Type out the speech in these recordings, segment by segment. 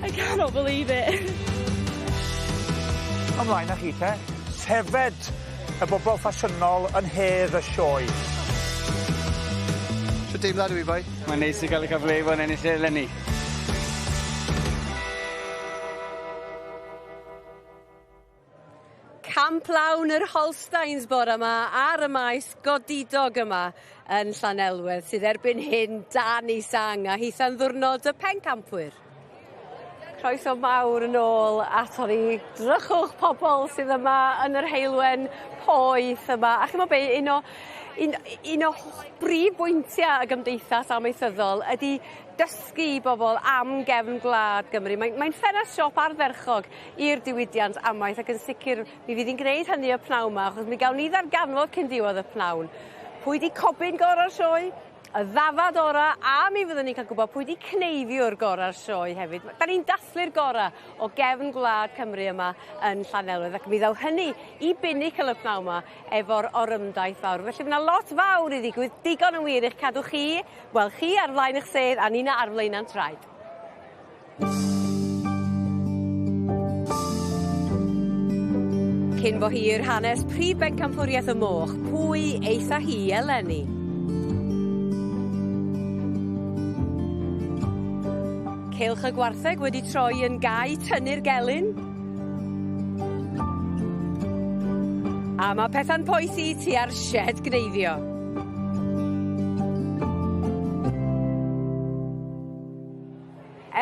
I cannot believe it. Ymlaen â chi te. Tefed y bobl ffasiynol yn hedd y sioe. Shwt deimlad yw 'i boi? Mae'n neis i ga'l y cyfle i fod yn ennill e eleni. Camp lawn yr Holsteins bore 'ma ar y maes godidog yma yn Llanelwedd sydd erbyn hyn dan 'i sang a hitha'n ddiwrnod y pencampwyr. Croeso mawr yn ôl aton ni. Drychwch pobol sydd yma yn yr heulwen poeth yma a ch'mo' be' un o un un o brif bwyntia' y gymdeithas amaethyddol ydi dysgu i bobol am gefn gwlad Gymru. Mae'n mae'n ffenast siop ardderchog i'r diwydiant amaeth ac yn sicir mi fydd 'i'n gneud hynny y pnawn 'ma achos mi gawn ni ddarganfod cyn diwedd y pnawn pwy 'di cobyn gora'r sioe, y ddafad ora' a mi fyddwn ni'n ca'l gwbod pwy 'di cneifiwr gora'r sioe hefyd. Ma'... 'Dan ni'n dathlu'r gora' o gefn gwlad Cymru yma yn Llanelwedd ac mi ddaw hynny i binicle y pnawn 'ma efo'r orymdaith fawr. Felly ma' 'na lot fawr i ddigwydd, digon yn wir i'ch cadw chi, wel chi ar flaen 'ych sedd a nina ar flaena'n traed. Cyn bo hir hanes prif bencampwriaeth y moch, pwy eitha hi eleni? Cylch y gwartheg wedi troi yn gau tynnu'r gelyn. A mae pethau'n poethi tua'r shed gneifio.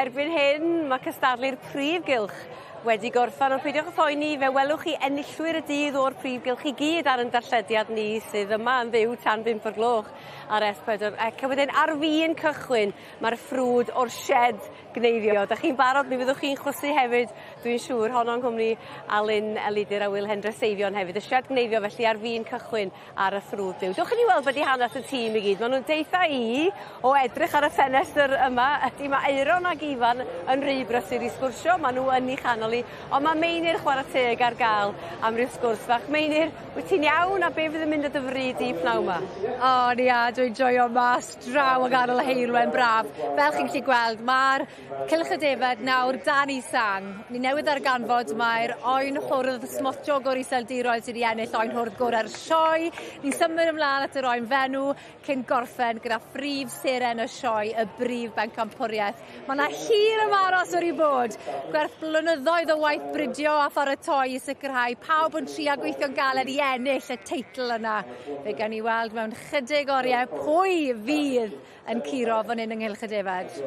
Erbyn hyn ma' cystadlu'r prif gylch wedi gorffan ond peidiwch â phoeni fe welwch chi enillwyr y dydd o'r prif gylch i gyd ar 'yn darllediad ni sydd yma yn fyw tan bump o'r gloch ar Es Pedwar Ec a wedyn ar fin cychwyn ma'r ffrwd o'r sied gneifio. 'Dach chi'n barod mi fyddwch chi'n chwysu hefyd dwi'n siŵr honno'n nghwmni Alun Elidir a Wil Hendre Seifion hefyd. Y sied gneifio felly ar fin cychwyn ar y ffrwd byw. Dewch i ni weld be' 'di hanes y tîm i gyd. Ma' nw'n deutha i o edrych ar y ffenestr yma ydi ma' Aeron ag Ifan yn rhy brysur i sgwrsio ma' n'w yn 'i chanol 'i on' ma' Meinir chwara teg ar ga'l am ryw sgwrs fach. Meinir wyt ti'n iawn a be' fydd yn mynd â dy fryd di pnawn 'ma? O o'n i a dwi'n joio mas draw yng nghanol y heulwen braf. Fel chi'n gallu gweld ma'r Cylch y Defaid nawr dan 'i sang. Ni newydd ddarganfod mai'r oen hwrdd smotiog o'r Iseldiroedd sy 'di ennill oen hwrdd gorau'r sioe. Ni'n symud ymlaen at yr oen fenw cyn gorffen gyda phrif seren y sioe, y brif bencampwriaeth. Ma' 'na hir ymaros wedi bod. Gwerth blynyddoedd o waith bridio a pharatoi i sicrhau pawb yn trio gweithio'n galed i ennill y teitl yna. Fe gawn ni weld mewn chydig oriau pwy fydd yn curo fan 'yn yng Nghylch y Defaid.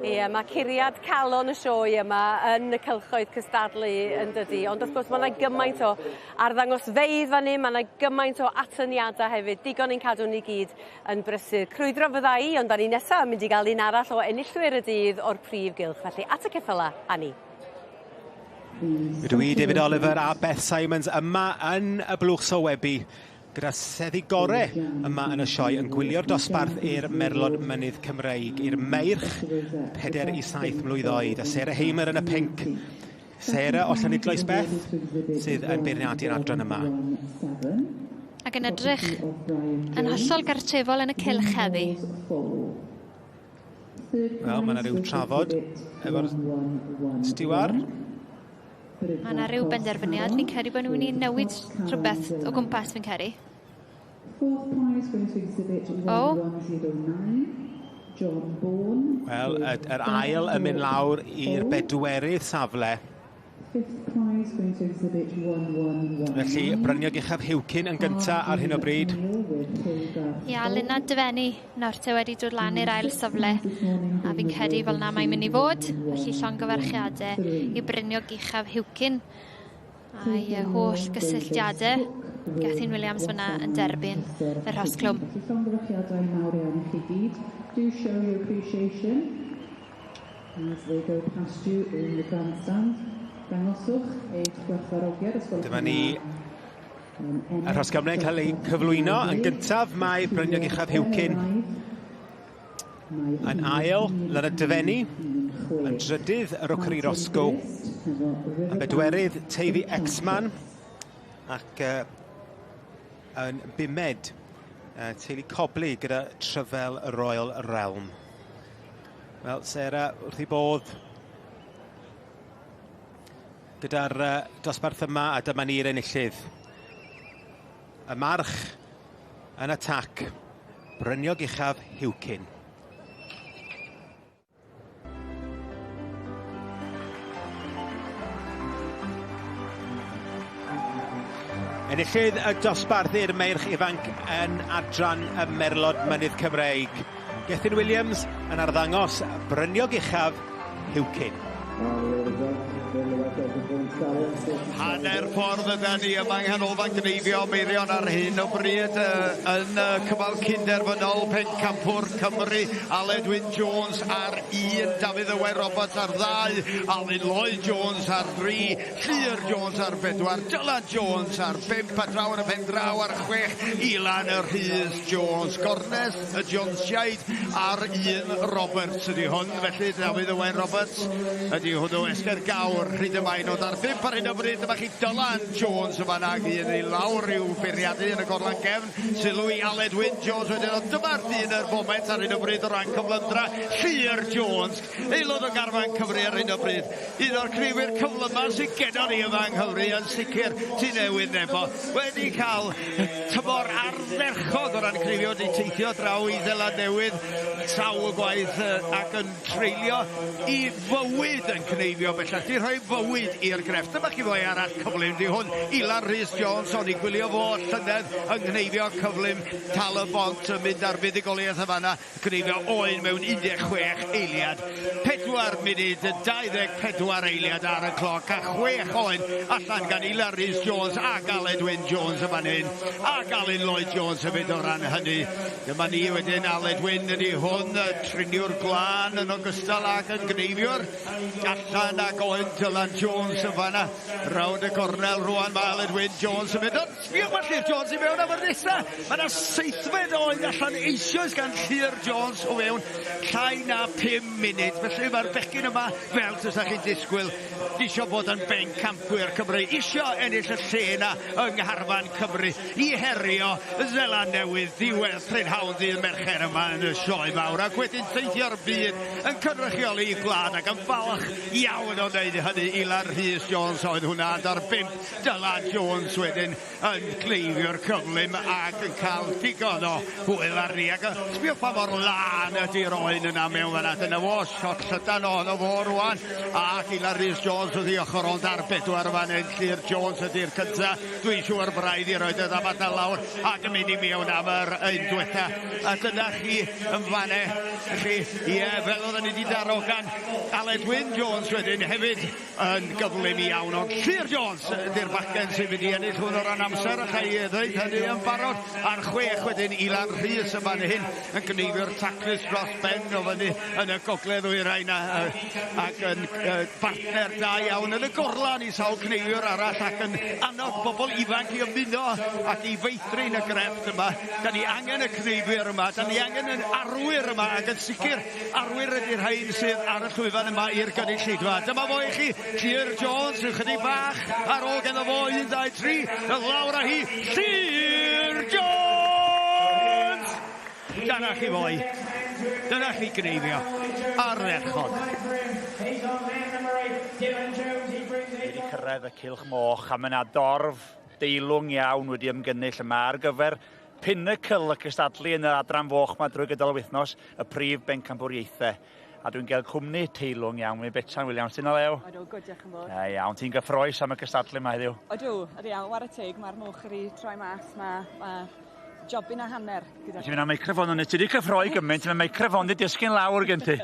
Ie ma' curiad calon y sioe yma yn y cylchoedd cystadlu yndydi? Ond wrth gwrs ma' 'na gymaint o arddangosfeydd fan 'yn ma' 'na gymaint o atyniada hefyd digon i'n cadw ni gyd yn brysur. Crwydro fydda i ond 'dan ni nesa yn mynd i ga'l un arall o enillwyr y dydd o'r prif gylch felly at y ceffyla â ni. Rydw i, David Oliver a Beth Simons yma yn y blwch sylwebu gyda seddi gore yma yn y sioe yn gwylio'r dosbarth i'r Merlod Mynydd Cymreig, i'r meirch 4 i 7 mlwydd oed, a Sarah Hamer yn y pinc. Sarah o Llanidloes Beth sydd yn beirniadu'r adran yma. Ac yn edrych yn hollol gartrefol yn y cylch heddi. Wel, mae yna rhyw trafod efo'r stiwar. Mae yna rhyw benderfyniad. Fi'n credu bod nhw'n mynd i newid rhywbeth o gwmpas, fi'n credu. O! Wel, yr ail yn mynd lawr i'r bedwerydd safle. Felly, Bryniog Uchaf Hewcyn yn gynta ar hyn o bryd. Ia, Lina Dyfenni nawr te wedi dod lan i'r ail safle a fi'n credu fel 'na mae'n mynd i fod. Felly llongyfarchiade i Bryniog Uchaf Hewcyn a'i holl gysylltiade. Gethin Williams fyna yn derbyn y rhos clwm. Llongyfarchiadau mawr iawn i chi gyd. Do show your appreciation as they go past you in the grandstand. Dangoswch eich gwerthfawrogiad os gwelwch Dyma ni y rhos Gymru yn cael ei cyflwyno. Yn gyntaf mae Bryniog Uchaf Hewcyn. Yn ail, Lynna Dyfenni. Yn drydydd, Rookery Roscoe. Yn bedwerydd, Teifi Exman. Ac uh, yn bumed, uh, teulu Cobley gyda Tryfel Royal Realm. Wel, Sarah, wrth i bodd gyda'r dosbarth yma, a dyma ni'r enillydd. Y march yn atac, Bryniog Uchaf Huwcyn. Enillydd y dosbarth i'r meirch ifanc yn adran y Merlod Mynydd Cymreig. Gethin Williams yn arddangos Bryniog Uchaf Huwcyn. Hanner ffordd yda ni yma yng Nghanolfan Gneifio Meirion ar hyn o bryd yn cymal cynderfynol Pencampwr Cymru. Aled Wyn Jones ar 1, Dafydd Owen Roberts ar 2, Alun Lloyd Jones ar 3, Llyr Jones ar 4, Dylan Jones ar 5, a draw yn y pen draw ar 6, Ilan y Rhys Jones. Gornes y Jonesiaid ar 1 Roberts ydy hwn, felly Dafydd Owen Roberts ydy hwnnw. Esger Gawr, rhyd y maen ond ar 5 ar hyn o bryd. Dyma chi Dylan Jones yma nag un i lawr i'w beiriadu yn y gorlan gefn. Sylw i Aled Wyn Jones wedyn, ond dyma'r dyn yr foment ar hyn o bryd o ran cyflymdra, Llyr Jones, aelod o garfan Cymru ar hyn o bryd. Un o'r cneifwyr cyflyma sydd gennon ni yma yng Nghymru yn sicr, tu newydd nebo. Wedi cael tymor ardderchog o ran cneifio, wedi teithio draw i Seland Newydd sawl gwaith ac yn treulio i fywyd yn cneifio bellach. Di rhoi fywyd i'r grefft. Dyma chi foi arall cyflym di hwn. Ilan Rhys Jones, o'n i'n gwylio fo llynedd yng nghneifio cyflym Tal y Bont yn mynd ar fuddugoliaeth y fanna. Cneifio oen mewn 16 eiliad. 4 munud 24 eiliad ar y cloc a 6 oen allan gan Ilan Rhys Jones ac Aled Wyn Jones y fan hyn. Ac Alun Lloyd Jones hefyd o ran hynny. Dyma ni wedyn, Aled Wyn ydi hwn, y triniwr glân yn ogystal ag yn gneifiwr. Allan ag oen Dylan Jones yn fanna. Rownd y gornel rwan mae Aled Wyn Jones yn mynd. Ond sbiwch mae Llyr Jones i mewn am yr nesa. Mae yna seithfed oen allan eisoes gan Llyr Jones o fewn llai na 5 munud. Felly mae'r bechgyn yma, fel tysa chi'n disgwyl, isio bod yn bencampwyr Cymru, isio ennill y lle yna yng ngharfan Cymru i herio Seland Newydd ddiwedd prynhawn ddydd Mercher yma yn y sioe fawr, ac wedyn teithio'r byd yn cynrychioli gwlad, ac yn falch iawn o wneud hynny. Ilan Rhys Jones oedd hwnna, ond ar 5 Dylan Jones wedyn yn gleifio'r cyflym ac yn cael digon o hwyl arni. Ac sbiwch pa mor lân ydy'r oen yna mewn fanna. Dyna fo, shot llydan ohono fo rwan. Ac Ilan Rhys Jones wrth ei ochr, ond ar 4 fan hyn, Llyr Jones ydy'r cynta. Dwi'n siŵr braidd i roed y ddafad na lawr ac yn mynd i mewn am yr un diwetha. A dyna chi yn fanne. Chi, ie, fel oedden ni wedi darogan Aled Wyn Jones wedyn hefyd yn gyflym iawn, ond Llyr Jones ydy'r bachgen sy'n mynd i ennill hwn o ran amser, allai i ddweud hynny yn barod. Ar 6 wedyn Ilan Rhys yn fan hyn yn gneifio'r taclus dros ben o fyny yn y gogledd ddwyrain ac yn bartner da iawn yn y gorlan i sawl cneifiwr arall ac yn annog bobl ifanc i ymuno ac i feithrin y grefft yma. Da ni angen y cneifwyr yma, da ni angen yn arwyr yma, ac yn sicr arwyr ydy'r rhain sydd ar y llwyfan yma i'r gynulleidfa. Dyma fo i chi, Llyr Jones, yn chydig bach ar ôl ganddo fo, 1, 2, 3, lawr â hi, Llyr Jones! Dyna chi foi, dyna chi gneifio, ardderchog. Wedi cyrraedd y cylch moch, a mae yna dorf deilwng iawn wedi ymgynnull yma ar gyfer pinnacle y cystadlu yn yr adran foch yma drwy gydol y wythnos, y prif bencampwriaethau. A dwi'n cael cwmni teilwng iawn, mi Betsan Williams, ti'n olew? Odw, good, diolch yn fawr. Da iawn, ti'n gyffroes am y cystadlu yma heddiw? Odw, ydy iawn, whare teg, mae'r moch wedi troi mas, mae jobyn a hanner gyda. Ti'n mynd â microffon yn ti wedi cyffroi gymaint, mae microffon wedi disgyn lawr gen ti.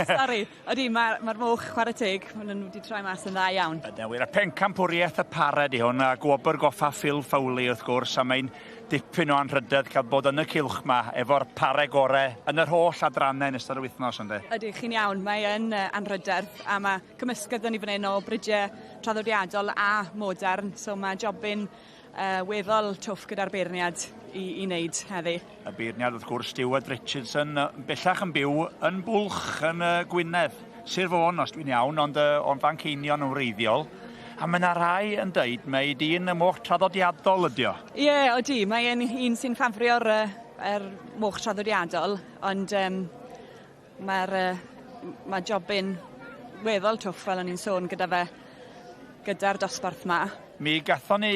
Sori, ydy, mae'r moch chwarae teg, maen nhw wedi troi mas yn dda iawn. Ydy, wir, y pencampwriaeth y parau di hwn, a gwobr goffa Phil Fowley wrth gwrs, a mae'n dipyn o anrhydedd cael bod yn y cylch ma efo'r parau gorau yn yr holl adrannau yn ystod yr wythnos, ynddi? Ydy, chi'n iawn, mae yn anrhydedd, a mae cymysgedd yn ei fan hyn o bridiau traddodiadol a modern, so mae jobyn weddol twff gyda'r beirniad i wneud heddi. Y beirniad wrth gwrs Stuart Richardson, bellach yn byw yn Bwlch yn Gwynedd, Sir Fôn os dwi'n iawn, ond o'n Fanceinion yn wreiddiol. A mae yna rai yn deud mai dyn y moch traddodiadol ydi o. Ie, odi, mae'n un sy'n ffafrio'r moch traddodiadol, ond mae jobyn weddol twff, fel o'n i'n sôn, gyda fe gyda'r dosbarth 'ma. Mi gathon ni,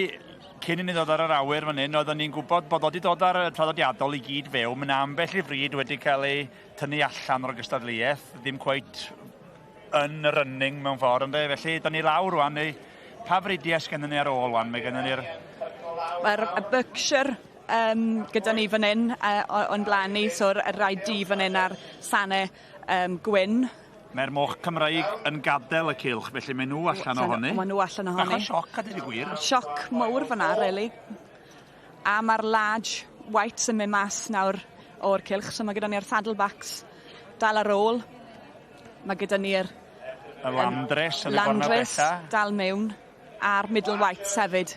cyn i ni ddod ar yr awyr fan hyn, oedden ni'n gwybod bod o wedi dod ar y traddodiadol i gyd fewn. Mae 'na ambell i fryd wedi cael ei tynnu allan o'r gystadleuaeth, ddim cweit yn y running mewn ffordd, ynde? Felly, da ni lawr rwan, neu pa fridiau sgennym ni ar ôl rwan? Mae gennym ni'r... Mae'r Berkshire gyda ni fan hyn o'n blaen ni, so'r rai du fan hyn a'r sane gwyn. Mae'r moch Cymraeg yn gadael y cylch, felly mae nhw allan ohoni. Mae nhw allan ohoni. Bach o sioc, a dweud y gwir. Sioc mawr fyna, really. A mae'r large whites yn mynd mas nawr o'r cylch, so mae gyda ni'r saddlebacks dal ar ôl. Mae gyda ni'r Y Landrace yn y gornel Landrace bella. dal mewn, a'r middle whites hefyd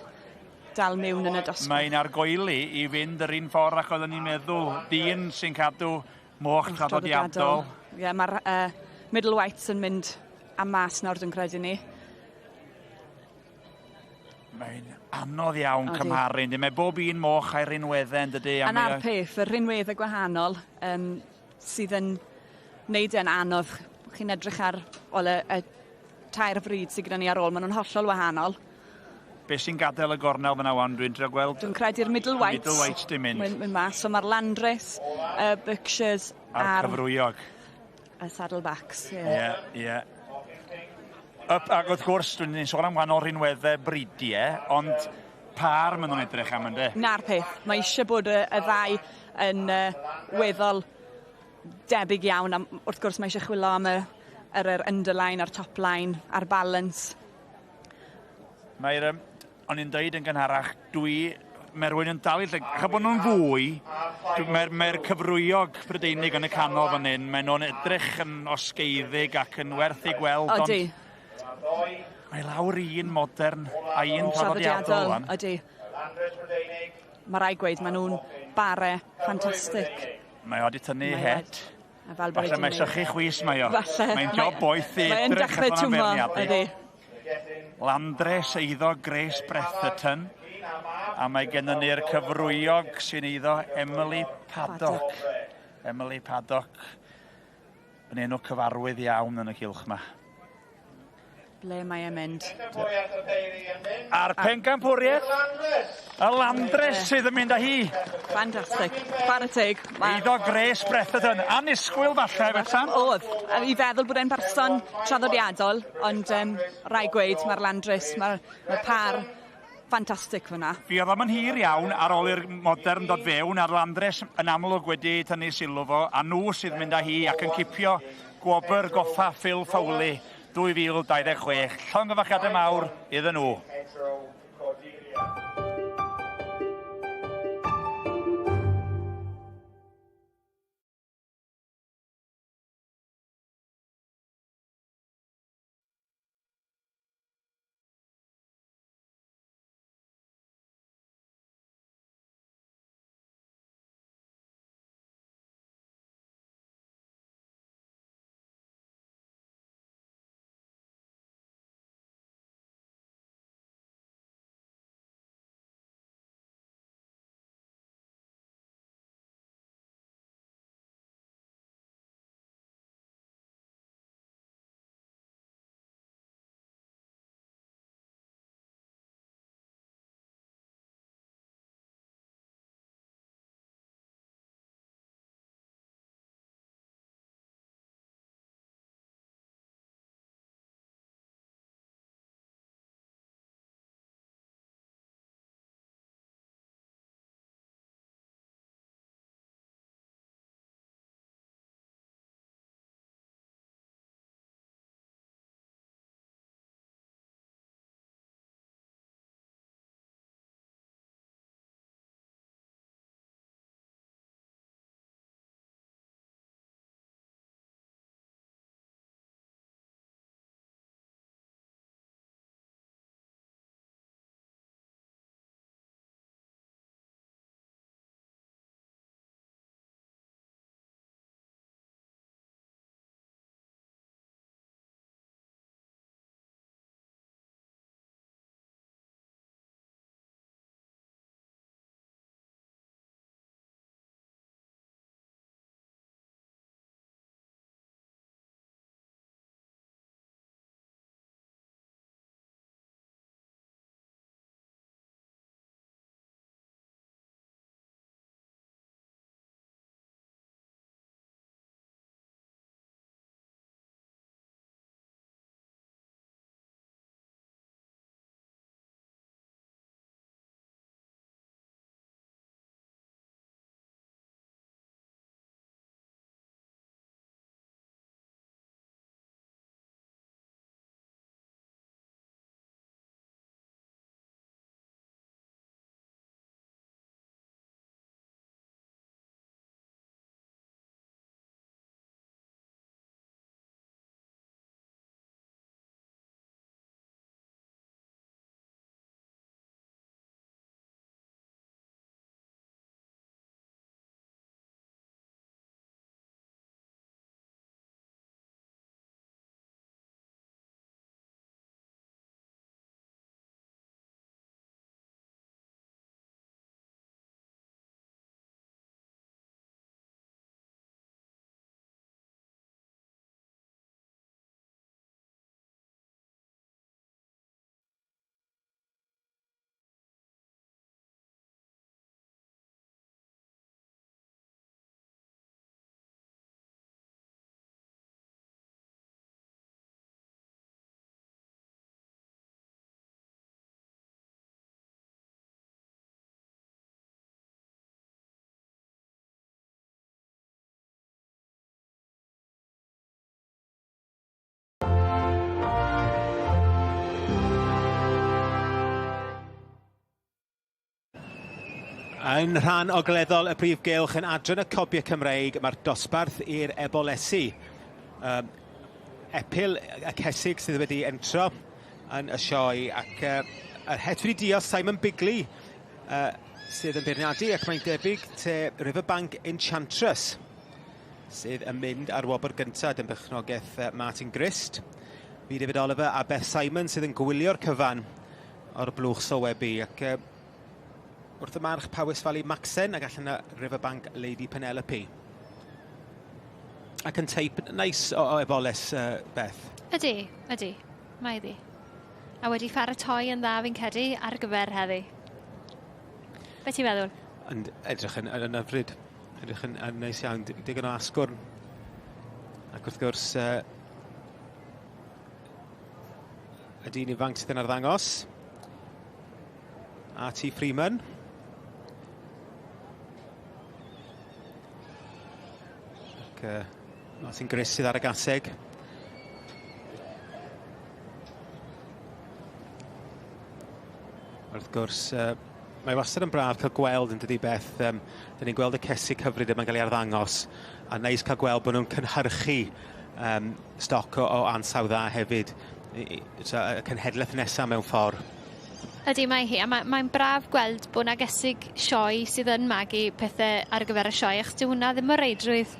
dal mewn yn y dosbarth. Mae'n argoeli i fynd yr un ffordd ac oedden ni'n meddwl. Dyn sy'n cadw moch traddodiadol. Ie, yeah, mae'r middle whites yn mynd am mas nawr, dwi'n credu ni. Mae'n anodd iawn Odi. cymharu, yndi? Mae bob un moch a'i rinweddau, yn dydy? A 'na'r peth, y rhinweddau gwahanol sydd yn wneud e'n anodd. Chi'n edrych ar, wel, y tair fryd sydd gyda ni ar ôl, maen nhw'n hollol wahanol. Be sy'n gadael y gornel fyna wan? Dwi'n trio gweld. Dwi'n credu'r middle whites. Middle whites di mynd. Mynd mas. So mae'r Landrace, y Berkshires a'r cyfrwyog. Y saddlebacks. Ie. Ie, ie. Ac wrth gwrs, dwi'n sôn am wahanol rinweddau bridiau, ond par maen nhw'n edrych am, yndê? 'Na'r peth. Mae eisiau bod y ddau yn weddol debyg iawn. A wrth gwrs mae eisiau chwilio am yr underline a'r top line a'r balance. Mae'r, o'n i'n deud yn gynharach, mae rhywun yn dal i lle, achos bod nhw'n fwy, mae'r mae cyfrwyog Prydeinig yn y canol fan hyn, maen nhw'n edrych yn osgeiddig ac yn werth eu gweld, ond mae lawr un modern a un traddodiadol wan. Ydy. Mae rai gweud, maen nhw'n bare ffantastig. Mae o wedi tynnu Mae o het. A fel bod Falle wedi mae wneud. sychu chwys mae o. Falle. Mae'n job boeth i Mae'n edrych dechrau allan am twmo, feirniadu. ydy. Landrace eiddo Grace Bretherton. A mae gennym ni'r cyfrwyog sy'n eiddo Emily Paddock. Emily Paddock yn enw cyfarwydd iawn yn y cylch yma. Ble mae e'n mynd? A'r pencampwriaeth, y Landrace sydd yn mynd â hi. Fantastic. Chwarae teg. Eiddo Grace Bretherton. Annisgwyl falle, Betsan? Oedd. A i feddwl bod e'n person traddodiadol, ond rai gweud, mae'r Landrace, mae'r ma par ffantastig fyna. Fi oedd am yn hir iawn ar ôl i'r modern dod fewn, a'r Landrace yn amlwg wedi tynnu sylw fo, a nhw sydd mynd â hi ac yn cipio gwobr goffa Phil Fowley 2026. Llongyfarchiadau mawr iddyn nhw. Yn rhan ogleddol y brif gylch yn adran y Cobiau Cymreig, mae'r dosbarth i'r ebolesi. Epil y cesig sydd wedi entro yn y sioe ac yr het wedi dios Simon Bigley sydd yn beirniadu ac mae'n debyg te Riverbank Enchantress sydd yn mynd ar wobr gyntaf yn berchnogaeth Martin Grist. Fi David Oliver a Beth Simon sydd yn gwylio'r cyfan o'r blwch sylwebu ac wrth y march Powys Valley Maxen ac allan y Riverbank Lady Penelope. Ac yn teip neis o eboles, Beth. Ydy, ydy. Mae iddi. A wedi pharatoi yn dda fi'n credu ar gyfer heddi. Be ti'n meddwl? Yn edrych yn hyfryd. Edrych yn neis iawn. Digon o asgwrn. Ac wrth gwrs, y dyn ifanc sydd yn arddangos. R.T. Freeman. Ac Martin Gris sydd ar y gaseg. Wrth gwrs, mae wastad yn braf cael gweld yn dydi Beth. Dyn ni'n gweld y cesig hyfryd yma'n cael ei arddangos, a neis cael gweld bod nhw'n cynhyrchu stoc o ansawdd dda hefyd. Y cenhedlaeth nesaf mewn ffordd. Ydy, mae hi, a mae'n braf gweld bod 'na gesig sioe sydd yn magu pethau ar gyfer y sioe, achos dyw hwnna ddim o reidrwydd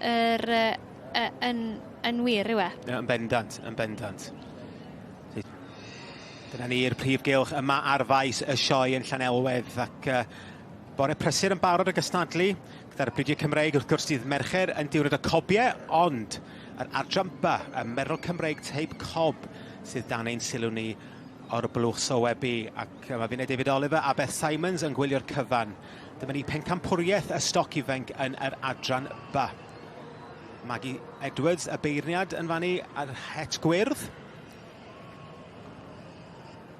yn wir, yw e? Yn bendant, yn bendant. Dyna ni'r prif gylch yma ar faes y sioe yn Llanelwedd, ac bore prysur yn barod o gystadlu gyda'r bridiau Cymreig, wrth gwrs dydd Mercher yn diwrnod y cobiau, ond yr adran B, y Merl Cymreig teip cob sydd dan ein sylw ni o'r blwch sylwebu, ac mae fi'n David Oliver a Beth Simons yn gwylio'r cyfan. Dyma ni pencampwriaeth y stoc ifanc yn yr adran B. Maggie Edwards, y beirniad yn fannu ar het gwyrdd,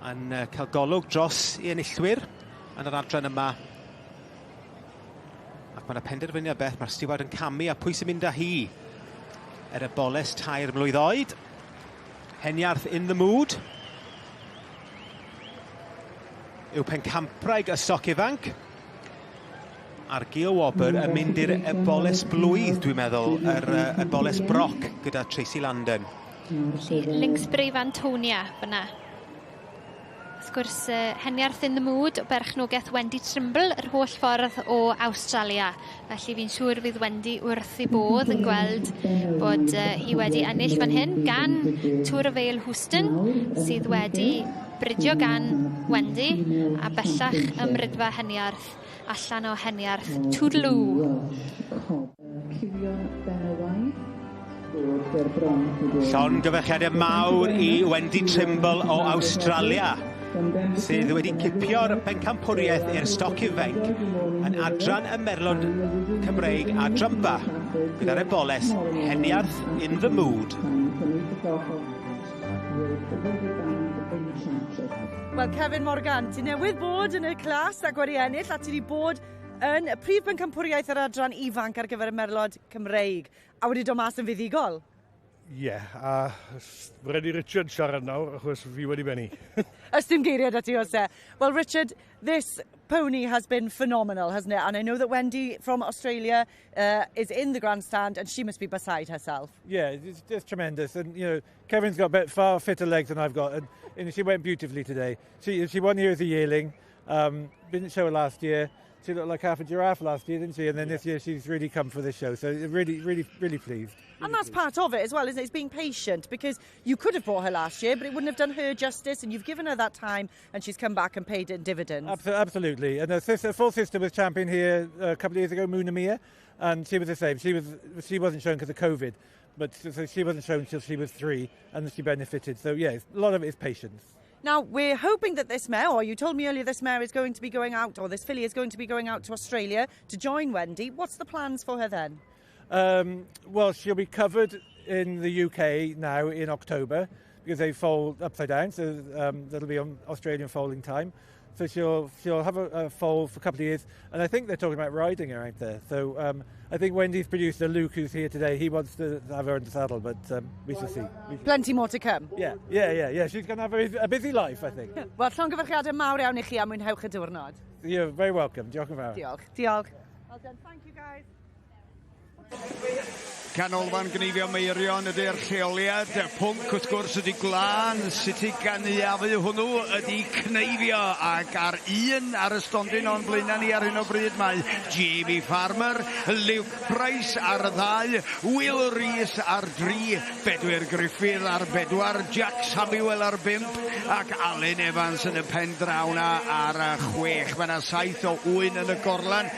yn cael golwg dros i enillwyr yn yr adran yma. Ac mae yna penderfyniad Beth, mae'r stiward yn camu a pwy sy'n mynd â hi er y boles 3 mlwydd oed. Heniarth in the mood yw pencampwraig y stoc ifanc. A'r gil wobr yn mynd i'r eboles blwydd, dwi'n meddwl, yr eboles broc gyda Tracy Landon. Lynx Brave Antonia fyna. Wrth gwrs, Heniarth in the Mood o berchnogaeth Wendy Trimble, yr holl ffordd o Awstralia. Felly fi'n siŵr fydd Wendy wrth ei bodd yn gweld bod hi wedi ennill fan hyn gan Tour of Vale Houston, sydd wedi bridio gan Wendy, a bellach ym Mrydfa Heniarth allan o Heniarth Toodaloo. Llongyfarchiadau mawr i Wendy Trimble o Awstralia, sydd wedi cipio'r bencampwriaeth i'r stoc ifanc yn adran y Merlod Cymreig a Drymba, gyda'r eboles Heniarth in the Mood. Wel, Kevin Morgan, ti newydd bod yn y clas ac wedi ennill, a ti wedi bod yn y prif bencampwriaeth yr adran ifanc ar gyfer y Merlod Cymreig, a wedi dod mas yn fuddugol. Ie, yeah, a rhaid i Richard siarad nawr, achos fi wedi bennu. Ys dim geiriau da ti, oes e? Well, Richard, this pony has been phenomenal, hasn't it? And I know that Wendy from Australia is in the grandstand and she must be beside herself. Yeah, it's just tremendous. And, you know, Kevin's got a bit far fitter legs than I've got. And she went beautifully today. She won here as a yearling. Didn't show her last year. She looked like half a giraffe last year, didn't she? And then this year she's really come for this show. So really, really, really pleased. Really and that's pleased. Part of it as well, isn't it? It's being patient, because you could have brought her last year, but it wouldn't have done her justice, and you've given her that time and she's come back and paid it in dividends. Absolutely. And her full sister was champion here a couple of years ago, Moonamia, and she was the same. She wasn't shown because of COVID, but so she wasn't shown until she was 3, and she benefited. So yeah, a lot of it is patience. Now, we're hoping that this mare, or you told me earlier this mare is going to be going out, or this filly is going to be going out to Australia to join Wendy. What's the plans for her then? Well, she'll be covered in the UK now in October, because they foal upside down, so that'll be on Australian foaling time. So she'll have a foal for a couple of years, and I think they're talking about riding her out there. So I think Wendy's producer, Luke, who's here today, he wants to have her in the saddle, but we shall see. Plenty more to come. Yeah. She's going to have a busy life, I think. Wel, llongyfarchiadau mawr iawn i chi a mwynhewch y diwrnod. You're very welcome. Diolch yn fawr. Diolch. Diolch. Well done. Thank you, guys. Canolfan Gneifio Meirion ydy'r lleoliad. Y pwnc wrth gwrs ydy gwlân, sut i gynaeafu hwnnw ydy cneifio, ac ar un ar y stondin o'n blaenau ni ar hyn o bryd mae Jamie Farmer, Luke Price ar y ddau, Will Rees ar dri, Bedwyr Gruffydd ar bedwar, Jack Samuel ar bump ac Alun Evans yn y pen draw 'na ar y chwech. Mae yna saith o ŵyn yn y gorlan.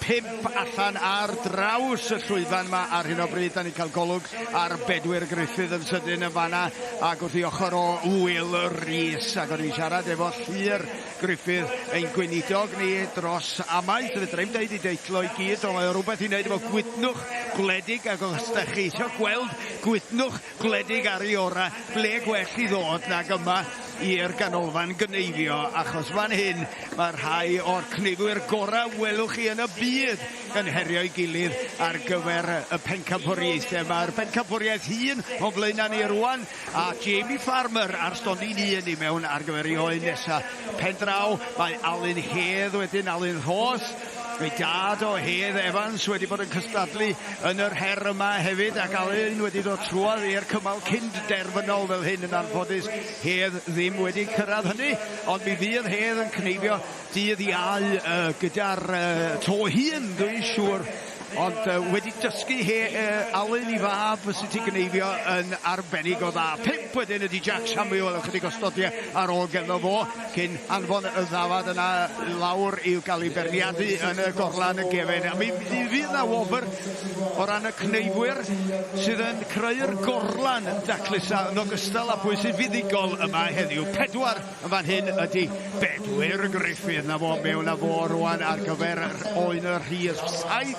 5 allan ar draws y llwyfan yma ar hyn o bryd. Da ni'n cael golwg ar Bedwyr Gruffydd yn sydyn yn fanna ac wrth ei ochr o Will Rees. Ac o'n i'n siarad efo Llyr Gruffydd, ein gweinidog ni dros amaeth. Fedra i'm deud ei deitl o i gyd, ond mae o rhywbeth i wneud efo gwydnwch gwledig, ac os da chi eisiau gweld gwydnwch gwledig ar ei orau, ble gwell i ddod nag yma i'r ganolfan gneifio, achos fan hyn mae rhai o'r cneifwyr gorau welwch chi yn y byd yn herio'i gilydd ar gyfer y pencampwriaethau. Mae'r bencampwriaeth hŷn o flaenau ni rwan, a Jamie Farmer ar stondin un i mewn ar gyfer ei oen nesaf. Pen draw mae Alun Hedd wedyn, Alun Rhos, Ei dad o Hedd Evans wedi bod yn cystadlu yn yr her yma hefyd, ac Alun wedi dod trwodd i'r cymal cyn derfynol fel hyn yn anffodus. Hedd ddim wedi cyrraedd hynny, ond mi fydd Hedd yn cneifio dydd Iau gyda'r to hŷn, dwi'n siŵr. Ond wedi dysgu he Alun i fab sut i gneifio yn arbennig o dda. 5 wedyn ydy Jack Samuel, ychydig o stodiau ar ôl ganddo fo, cyn anfon y ddafad yna lawr i'w gael ei beirniadu yn y gorlan y gefen. A mi fydd na wobr o ran y cneifwyr sydd yn creu'r gorlan daclusa yn ogystal â pwy sy'n fuddugol yma heddiw. 4 yn fan hyn ydy Bedwyr Gruffydd. Na fo mewn a fo rwan ar gyfer oen y rhif 7.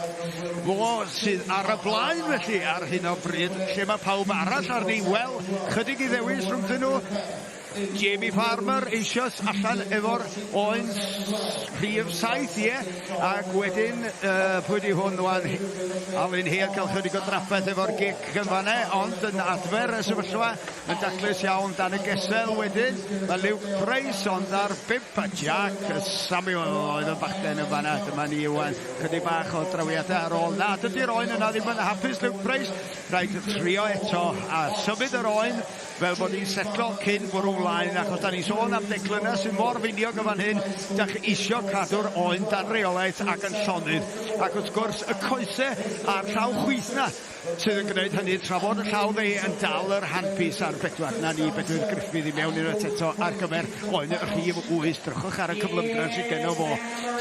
Fo sydd ar y blaen felly ar hyn o bryd, lle mae pawb arall arni. Wel, chydig i ddewis rhwngthyn nhw. Jamie Farmer eisoes allan efo'r oen rhif 7, ie. Ac wedyn, pwy di hwn wan? Alun Hedd cael chydig o drafferth efo'r gic yn fanne, ond yn adfer y sefyllfa yn daclus iawn dan y gesel wedyn. Mae Luke Price ond ar 5 a Jack Samuel oedd y bachgen yn fanna. Dyma ni wan, chydig bach o drawiadau ar ôl. Na, dydy'r oen yna ddim yn hapus, Luke Price. Rhaid trio eto a symud yr oen fel bod ni'n setlo cyn bwrw mlaen, achos da ni'n sôn am declynau sy'n mor finiog yn fan hyn. Da chi isio cadw'r oen dan reolaeth ac yn llonydd. Ac wrth gwrs y coesau a'r llaw chwith na sydd yn gwneud hynny, tra bod y llaw dde yn dal yr handpiece ar bedwar. Na ni, Bedwyr Gruffydd i mewn unwaith eto ar gyfer oen rhif 8. Drychwch ar y cyflymdra sydd genno fo.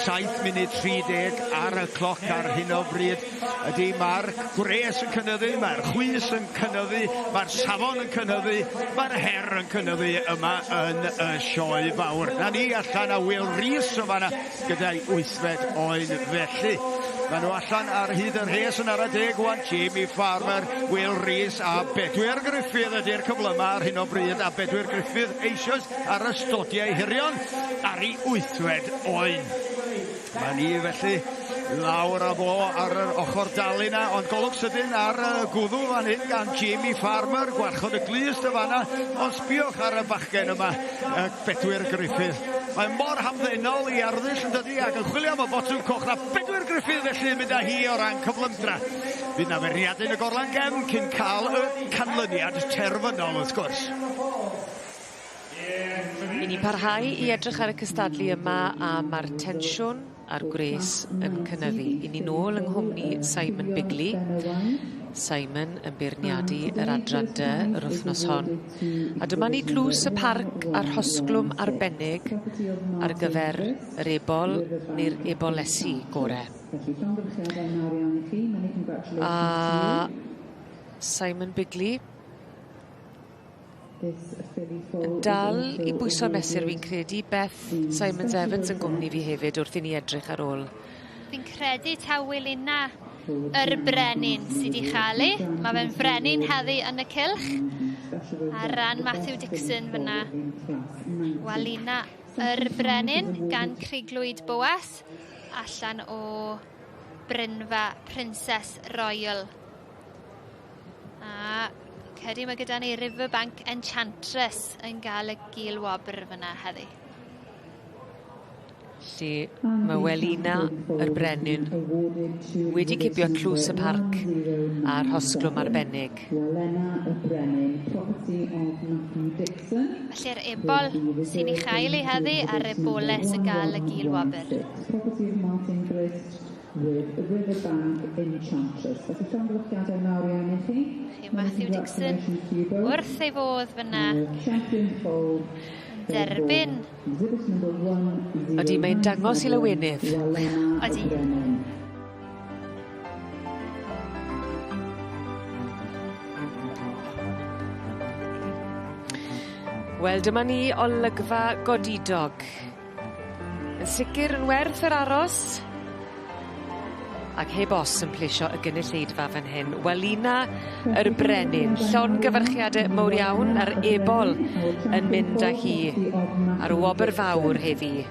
7 munud 30 ar y cloc ar hyn o bryd. Ydy, mae'r gwres yn cynyddu, mae'r chwys yn cynyddu, mae'r safon yn cynyddu, mae'r her yn cynyddu yma yn y sioe fawr. Na ni allan a Will Rees o fanna gyda'i wythfed oen felly. Maen nhw allan ar hyd y rhes yn ara deg wan. Jamie Farmer, Will Rees a Bedwyr Gruffydd ydy'r cyflyma ar hyn o bryd, a Bedwyr Gruffydd eisoes ar y stodiau hirion ar ei wythfed oen. Mae ni felly lawr â fo ar yr ochr dalu na, ond golwg sydyn ar y gwddw fan hyn gan Jamie Farmer, gwarchod y glust y fanna, ond sbiwch ar y bachgen yma, Bedwyr Gruffydd. Mae mor hamddenol i arddull yn dydi, ac yn chwilio am y botwm coch na Bedwyr Gruffydd felly yn mynd â hi o ran cyflymdra. Fydd na feirniadu yn y gorlan gefn cyn cael y canlyniad terfynol wrth gwrs. I ni'n parhau i edrych ar y cystadlu yma a mae'r tensiwn a'r gwres yn cynyddu. I ni nôl yng nghwmni Simon Bigley. Simon yn beirniadu yr adran dy yr wythnos hon. A dyma ni tlws y parc a'r rhosglwm arbennig ar gyfer yr ebol neu'r ebolesi gore. A Simon Bigley yn dal i bwyso mesur fi'n credu. Beth Simons Evans yn gwmni fi hefyd wrth i ni edrych ar ôl. Fi'n credu taw Wilina yr brenin sydd wedi chael ei. Mae fe'n frenin heddi yn y cylch. Ar ran Matthew Dixon fyna. Walina yr brenin gan Criglwyd Boas allan o Brynfa Princess Royal. A credu mae gyda ni Riverbank Enchantress yn gael y gil wobr fyna heddi. Lle mae Welina yr Brenin wedi cipio tlws y parc a'r rhosglwm arbennig. Felly'r ebol sy'n ei chael ei heddi a'r eboles yn gael y gil wobr. With Riverbank Enchantress. Felly llongyfarchiadau mawr iawn i chi. Chi Matthew Dixon wrth ei fodd fyna. Derbyn. Ydy, mae'n dangos i lawenydd. Ydy. Wel, dyma ni olygfa godidog. Yn sicr yn werth yr aros. Ac heb os yn plesio y gynulleidfa fan hyn. Welina yr Brenin, llongyfarchiade mowr iawn a'r ebol yn mynd â hi ar wobr fawr heddi.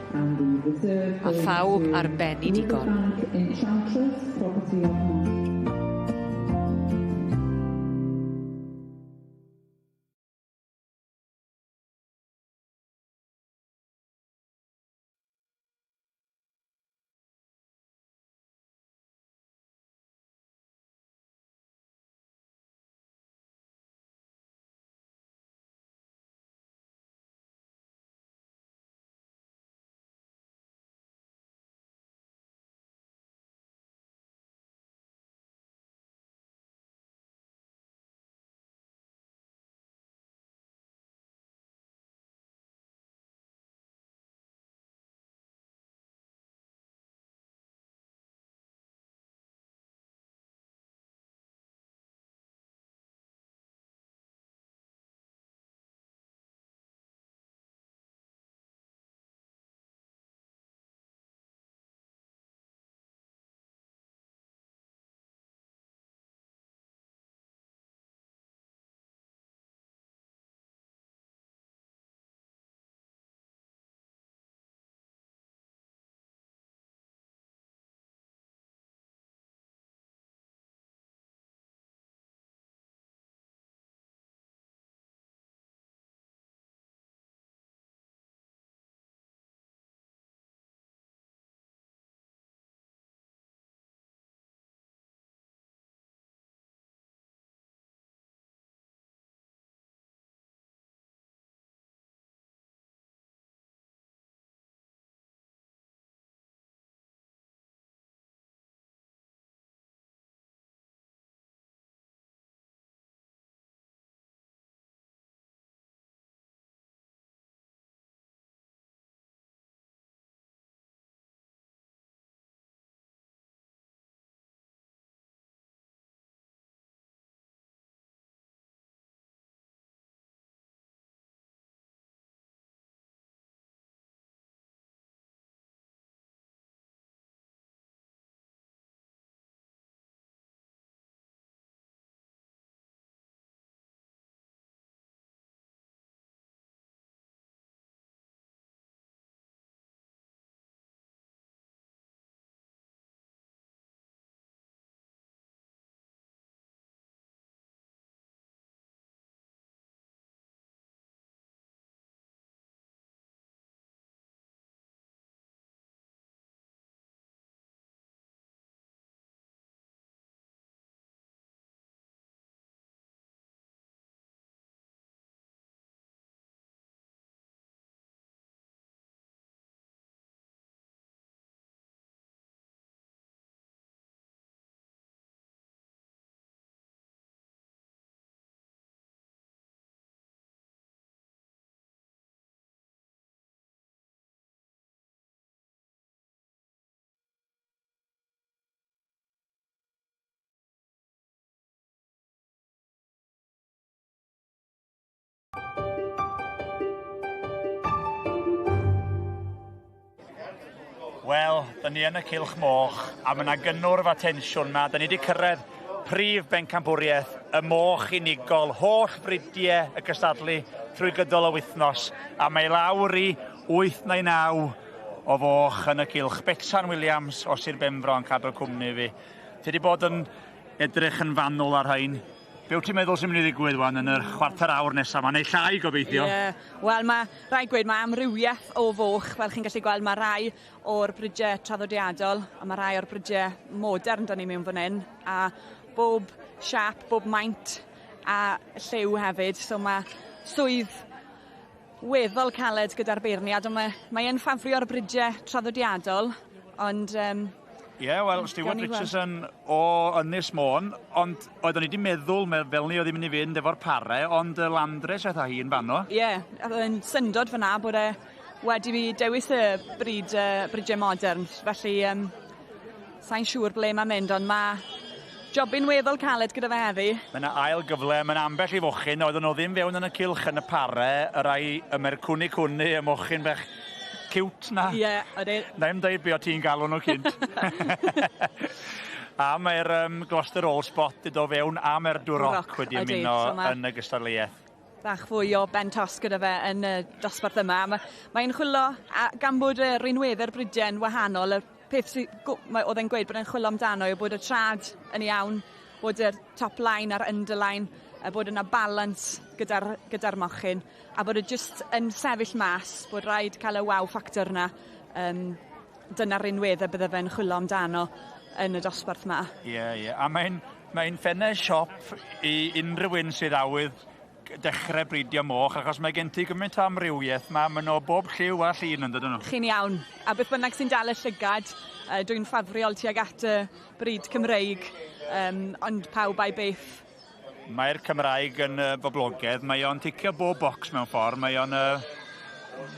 A phawb ar ben i digon. Wel, dyn ni yn y cylch moch, a mae yna gynnwrf a tensiwn yma. Dyn ni wedi cyrraedd prif bencampwriaeth, y moch unigol, holl fridiau y cystadlu trwy gydol y wythnos. A mae lawr i 8 neu 9 o foch yn y cylch. Betsan Williams o Sir Benfro yn cadw cwmni fi. Ti wedi bod yn edrych yn fanwl ar rhain. Be wyt ti'n meddwl sy'n mynd i ddigwydd wan yn yr chwarter awr nesaf? Mae'n ei llai gobeithio. Ie. Yeah. Wel, mae rhaid gweud, mae amrywiaeth o foch. Fel chi'n gallu gweld, mae rai o'r bridiau traddodiadol a mae rai o'r bridiau modern da ni mewn fan hyn. A bob siap, bob maint a lliw hefyd. So mae swydd weddol caled gyda'r beirniad, ond mae, mae yn ffafrio'r bridiau traddodiadol, ond Ie, yeah, wel, Stuart Richardson o Ynys Môn, ond oeddwn i wedi meddwl fel ni oedd i'n mynd i fynd efo'r pare, ond y Landres aeth â hi'n fanno. Ie, yeah, yn syndod fyna bod e wedi fi dewis y bryd, bridiau modern, felly sa'n siŵr ble mae'n mynd, ond mae jobyn weddol caled gyda fe heddi. Mae yna ail gyfle, mae yna ambell i fochyn, oedden nhw ddim fewn yn y cylch yn y pare, y rai y mercwni cwni, y mochyn bech cute na. Ie, yeah, ydy. Na i'm deud be o ti'n galw nhw cynt. A mae'r Gloucester All Spot i do fewn a mae'r Duroc wedi ymuno so yn y gystadleuaeth. Bach fwy o ben tos gyda fe yn y dosbarth yma. Mae'n chwilo, gan bod y rinweddau'r bridiau'n wahanol, y peth oedd e'n gweud bod e'n chwilo amdano yw bod y trad yn iawn, bod y top line a'r underline, a bod yna balance gyda'r mochyn, a bod e jyst yn sefyll mas, bod rhaid cael y wow factor yna. Dyna'r rinweddau bydde fe'n chwilo amdano yn y dosbarth yma. Ie, ie. A mae'n ffenau siop i unrhyw un sydd awydd dechrau bridio moch, achos mae gen ti gymaint o amrywiaeth, mae nhw bob lliw a llun yn dydyn nhw. Chi'n iawn. A beth bynnag sy'n dal y llygad, dwi'n ffafriol tuag at y brid Cymreig, ond pawb a'i beth. Mae'r Cymraeg yn boblogaidd, mae o'n ticio bob bocs mewn ffordd, mae o'n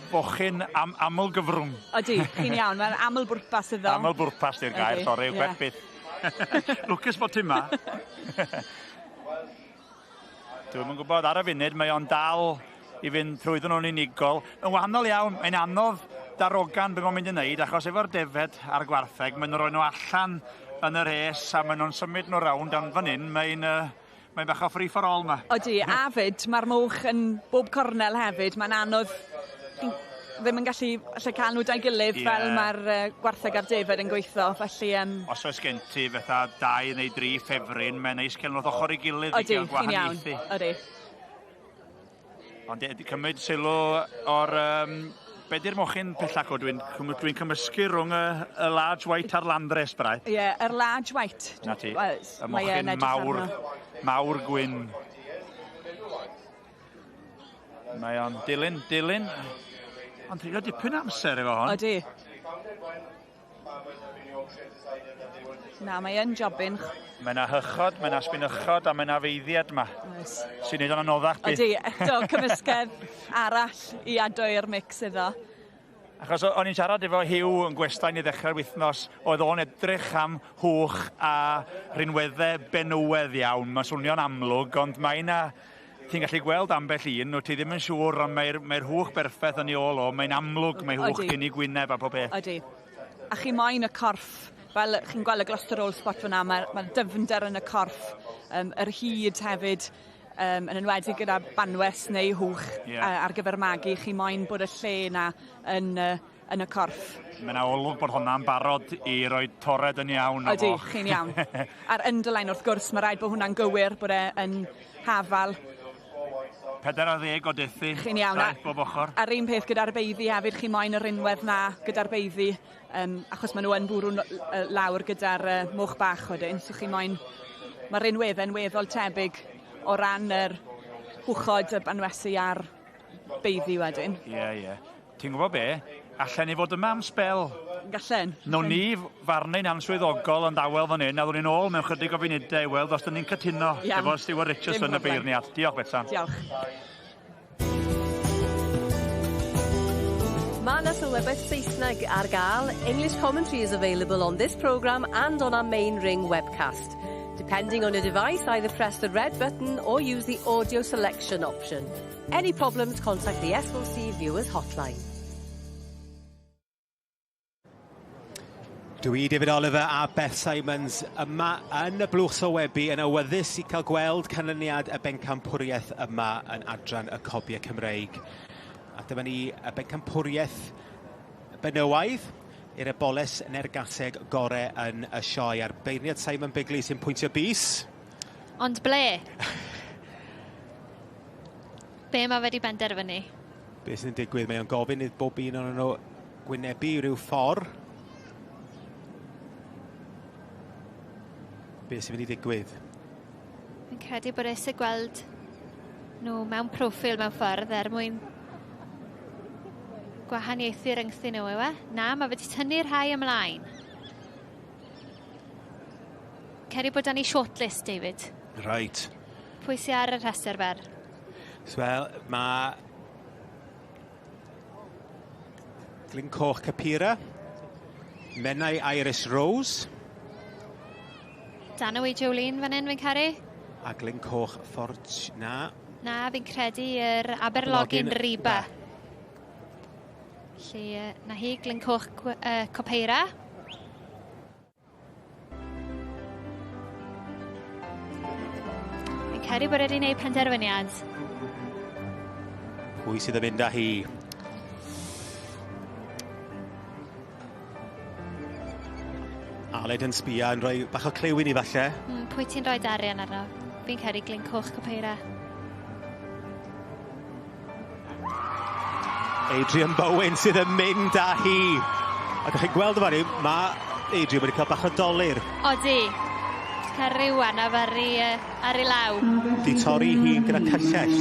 fochyn aml gyfrwng. Odi, chi'n iawn, mae'n aml bwrpas iddo. Aml bwrpas di'r gair, sori, yeah. Byth. Lwcus bod ti yma. Dwi'm yn gwybod, ar y funud mae o'n dal i fynd trwyddyn nhw'n unigol. Yn wahanol iawn, mae'n anodd darogan be mae'n mynd i wneud, achos efo'r defed a'r gwartheg, maen nhw'n rhoi nhw allan yn y rhes a maen nhw'n symud nhw rownd, ond fan hyn mae'n bach o free for all ma. Odi, a fyd, mae'r moch yn bob cornel hefyd, mae'n anodd ddim yn gallu cael nhw da'i gilydd fel mae'r gwartheg a'r defed yn gweithio, felly... Os oes gen ti fatha 2 neu 3 ffefryn, mae'n neis cael nhw ochr i gilydd i gael gwahaniaethu. Odi, Ond cymryd sylw o'r... Be di'r mochyn pellach o? Dwi'n cymysgu rhwng y large white a'r Landres braidd. Ie, yr large white. Na ti, y mochyn mawr gwyn. Mae o'n dilyn. Ond treulio dipyn amser efo hon. Odi. Na, mae yn jobyn. Mae yna hychod, mae yna sbinychod a mae yna feiddiad yma. Oes. Sy'n neud o'n anoddach byth. Odi, eto cymysgedd arall i ado i'r mix iddo. Achos o'n i'n siarad efo Hugh yn gwestai ni ddechrau'r wythnos, oedd o'n edrych am hwch a rhinweddau benywedd iawn. Mae'n swnio'n amlwg, ond mae yna... Ti'n gallu gweld ambell un, wyt ti ddim yn siŵr, ond mae'r hwch berffaith yn ei ôl o, mae'n amlwg, mae hwch gen i gwyneb a pob peth. Odi. A chi moyn y corff, fel chi'n gweld y Gloucester Old Spot fyna, mae'r dyfnder yn y corff, yr hyd hefyd, yn enwedig gyda banwes neu hwch ar gyfer magu, chi moyn bod y lle yna yn y corff. Mae yna olwg bod hwnna'n barod i roi tored yn iawn. Odi, chi'n iawn. A'r underline wrth gwrs, mae rhaid bod hwnna'n gywir, bod e yn hafal. 40 o dethi. Chi'n iawn. Bob ochr. A'r un peth gyda'r beiddi hefyd, chi moyn yr unwedd na gyda'r beiddi, achos maen nhw yn bwrw lawr gyda'r moch bach wedyn, so chi moyn, mae'r unweddau'n weddol tebyg o ran yr hwchod, y banwesi a'r beiddi wedyn. Ie, ie. Ti'n gwybod be? Allen ni fod yma am sbel. Gallen. Nawn ni farnu'n answyddogol yn dawel fan hyn, a ddwn ni'n ôl mewn chydig o funudau i weld os dyn ni'n cytuno efo Stuart Richardson y beirniad. Diolch, Betsan. Diolch. Mae yna sylwebaeth Saesneg ar gael. English commentary is available on this programme and on our main ring webcast. Depending on your device, either press the red button or use the audio selection option. Any problems, contact the S4C Viewers Hotline. Dwi, David Oliver a Beth Simons yma yn y blwch sylwebu yn awyddus i cael gweld canlyniad y bencampwriaeth yma yn adran y Cobiau Cymreig. A dyma ni y bencampwriaeth benywaidd i'r eboles neu'r gaseg gore yn y sioe. A'r beirniad Simon Bigley sy'n pwyntio bys. Ond ble? Be mae wedi benderfynu? Be sy'n digwydd? Mae o'n gofyn i bob un o'n nhw gwynebu rhyw ffordd. Be sy'n mynd i ddigwydd? Fi'n credu bod eisiau gweld nhw mewn proffil mewn ffordd er mwyn gwahaniaethu rhyngthyn nhw, yw e? Na, mae wedi tynnu rhai ymlaen. Ceri bod 'da ni shortlist, David. Right. Pwy sy'n ar y rhestr fer? Wel, mae Glyn Coch Capira, Menai Iris Rose. Danwy Jolene fan hyn, fi'n caru. A Glyn Coch Fort... Na. Na, fi'n credu yr Aberlogin Riba. Felly, na hi, Glyn Coch Copeira. Fi'n credu bod wedi gwneud penderfyniad. Pwy sydd yn mynd â hi? Aled yn sbia yn rhoi bach o cliw i ni falle. Pwy ti'n rhoi darian arno? Fi'n credu Glyn Coch Copeira. Adrian Bowen sydd yn mynd â hi. A dych chi'n gweld yma ni, mae Adrian wedi cael bach o dolur. Odi. Cael rhyw anaf ar ei law. Di torri hun gyda cyllell.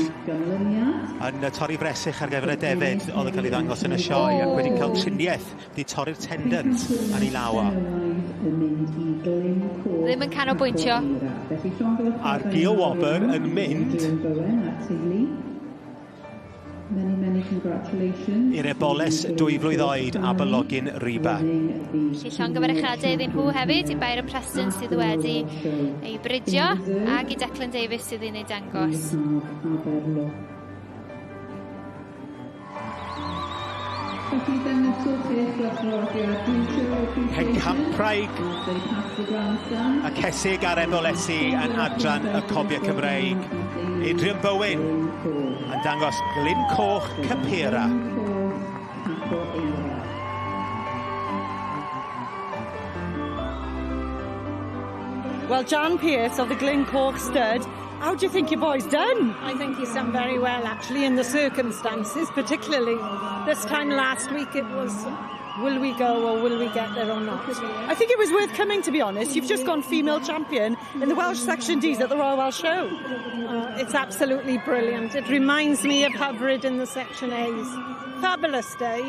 Yn torri bresych ar gyfer y defed oedd yn cael ei ddangos yn y sioe ac wedi cael triniaeth. Di torri'r tendons ar ei law o. Ddim yn canolbwyntio. A'r Gil Wobr yn mynd Many, many congratulations. I'r eboles 2 flwydd oed Aberlogin Riba. Felly llongyfarchiadau iddyn nhw hefyd, i Byron Preston sydd wedi ei bridio ac i Declan Davies sydd wedi'n ei dangos. Pencampwraig y cesig a'r ebolesi yn adran y Cobiau Cymreig. Adrian Bowen yn dangos Glyn Coch Capera. Well, Jan Pearce of the Glyn Coch Stud, how do you think your boy's done? I think he's done very well, actually, in the circumstances, particularly this time last week it was, will we go or will we get there or not? I think it was worth coming, to be honest. You've just gone female champion in the Welsh Section Ds at the Royal Welsh Show. It's absolutely brilliant. It reminds me of Hyfryd in the Section A's. Fabulous day.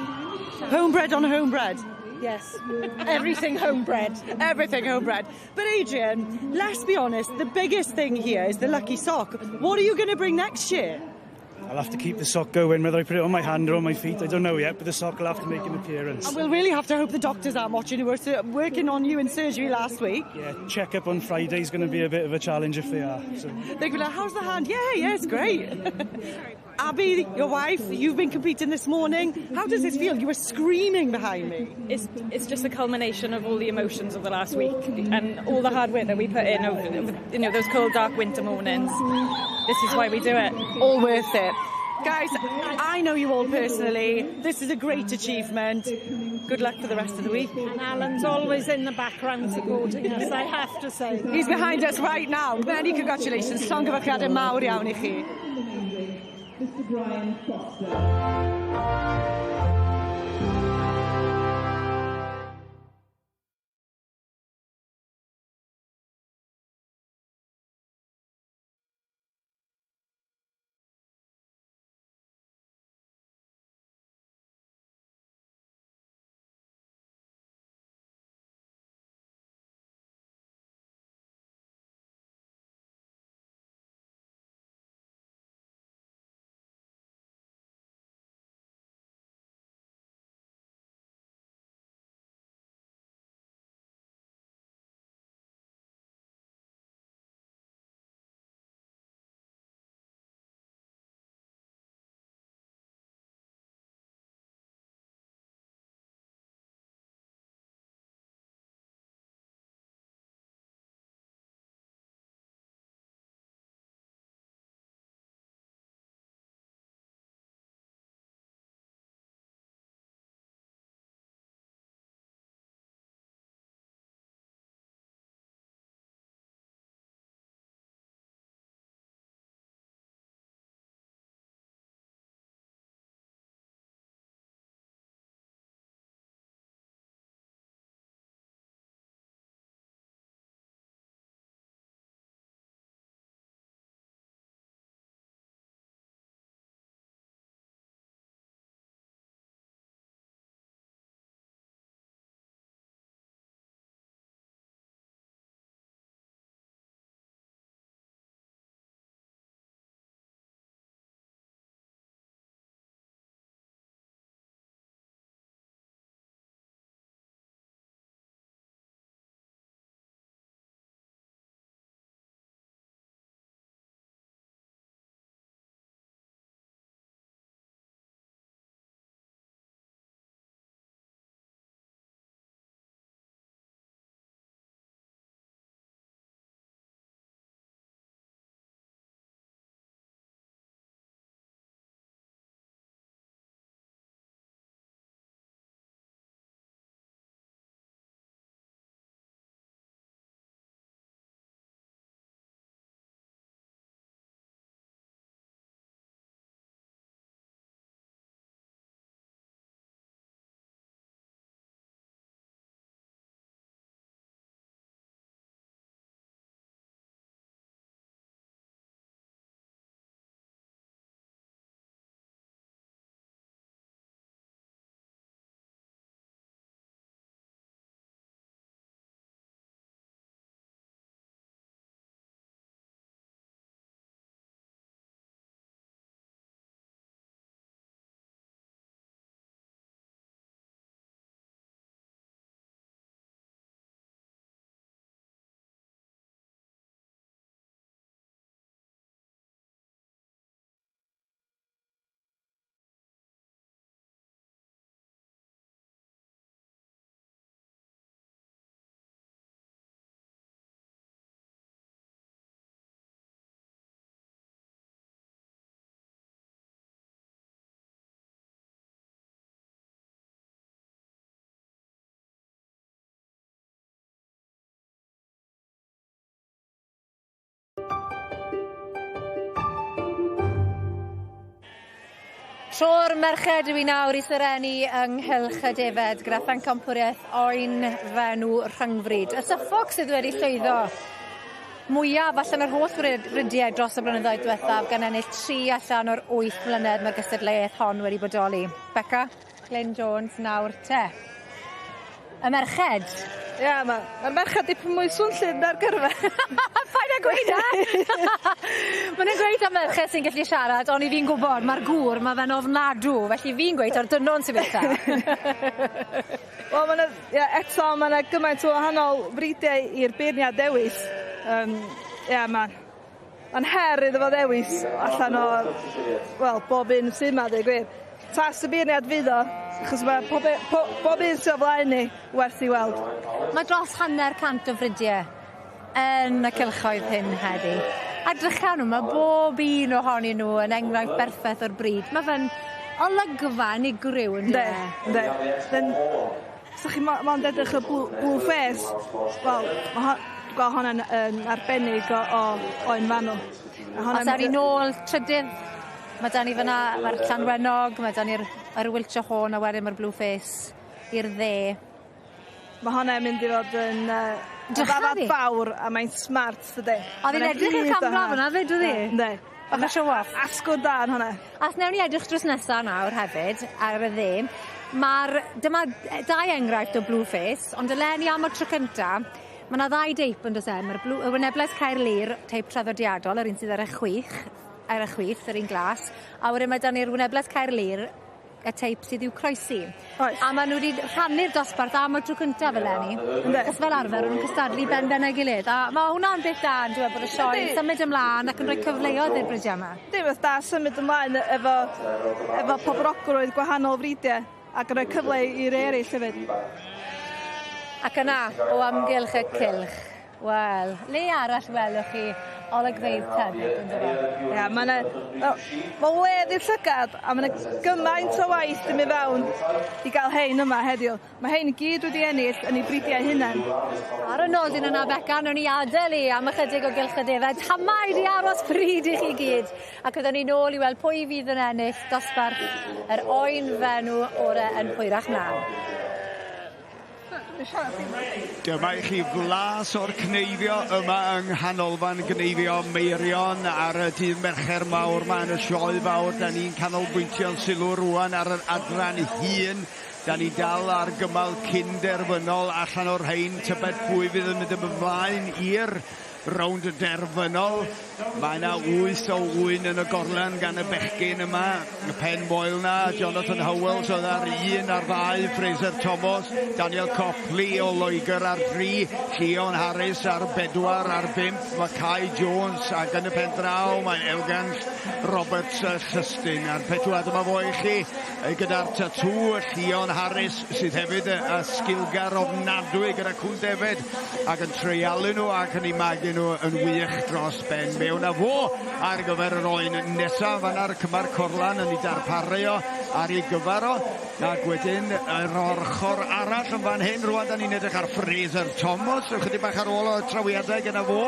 Homebred on homebred. Yes, everything homebred. Everything homebred. But Adrian, let's be honest, the biggest thing here is the lucky sock. What are you going to bring next year? I'll have to keep the sock going, whether I put it on my hand or on my feet, I don't know yet, but the sock will have to make an appearance. And we'll really have to hope the doctors aren't watching, who were working on you in surgery last week. Yeah, check-up on Friday is going to be a bit of a challenge if they are. So. They'll be like, how's the hand? Yeah, it's great. Abby, your wife, you've been competing this morning. How does this feel? You were screaming behind me. It's just the culmination of all the emotions of the last week and all the hard work that we put in over, you know, those cold, dark winter mornings. This is why we do it. All worth it. Guys, I know you all personally. This is a great achievement. Good luck for the rest of the week. And Alan's always in the background supporting us, I have to say. He's behind us right now. Many congratulations. Llongyfarchiadau mawr iawn i chi. Mr Brian Foster. Tro'r merched yw i nawr i serenu yng nghylch y defed gyda phencampwriaeth oen fenw rhyngfryd. Y Suffolk sydd wedi llwyddo mwyaf allan o'r holl fridiau dros y blynyddoedd diwethaf gan ennill 3 allan o'r 8 mlynedd mae'r gystadleuaeth hon wedi bodoli. Beca, Glyn Jones nawr te. Y merched. Ie, yeah, mae'r ma merched dipyn mwy swnllyd na'r gyrfa. Paid â gweud e! Ma' nw'n gweud am merched sy'n gallu siarad, ond i fi'n gwbod, ma'r gŵr, ma' fe'n ofnadw, felly fi'n gweud ta'r dynon sy'n betha. Wel ma' 'na ie eto ma' 'na gymaint o wahanol fridiau i'r beirniad dewis. Yym ie ma' ma'n her iddo fo ddewis allan o wel bob un sy 'ma deu gwir. Tas y beirniad fydd o achos ma' pob e- po- bob un sy o flaen ni werth i weld. Mae dros 150 o fridie yn y cylchoedd hyn heddi. A drycha nhw, mae bob un ohonyn nhw yn enghraifft berffeth o'r bryd. Mae fe'n olygfa unigryw on'd yw e? Yndi, yndi. Then sa chi mo- mond edrych y blue, blue face, wel, ma' hon, gweld honna'n yn arbennig o, o oen fanw. A Os awn ni nôl trydydd, mae 'da ni fyna, mae'r Llanwenog, mae 'da ni'r yr Wiltshire Horn a wedyn mae'r Blue Face i'r dde. Mae hwnna'n mynd i fod yn uh, ddafad fawr a mae'n smart dydy. Oedd hi'n edrych i'r camera fyna fyd, oedd hi? Yndi. Bach o show off. Asgwrn da yn hwnna. A os newn ni edrych drws nesa nawr hefyd ar y dde, mae'r dyma dau enghraifft o Blue Face, ond eleni am y tro cynta, mae 'na ddau deip yn does e? Mae'r blue, y Wynebles Caerlŷr, teip traddodiadol, yr un sydd ar y chwich, ar y chwith, yr un glas, a wedyn mae 'da ni'r Wynebles Caerlŷr, y teip sydd i'w croesi. Oes. A ma' nhw wedi rhannu'r dosbarth am y tro cyntaf eleni. Yndyn. Achos fel arfer o'n nhw'n cystadlu ben ben â'i gilydd a ma' hwnna'n beth da on'd yw e bod y sioe yn symud ymlaen ac yn rhoi cyfleoedd i'r bridiau yma. Yndi beth da symud ymlaen efo efo poblogrwydd gwahanol fridiau ac yn rhoi cyfle i'r eraill hefyd. Ac yna, o amgylch y cylch. Wel, le arall welwch chi olygfeydd tebyg on'd yfe? Ia ma' 'na wel ma' wledd i'r llygad a ma' 'na gymaint o waith 'di mynd fewn i ga'l hein yma heddiw. Ma' hein i gyd wedi ennill yn eu bridiau hunen. Ar y nodyn yna Beca newn ni adel 'i am ychydig o gylch y defaid. Tamaid i aros pryd i chi gyd. Ac fyddwn ni nôl i weld pwy fydd yn ennill dosbarth yr oen fenw ore yn hwyrach mlan. Dyma i chi flas o'r cneifio yma yng Nghanolfan Gneifio Meirion ar y dydd Mercher mawr 'ma yn y sioe fawr. Da ni'n canolbwyntio'n sylw rwan ar yr adran hŷn. Da ni dal ar gymal cyn-derfynol allan o'r rhain. Tybed pwy fydd yn mynd ymlaen i'r rownd derfynol. Mae yna wyth o ŵyn yn y gorlan gan y bechgyn yma. Y pen moel na, Jonathan Howells oedd ar un ar ddau, Fraser Thomas, Daniel Copley o Loegr ar dri, Llion Harris ar bedwar, ar bump, mae Kai Jones ac yn y pen draw mae Elgan Roberts Llystyn ar pedwar. Dyma fo i chi gyda'r tatŵ, Llion Harris sydd hefyd y sgilgar ofnadwy gyda cŵn defed ac yn treialu nhw ac yn eu magu nhw yn wych dros ben. Mewn â fo ar gyfer yr oen nesaf, fanna'r cymar Corlan yn ei darparu o ar ei gyfer o. Ac wedyn yr ochr arall yn fan hyn, rwan da ni'n edrych ar Fraser Thomas, ychydig bach ar ôl o trawiadau gyda fo.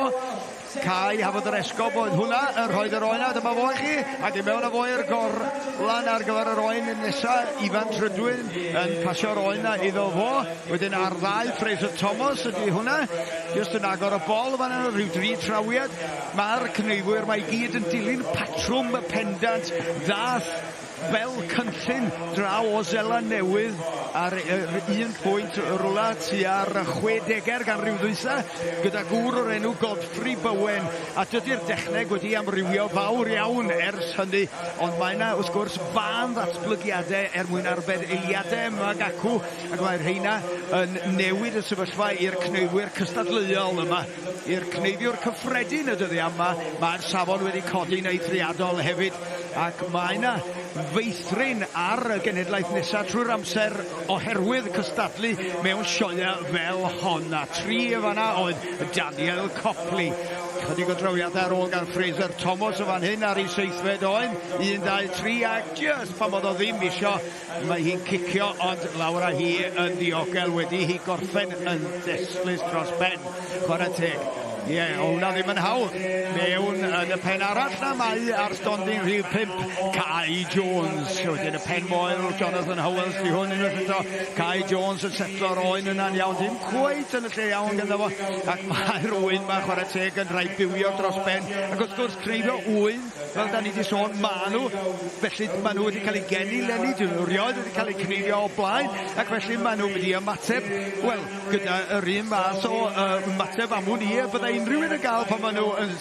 Cai Hafod yr Esgob oedd hwnna, yn rhoid yr oen a dyma fo i chi, ac i mewn â fo i'r gorlan ar gyfer yr oen nesa, Ifan Trydwyn yn pasio'r oen na iddo fo, wedyn ar ddau Fraser Thomas ydy hwnna, jyst yn agor y bol fan yna, rhyw dri trawiad, mae'r cneifwyr mae i gyd yn dilyn patrwm pendant ddath fel cynllun draw o Seland Newydd ar yr un pwynt rwla tua'r 60au'r ganrif ddwytha gyda gŵr o'r enw Godfrey Bowen a dydy'r dechneg wedi amrywio fawr iawn ers hynny ond mae yna wrth gwrs fân ddatblygiadau er mwyn arbed eiliadau yma ac acw ac mae'r rheina yn newid y sefyllfa i'r cneifwyr cystadleuol yma i'r cneifiwr cyffredin y dyddiau yma mae'r safon wedi codi'n eithriadol hefyd ac mae yna feithrin ar y genhedlaeth nesaf trwy'r amser oherwydd cystadlu mewn sioeau fel hon. A tri yn fanna oedd Daniel Copley. Chydig o drawiadau ar ôl gan Fraser Thomas yn fan hyn ar ei seithfed oen. 1, 2, 3 a just pan oedd o ddim isio mae hi'n cicio ond lawr â hi yn ddiogel wedi hi gorffen yn destlus dros ben. Chwarae teg. Ie, yeah, o hwnna ddim yn hawdd. Mewn yn y pen arall na mae ar stondin rhif 5, Kai Jones. Wedyn y pen moel, Jonathan Howells, di hwn unwaith eto. Kai Jones yn setlo'r oen yna'n iawn, ddim cweit yn y lle iawn gyda fo. Ac mae'r ŵyn ma chwarae teg yn rhai bywiog dros ben. Ac wrth gwrs, cneifio ŵyn, fel da ni wedi sôn, ma nhw. Felly ma nhw wedi cael eu geni leni, dyn nhw rioed wedi cael eu cneifio o blaen. Ac felly ma nhw'n mynd i ymateb, wel, gyda yr un math o ymateb am wn i y byddai unrhyw un yn gael pan maen nhw yn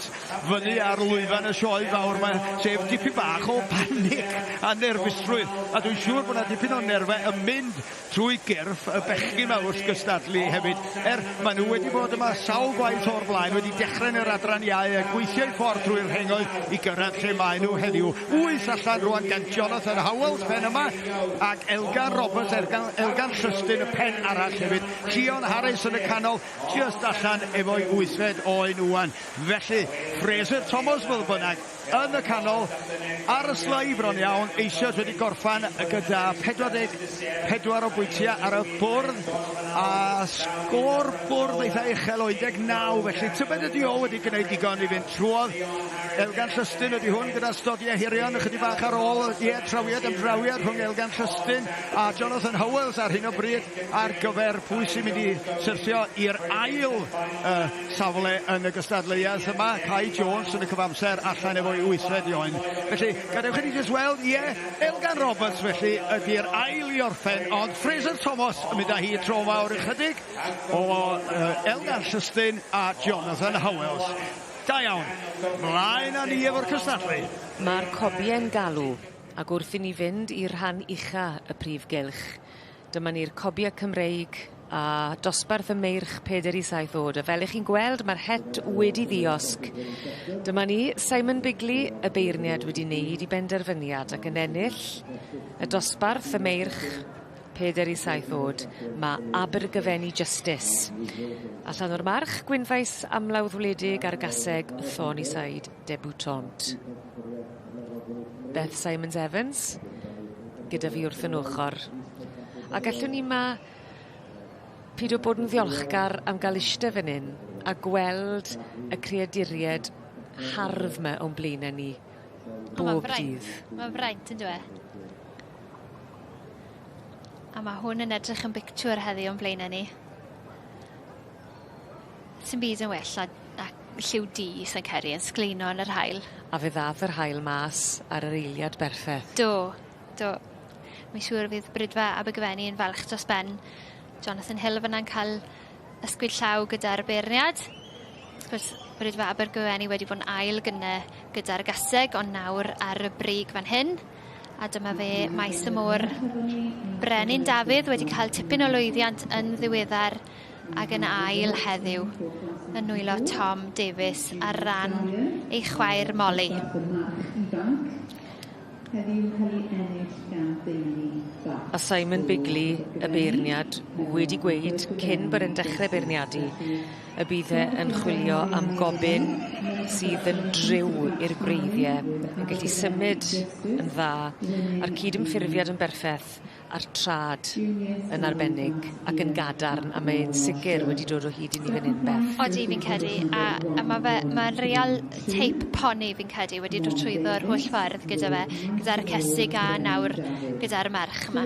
fyny ar lwyfan y sioe fawr 'ma, sef dipyn bach o panig a nerfusrwydd. A dwi'n siŵr bod 'na dipyn o nerfau yn mynd trwy gyrff y bechgyn 'ma wrth gystadlu hefyd. Er, maen nhw wedi bod yma sawl gwaith o'r blaen, wedi dechrau yn yr adran iau a gweithio eu ffordd trwy'r rhengoedd i gyrraedd lle maen nhw heddiw. Wyth allan rwan gan Jonathan Howells pen yma, ac Elgan Roberts, Elgan, Elgan Llystyn y pen arall hefyd. Llion Harris yn y canol, just allan efo'i wythfed oen ŵan. Felly, Fraser Thomas fodd bynnag, yn y canol, ar y slei bron iawn, eisoes wedi gorffan gyda 44 o bwyntiau ar y bwrdd, a sgôr bwrdd eitha uchel o 19, felly tybed ydi o wedi gwneud digon i fynd trwodd. Elgan Llystyn ydi hwn gyda stodiau hirion ychydig bach ar ôl, ie, trawiad am drawiad rhwng Elgan Llystyn a Jonathan Howells ar hyn o bryd ar gyfer pwy sy'n mynd i syrthio i'r ail safle yn y gystadleuaeth yma. Kai Jones yn y cyfamser allan efo'i wythfed oen. Felly, gadewch i ni jyst weld, ie, Elgan Roberts felly ydi'r ail i orffen, ond Fraser Thomas yn mynd â hi tro mawr ychydig o Elgan Llystyn a Jonathan Howells. Da iawn. Mlaen â ni efo'r cystadlu. Mae'r cobie'n galw, ac wrth i ni fynd i rhan ucha y prif gylch, dyma ni'r cobie Cymreig a dosbarth y meirch peder i saith o'd, a fel 'ych chi'n gweld ma'r het wedi ddiosg. Dyma ni, Simon Bigley, y beirniad wedi neud 'i benderfyniad ac yn ennill y dosbarth y meirch peder i saith o'd, ma' Abergyfenni Justice. Allan o'r march, Gwynfaes Amlawdd Wledig a'r gaseg Thornyside Debutante. Beth Simons Evans gyda fi wrth yn ochr. A gallwn ni 'ma pido bod yn ddiolchgar am ga'l ishte fan 'yn a gweld y creaduried hardd 'ma o'n blaene ni bob dydd. Ma'n fraint yndyw e? A ma' hwn yn edrych yn bictiwr heddi o'n blaene ni. Sim byd yn well a, a lliw du sa'n credu yn sgleino yn yr haul. A fe ddath yr haul mas ar yr eiliad berffeth. Do, do. Mae'n siŵr fydd Bridfa Abergyfenni yn falch dros ben. Jonathan Hill fyna'n cael ysgwyd llaw gyda'r beirniad. Wrth gwrs, Bridfa Abergyfenni wedi bod yn ail gynne gyda'r gaseg, ond nawr ar y brig fan hyn. A dyma fe, Maes y Môr, Brenin Dafydd wedi cael tipyn o lwyddiant yn ddiweddar ac yn ail heddiw yn nwylo Tom Davies ar ran ei chwaer Molly. A Simon Bigley, y beirniad, wedi gweud cyn bod e'n dechrau beirniadu y bydd e yn chwilio am gobyn sydd yn driw i'r gwreiddie, yn gallu symud yn dda, a'r cydymffurfiad yn berffeth, a'r trad yn arbennig ac yn gadarn, a mae'n sicr wedi dod o hyd i ni fan hyn, Beth. Odi, fi'n credu, a, a ma' fe, ma'n real teip poni fi'n credu wedi dod trwyddo'r holl ffordd gyda fe, gyda'r cesig a nawr gyda'r merch yma.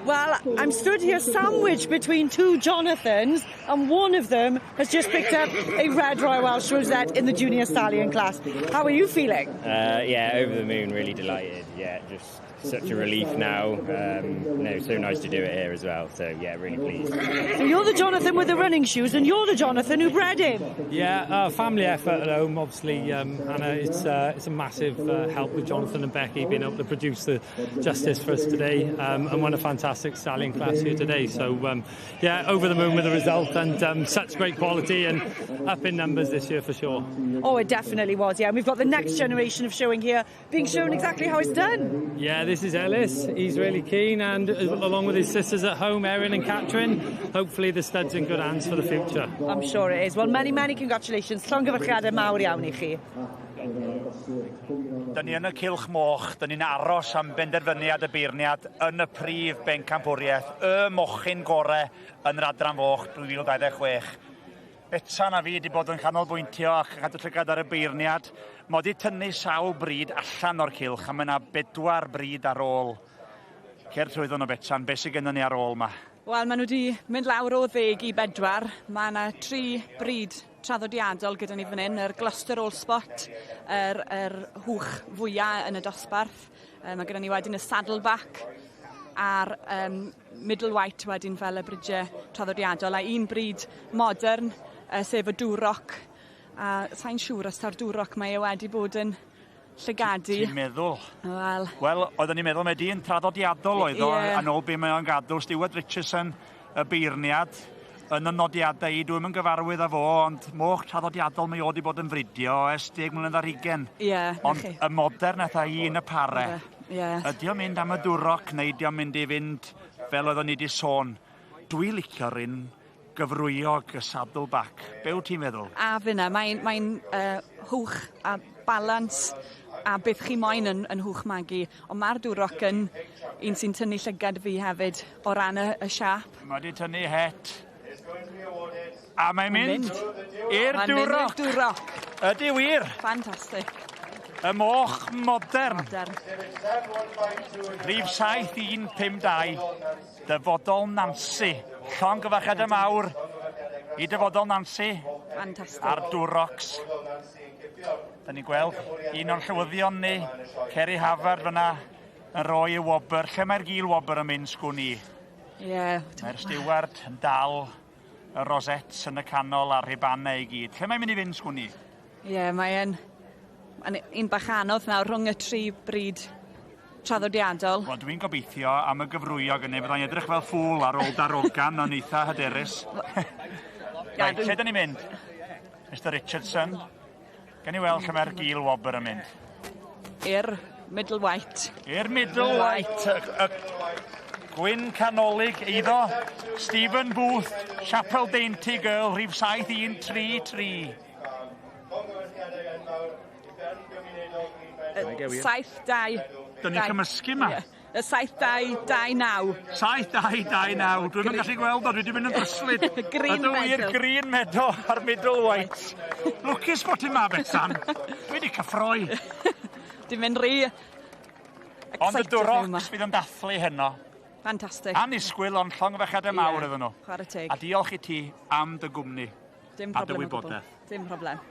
Well, I'm stood here sandwiched between two Jonathans, and one of them has just picked up a Red Royal Welsh Rosette in the junior stallion class. How are you feeling? Uh, yeah, over the moon, really delighted. Yeah, just such a relief now. No, so nice to do it here as well. So yeah, really pleased. So you're the Jonathan with the running shoes, and you're the Jonathan who bred him. Yeah, family effort at home, obviously, Hannah. It's a massive help with Jonathan and Becky being able to produce the justice for us today, and won a fantastic stallion class here today. So yeah, over the moon with the result, and such great quality and up in numbers this year for sure. Oh, it definitely was, yeah. And we've got the next generation of showing here being shown exactly how it's done. Yeah, this is Ellis. He's really keen, and along with his sisters at home, Erin and Catherine, hopefully the stud's in good hands for the future. I'm sure it is. Well, many, many congratulations. Llongyfarchiadau mawr iawn i chi. Dyn ni yn y cylch moch, dyn ni'n aros am benderfyniad y beirniad yn y prif bencampwriaeth, y mochyn gore yn yr adran foch 2026. Betsan a fi wedi bod yn canolbwyntio ac yn cadw llygad ar y beirniad. Mae wedi tynnu sawl bryd allan o'r cylch a mae yna bedwar bryd ar ôl. Cer trwyddo nhw Betsan, beth sydd gennym ni ar ôl ma? Wel, maen nhw wedi mynd lawr o 10 i 4. Mae yna tri bryd traddodiadol gyda ni fan hyn, yr Gloucester All Spot, yr hwch fwyaf yn y dosbarth. Mae gyda ni wedyn y Saddleback a'r Middle White wedyn fel y bridiau traddodiadol, a un bryd modern, sef y Duroc. A sa'n siŵr os ta'r Duroc mae e wedi bod yn llygadu. Ti'n meddwl? Wel. Wel, oeddwn ni'n meddwl mae dyn traddodiadol oedd o, yn ôl be mae o'n gadw. Stuart Richardson, y beirniad, yn y nodiadau i, dwi'm yn gyfarwydd â fo, ond moch traddodiadol mae o wedi bod yn fridio ers 10 mlynedd ar hugen. Ie, Ond y modern eitha un y pare. Ydy o'n mynd am y Duroc neu ydy o'n mynd i fynd fel oeddwn ni wedi sôn? Dwi licio'r un gyfrwyog y saddleback. Be wyt ti'n meddwl? A fyna, mae'n hwch a balans a beth chi moyn yn hwch magu. Ond mae'r Duroc yn un sy'n tynnu llygad fi hefyd o ran y siâp. Mae wedi tynnu het. A mae'n mynd i'r Mae'n mynd i'r Duroc. Duroc. Ydy wir. Fantastic. Y moch modern. Modern. Rhif 7152. Dyfodol Nancy. Llongyfarchiadau mawr i Dyfodol Nancy. Fantastic. A'r Durocs. Da ni'n gweld un o'r llywyddion ni, Kerry Havard fyna, yn rhoi y wobr. Lle mae'r gil wobr yn mynd, sgwn i? Ie. Mae'r steward yn dal y rosettes yn y canol a'r rhubanau i gyd. Lle mae'n mynd i fynd, sgwn i? Ie, mae'n un bach anodd nawr rhwng y tri bryd traddodiadol. Wel, dwi'n gobeithio am y gyfrwyog yna, byddai'n edrych fel ffŵl ar ôl darogan, ond eitha hyderus. Reit, lle da ni'n mynd? Mr Richardson, gen i weld lle mae'r gil wobr yn mynd. I'r Middle White. I'r Middle White, y gwyn canolig eiddo Stephen Booth, Chapel Dainty Girl, rhif 7133. 7-2. Dyn ni'n cymysgu yma. Ie. Y 7-2-2-9. 7-2-2-9. Dwi'm yn gallu gweld o, dwi wedi mynd yn dryslyd. Green Ydw wir, Meadow. Green Meadow a'r Middle White. Lwcus bod ti'n ma, Betsan. Dwi wedi cyffroi. Dwi'n mynd rhy Ond y excited heddiw 'ma. Durocs fydd yn dathlu heno. Fantastic. Annisgwyl ond llongyfarchiadau mawr iddyn nhw. Chwarae teg. A diolch i ti am dy gwmni. Dim A dy problem o gwbl. wybodaeth. Dim problem.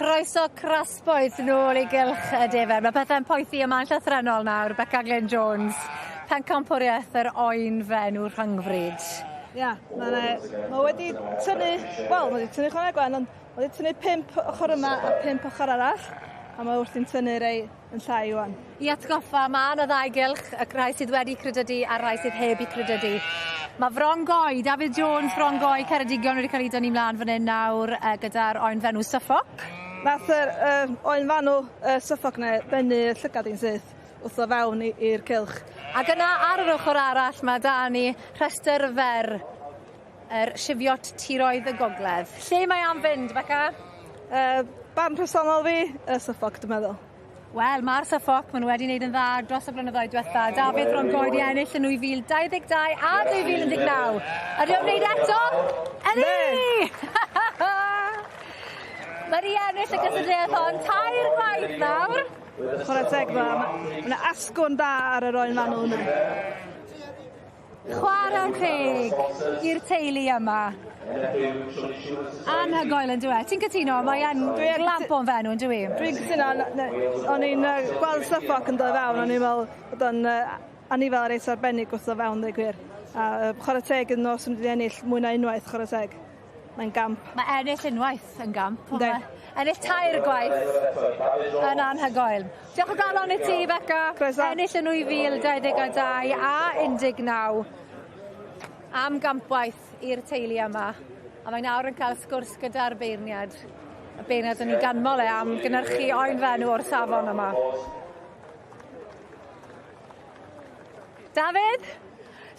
Croeso crasboeth nôl i gylch y defer. Mae pethau'n poethi yma'n llythrennol nawr, Beca Glyn Jones. Pencampwriaeth yr oen fenw rhyngfryd. Ia, mae wedi tynnu, wel, mae wedi tynnu chwarae gwen, ond mae wedi tynnu 5 ochr yma a 5 ochr arall, a mae wrthi'n tynnu rei yn llai wan. I atgoffa, mae yna ddau gylch, y rhai sydd wedi credydu a'r rhai sydd heb eu credydu. Mae Frongoi, David Jones, Frongoi, Ceredigion wedi cael ei dynnu mlaen fan hyn nawr gyda'r oen fenw Suffolk. Nath yr oen fanw Suffolk na ddenu llygad i'n syth wrth o fewn i'r cylch. Ac yna ar yr ochr arall mae da ni rhestr fer yr Cheviot Tiroedd y Gogledd. Lle mae am fynd, Beca? Barn personol fi, y Suffolk, dwi'n meddwl. Wel, mae'r Suffolk, maen nhw wedi wneud yn dda dros y blynyddoedd diwetha. Dafydd Frongoi wedi ennill yn 2022 a 2019. Ydy o'n wneud eto? Ydy! Mae wedi ennill y gystadleuaeth hon 3 gwaith nawr. Chwarae teg dda, mae yna asgwrn da ar yr oen fanw yna. Chwarae teg i'r teulu yma. Anhygoel yn dyw e. Ti'n cytuno? Mae e'n glamp o'n fenw yn dyw e? Dwi'n cytuno. O'n i'n gweld Suffolk yn dod fewn, o'n i'n meddwl bod o'n anifail reit arbennig wrth o fewn, dweud gwir. A chwarae teg yn nos yn wedi ennill mwy na unwaith, chwarae teg. Mae'n gamp. Mae ennill unwaith yn gamp. Ennill 3 gwaith yn anhygoel. Diolch o galon i ti, Beca. Croeso. Ennill yn 2022 a 19 am gampwaith i'r teulu yma. A mae nawr yn cael sgwrs gyda'r beirniad. Y beirniad yn ei ganmol e am gynhyrchu oen fenw o'r safon yma. Dafydd,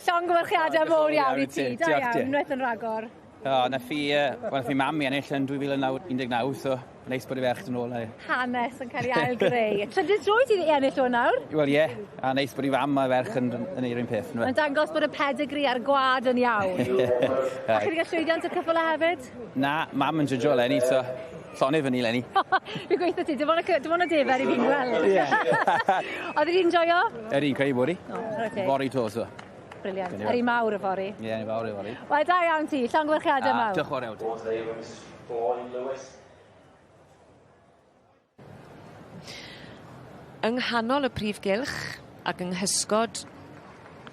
llongyfarchiadau mowr iawn i ti. Da iawn, unwaith yn rhagor. O, nath i mam i ennill yn 2019, so neis bod i ferch yn ôl. Hanes yn cael ei ail-greu. Trydydd tro i ti ennill o nawr? Wel ie, a neis bod i fam a ferch yn neud yr un peth. Mae'n dangos bod y pedigree a'r gwad yn iawn. A chi wedi cael llwyddiant y ceffylau hefyd? Na, mam yn jydjo eleni, so llonydd fyny eleni. Fi'n gweithio ti, dim ond y defer i fi'n gweld. Oedd hi'n joio? Ydy, credu bod hi. Fory to, so. Brilliant. Yr un mawr yfory. Ie, un fawr yfory. Wel, da iawn ti. Llongyfarchiadau mawr. Diolch yn fawr iawn. Yng nghanol y prif gylch ac yng nghysgod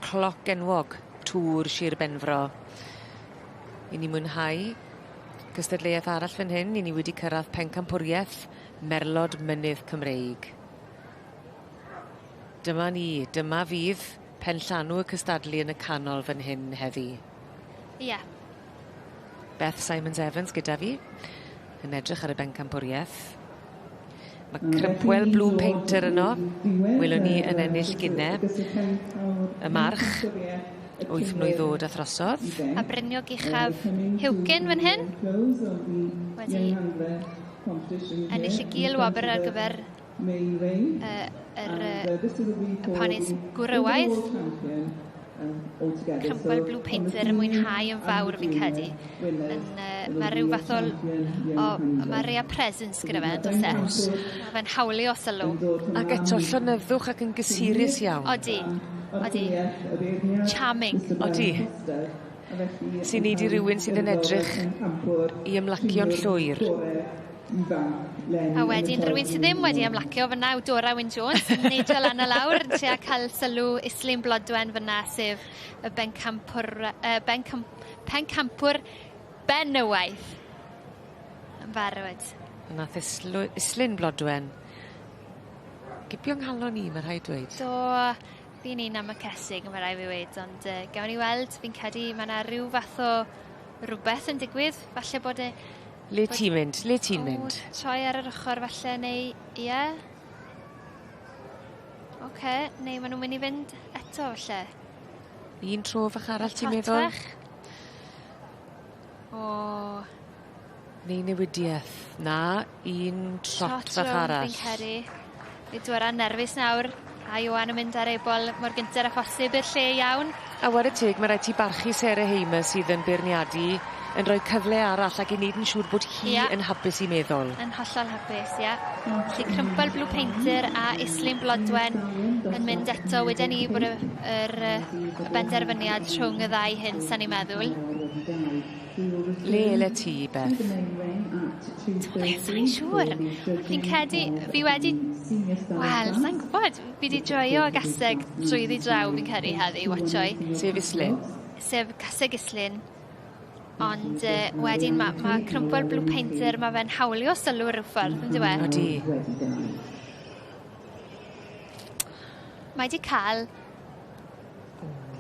cloc enwog Tŵr Sir Benfro. I ni mwynhau cystadleuaeth arall fan hyn, i ni wedi cyrraedd pencampwriaeth Merlod Mynydd Cymreig. Dyma ni, dyma fydd penllanw y cystadlu yn y canol fan hyn heddi. Ie. Beth Simons Evans gyda fi, yn edrych ar y bencampwriaeth. Mae Crumpwell Blue Painter yno, welwn ni yn ennill gynne. Y march, 8 mlwydd oed a throsodd. A Bryniog Uchaf Hewgyn fan hyn. Wedi ennill y gil wobr ar gyfer y ponis gwrywaidd. Crumpwell Blue Painter yn mwynhau yn fawr fi'n credu. Mae rhyw fath o mae rhai presence gyda fe, does e? Mae fe'n hawlio sylw. Ac eto llonyddwch ac yn gysurus iawn. Odi, odi. Charming. Odi. Sy'n neud i rywun sydd yn edrych i ymlacio'n llwyr. A wedyn rhywun sydd ddim wedi ymlacio fyna yw Dora Wyn Jones, yn neidio lan a lawr, yn trio cael sylw Islwyn Blodwen fyna, sef y pencampwr benywaidd. Yn barod. Nath Islwyn Blodwen gipio nghalon i, mae rhaid dweud. Do, fi'n un am y cesig, mae rhaid fi weud, ond gawn ni weld, fi'n credu mae yna rhyw fath o rhywbeth yn digwydd, falle bod e... Le ti'n mynd? Le ti'n mynd? Troi ar yr ochr falle, neu... Ie? Oce, neu maen nhw'n mynd i fynd eto falle. Un tro fach arall ti'n meddwl? O. Neu newidiaeth. Na, un trot fach arall. Fi'n credu. Fi dwara'n nerfus nawr. A Ioan yn mynd ar ebol mor gynted â phosib i'r lle iawn. A ware teg, mae rhaid ti barchu Sarah Hamer sydd yn beirniadu yn rhoi cyfle arall ac i wneud yn siŵr bod hi yn hapus i meddwl. Yn hollol hapus, ie. Felly Crumpwell Blue Painter a Islwyn Blodwen yn mynd eto. Weden ni bod y benderfyniad rhwng y ddau hyn, sa'n i'n meddwl. Le ele ti, Beth? Sa'n siŵr. Fi'n credu, fi wedi... Wel, sa'n gwybod. Fi wedi joio gaseg drwyddi draw fi'n credu heddi, watchoi. Sef Islyn? Sef caseg Islyn. Ond wedyn mae ma Crumpwell Blue Painter, mae fe'n hawlio sylw rhyw ffordd, yn dyw e? Odi. Mae wedi cael...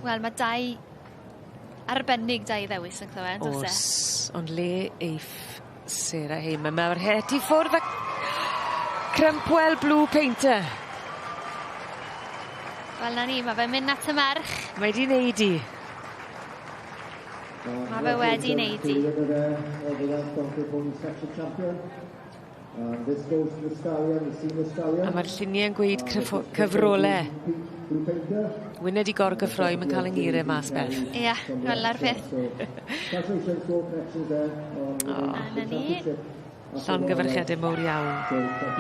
Wel, mae dau arbennig da i ddewis yn clywed, oes e? Oes, ond le eiff Sarah Hayman. Mae'r het i ffwrdd a Crumpwell Blue Painter. Wel, na ni, mae fe'n mynd at y merch. Mae di wneud i. Mae fe wedi wneud i. A mae'r lluniau yn gweud cyfrolau. Wyned i gorgyffroi, mae'n cael yng ngirau mas beth. Ia, wel, na'r peth. Oh. A na ni. Llongyfarchiadau mowr iawn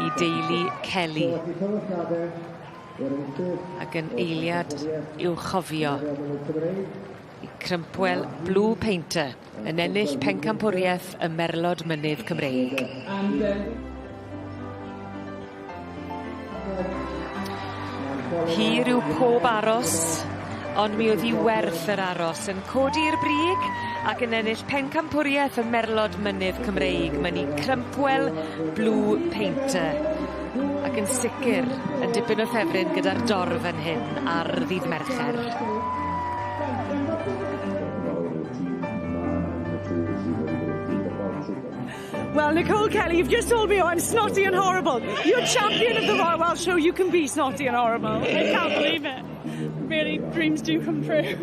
i deulu Kelly. Ac yn eiliad i'w chofio. I Crumpwell Blue Painter yn ennill pencampwriaeth y Merlod Mynydd Cymreig. Hir yw pob aros, ond mi oedd hi werth yr aros yn codi'r brig ac yn ennill pencampwriaeth y Merlod Mynydd Cymreig. Mae'n i Crumpwell Blue Painter ac yn sicr yn dipyn o ffefryn gyda'r dorf yn hyn ar ddydd Mercher. Well, Nicole Kelly, you've just told me I'm snotty and horrible. You're champion of the Royal Welsh Show. You can be snotty and horrible. I can't believe it. Really, dreams do come true.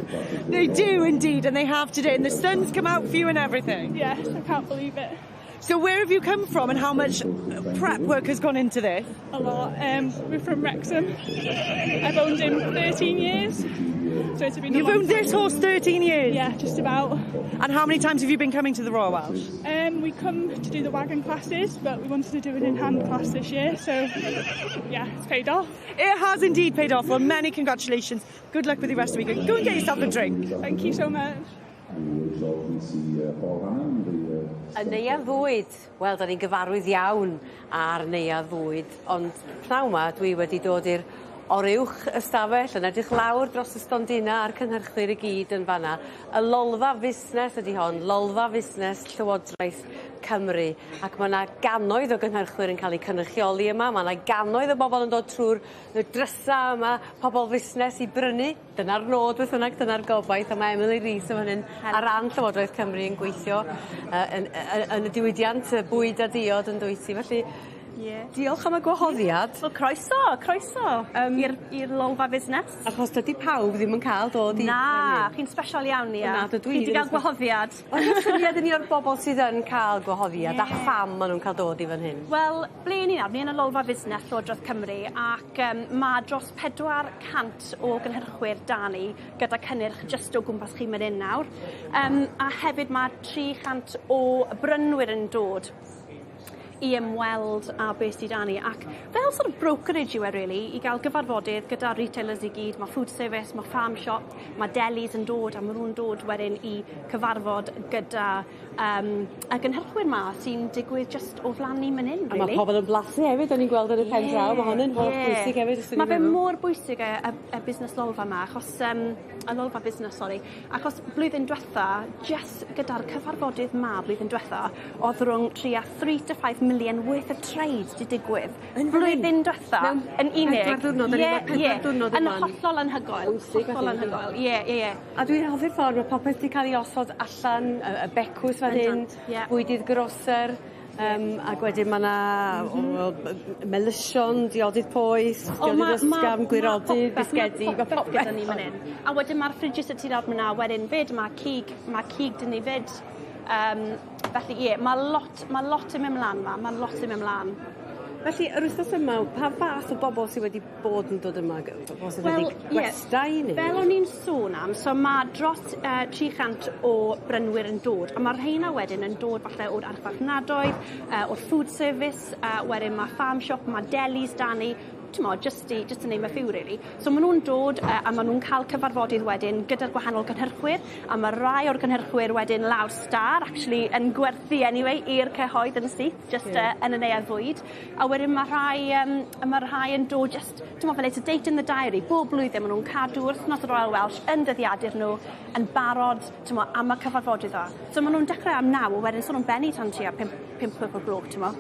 They do indeed, and they have today. And the sun's come out for you and everything. Yes, I can't believe it. So where have you come from and how much prep work has gone into this? A lot. We're from Wrexham. I've owned him 13 years. So it's been a You've long owned this time. horse 13 years? Yeah, just about. And how many times have you been coming to the Royal Welsh? We come to do the wagon classes, but we wanted to do an in-hand class this year, so yeah, it's paid off. It has indeed paid off. Well, many congratulations. Good luck with the rest of the week. Go and get yourself a drink. Thank you so much. Y neuadd fwyd, wel, da ni'n gyfarwydd iawn ar neuadd fwyd, ond pnawn 'ma dwi wedi dod i'r oruwch ystafell yn edrych lawr dros y stondina a'r cynhyrchwyr i gyd yn fanna. Y lolfa fusnes ydi hon, lolfa fusnes Llywodraeth Cymru, ac ma' 'na gannoedd o gynhyrchwyr yn cael eu cynrychioli yma, ma' 'na gannoedd o bobl yn dod trw'r y drysa yma, pobl fusnes i brynu. Dyna'r nod beth bynnag, dyna'r gobaith, a ma' Emily Rees yn fan hyn ar ran Llywodraeth Cymru yn gweithio yn y diwydiant bwyd a diod yn dwyt ti, felly Yeah. Diolch am y gwahoddiad. Wel, croeso, croeso i'r lolfa fusnes. Achos dydy pawb ddim yn cael dod i... Na, chi'n special iawn, Nia. Na, dydw i Chi 'di ddim gael yn gwahoddiad. Ond syniad i ni o'r bobl sydd yn cael gwahoddiad a Ie. pham maen nhw'n cael dod i fan hyn. Wel, ble ni nawr? Ni yn y lolfa fusnes Llywodraeth Cymru ac mae dros 400 o gynhyrchwyr da ni gyda cynnyrch jyst o gwmpas chi fan hyn nawr. A hefyd mae 300 o brynwyr yn dod i ymweld â beth sydd 'da ni ac fel sort of brokerage yw e really i gael gyfarfodydd gyda retailers i gyd, mae food service, mae farm shop, mae delis yn dod a maen nhw'n dod wedyn i cyfarfod gyda y gynhyrchwyr 'ma sy'n digwydd just o flan ni man hyn A mae really. pobl yn blasu hefyd, o'n i'n gweld yn y pen draw, mae hwn yn holl bwysig hefyd. os 'dyn Mae ni'n fe meddwl. mor bwysig y busnes lolfa 'ma achos y lolfa busnes, sori, achos blwyddyn diwetha, just gyda'r cyfarfodydd 'ma blwyddyn diwetha, oedd rhwng tua 3 to 5 million worth of trade 'di digwydd. Yn Blwyddyn diwetha, Mewn yn unig. pedwar diwrnod, o'n i'n Ie, gweld pedwar ie. diwrnod Yn yma. hollol anhygoel. Bwysig Hollol felly. anhygoel, ie, ie, ie. A dwi'n hoffi'r ffordd mae popeth 'di cael ei osod allan, y becws fan hyn, Bendant, ie. bwydydd groser, ac wedyn ma' 'na melysion, diodydd poeth, O, diodydd ysgafn, gwirodydd, bisgedi, ma' ma' popeth popeth gyda ni fan hyn. A wedyn ma'r fridges y tu lawr fyna wedyn 'fyd, ma' cig 'da ni 'fyd. Felly ie, ma' lot yn mynd mlan 'ma, ma' lot yn mynd mlan. Felly, yr wythnos yma, pa fath o bobl sydd wedi bod yn dod yma? Pobl sydd wedi gwestai neu? Fel o'n i'n sôn am, so mae dros 300 o brynwyr yn dod, a mae'r rheina wedyn yn dod falle o'r archfarchnadoedd, o'r food service, wedyn mae farm shop, mae delis 'da ni, T'mo', just i just to name a few really. So ma' nw'n dod a ma' nw'n ca'l cyfarfodydd wedyn gyda'r gwahanol gynhyrchwyr a ma' rai o'r gynhyrchwyr wedyn lawr star actually yn gwerthu anyway i'r cyhoedd yn syth jyst yn y neuadd fwyd. A wedyn ma' rhai yym a ma' rhai yn dod jyst t'mo' fel it's a date in the diary bob blwyddyn ma' nw'n cadw wthnos y Royal Welsh yn dyddiadur nhw yn barod t'mo' am y cyfarfodydd 'a. So ma' nw'n dechre am naw a wedyn so nw'n bennu tan tua pump pump chwech o'r gloch t'mo'.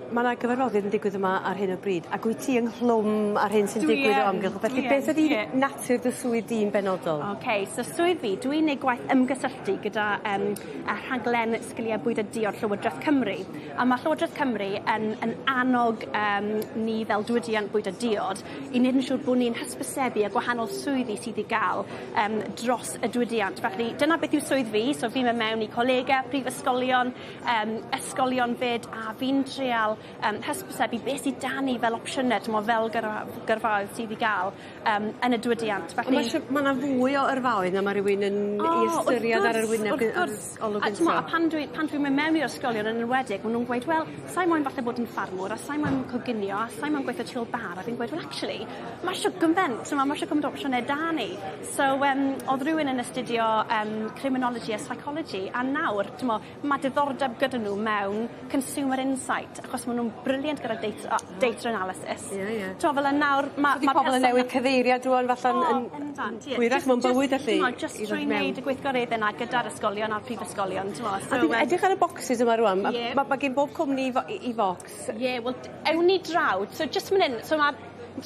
Ma' 'na gyfarfodydd yn digwydd yma ar hyn o bryd ac wyt ti ynghlwm â'r hyn sy'n Dwi digwydd o yn, amgylch felly dwi yn, beth ydi ie. natur dy swydd di'n benodol? Oce so swydd fi dwi'n neud gwaith ymgysylltu gyda yym y rhaglen sgilie bwyd a diod Llywodreth Cymru. A ma' Llywodreth Cymru yn yn annog yym ni fel diwydiant bwyd a diod i neud yn siŵr bo' ni'n hysbysebu y gwahanol swyddi sydd i ga'l yym dros y diwydiant. Felly dyna beth yw swydd fi so fi'n myn' mewn i colege, prifysgolion yym ysgolion 'fyd a fi'n trial yym hysbysebu beth sydd 'da ni fel opsiyne t'mo' fel gyrfa- gyrfaoedd sydd i ga'l yym yn y diwydiant felly... Ma' siw- ma' 'na fwy o yrfaoedd na ma' rywun yn ei ystyried ar yr wyneb Wrth gwrs. olwg A t'mo' gynta. a pan dwi pan dwi'n myn' mewn i'r ysgolion yn enwedig ma' nw'n gweud wel sai moyn falle bod yn ffarmwr a sai moyn coginio a sai moyn gweitho tu ôl bar a fi'n gweud wel actually ma' shwt gyment t'mo' ma' shwt gyment o opsiyne 'da ni. So yym o'dd rywun yn astudio yym criminology a psychology a nawr t'mo' ma' diddordeb gyda nhw mewn consumer insight achos ma' nw'n brilliant gyda data data analysis. Ie ie. T'mo' fel yn nawr ma' So 'di ma' pobol yn newid cyfeiriad rŵan falla'n yn... O bendant ie. Hwyrach mewn bywyd felly. T'mo' jyst i ddod trwy mewn. neud y gweithgaredde 'na gyda'r ysgolion a'r prifysgolion t'mo' A so dwi'n edrych ar y bocsys yma rŵan ma' ma' ma' gin bob cwmni 'i fo- 'i 'i focs. Ie wel ewn ni draw so jyst myn 'yn so ma'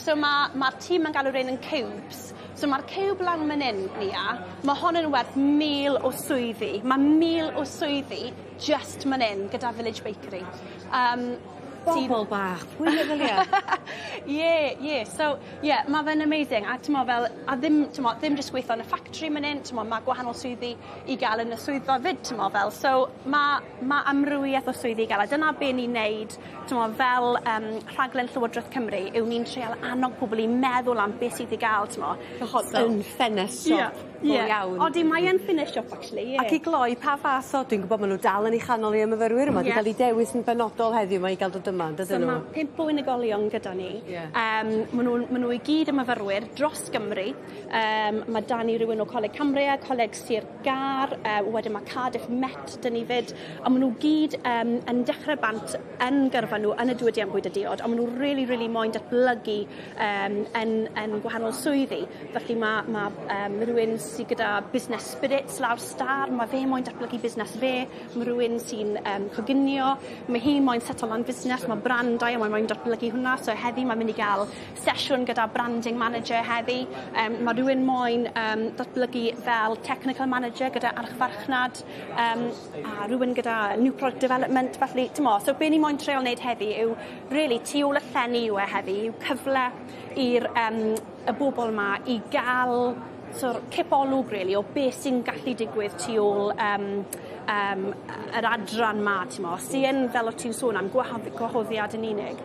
so ma' ma'r tîm yn galw'r rein yn cubes. So ma'r ciwb lan myn 'yn Nia, ma' hon yn werth mil o swyddi. Ma' mil o swyddi jyst myn 'yn gyda Village Bakery. Yym sydd... Bobol bach, pwy meddylia? Ie ie so ie ma' fe'n amazing a t'mo' fel a ddim t'mo' ddim jyst gweitho yn y ffactri myn 'yn t'mo' ma' gwahanol swyddi i ga'l yn y swyddfa 'fyd t'mo' fel so ma' ma' amrywieth o swyddi i ga'l a dyna be' ni'n neud t'mo' fel yym rhaglen Llywodreth Cymru yw ni'n treial annog pobol i meddwl am beth sydd i ga'l t'mo'. So, yn ffenest siop go iawn. Odi mae yn ffenest siop actually ie. Ac i gloi pa fath o dwi'n gwbod ma' n'w dal yn 'u chanol 'u y myfyrwyr yma 'di ca'l 'u dewis yn benodol heddiw 'ma i ga'l dod yma yndydyn So nhw? ma' pump o unigolion gyda ni. Ie. Yym ma' nw'n ma' nw i gyd yn myfyrwyr dros Gymru. Yym ma' 'da ni rywun o Coleg Cambria, Coleg Sir Gâr, wedyn ma' Cardiff Met 'da ni 'fyd a ma' nw gyd yym yn dechre bant yn gyrfa nw yn y diwydiant bwyd a diod a ma' nw rili rili moyn datblygu yym yn yn gwahanol swyddi. Felly ma' ma' yym rywun sy gyda busnes spirits lawr star ma' fe moyn datblygu busnes fe, ma' rywun sy'n yym coginio, ma' hi moyn seto lan busnes, ma' brandau a mae moyn datblygu hwnna so heddi mae'n mynd i ga'l sesiwn gyda branding manager heddi. Yym ma' rywun moyn yym datblygu fel technical manager gyda archfarchnad yym a rywun gyda new product development felly t'mo' so be' ni moyn treial neud heddi yw rili tu ôl y llenni yw e heddi yw cyfle i'r yym y bobol 'ma i ga'l so'r cipolwg rili o be' sy'n gallu digwydd tu ôl yym yym yr adran 'ma t'mo' sy yn fel o' ti'n sôn am gwahodd- gwahoddiad yn unig.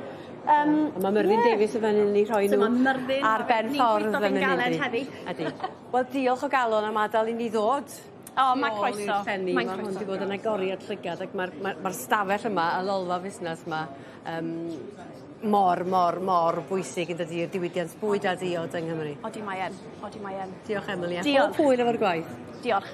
Yym A ma' Myrddin ie. Davies yn fan 'yn i rhoi So nhw ma' Myrddin ar ben ffordd Ni'n yn galed yndi? heddi. Ydi. Wel diolch o galon am adal i ni ddod. O ma' tu ôl i'r croeso. llenni. Mae'n Ma' hwn croeso. 'di bod yn agoriad llygad ac ma'r ma' ma'r stafell yma y lolfa fusnas 'ma yym mor mor mor bwysig yndydi i'r diwydiant bwyd a diod yng Nghymru. Odi mae yn. Odi mae yn. Diolch Emily a Diolch. pob hwyl efo'r gwaith. Diolch.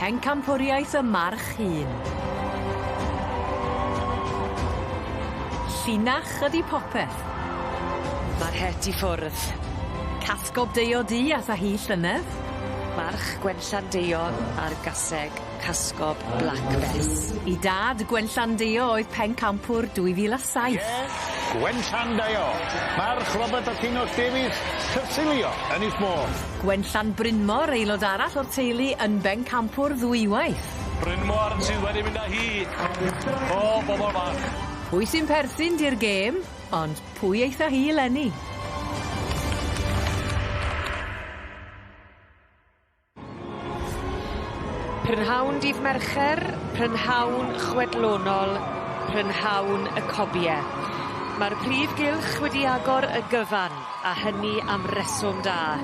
Pencampwriaeth y March Hŷn. Llinach ydi popeth. Ma'r het i ffwrdd. Casgob Deio Du ath â hi llynedd. March Gwenllan Deio a'r gaseg Casgob Black Bess. 'I dad Gwenllan Deio oedd pencampwr 2007. Ie, Gwenllan Deio. March Robert a Llinos Davies, Cecilio, Ynys Môn. Gwenllan Brynmor, aelod arall o'r teulu, yn bencampwr ddwywaith. Brynmor sydd wedi mynd â hi. O, bobol bach. Pwy sy'n perthyn di'r gêm, ond pwy eitha hi eleni? Prynhawn dydd Mercher, prynhawn chwedlonol, prynhawn y cobie. Ma'r prif gylch wedi agor y gyfan, a hynny am reswm da.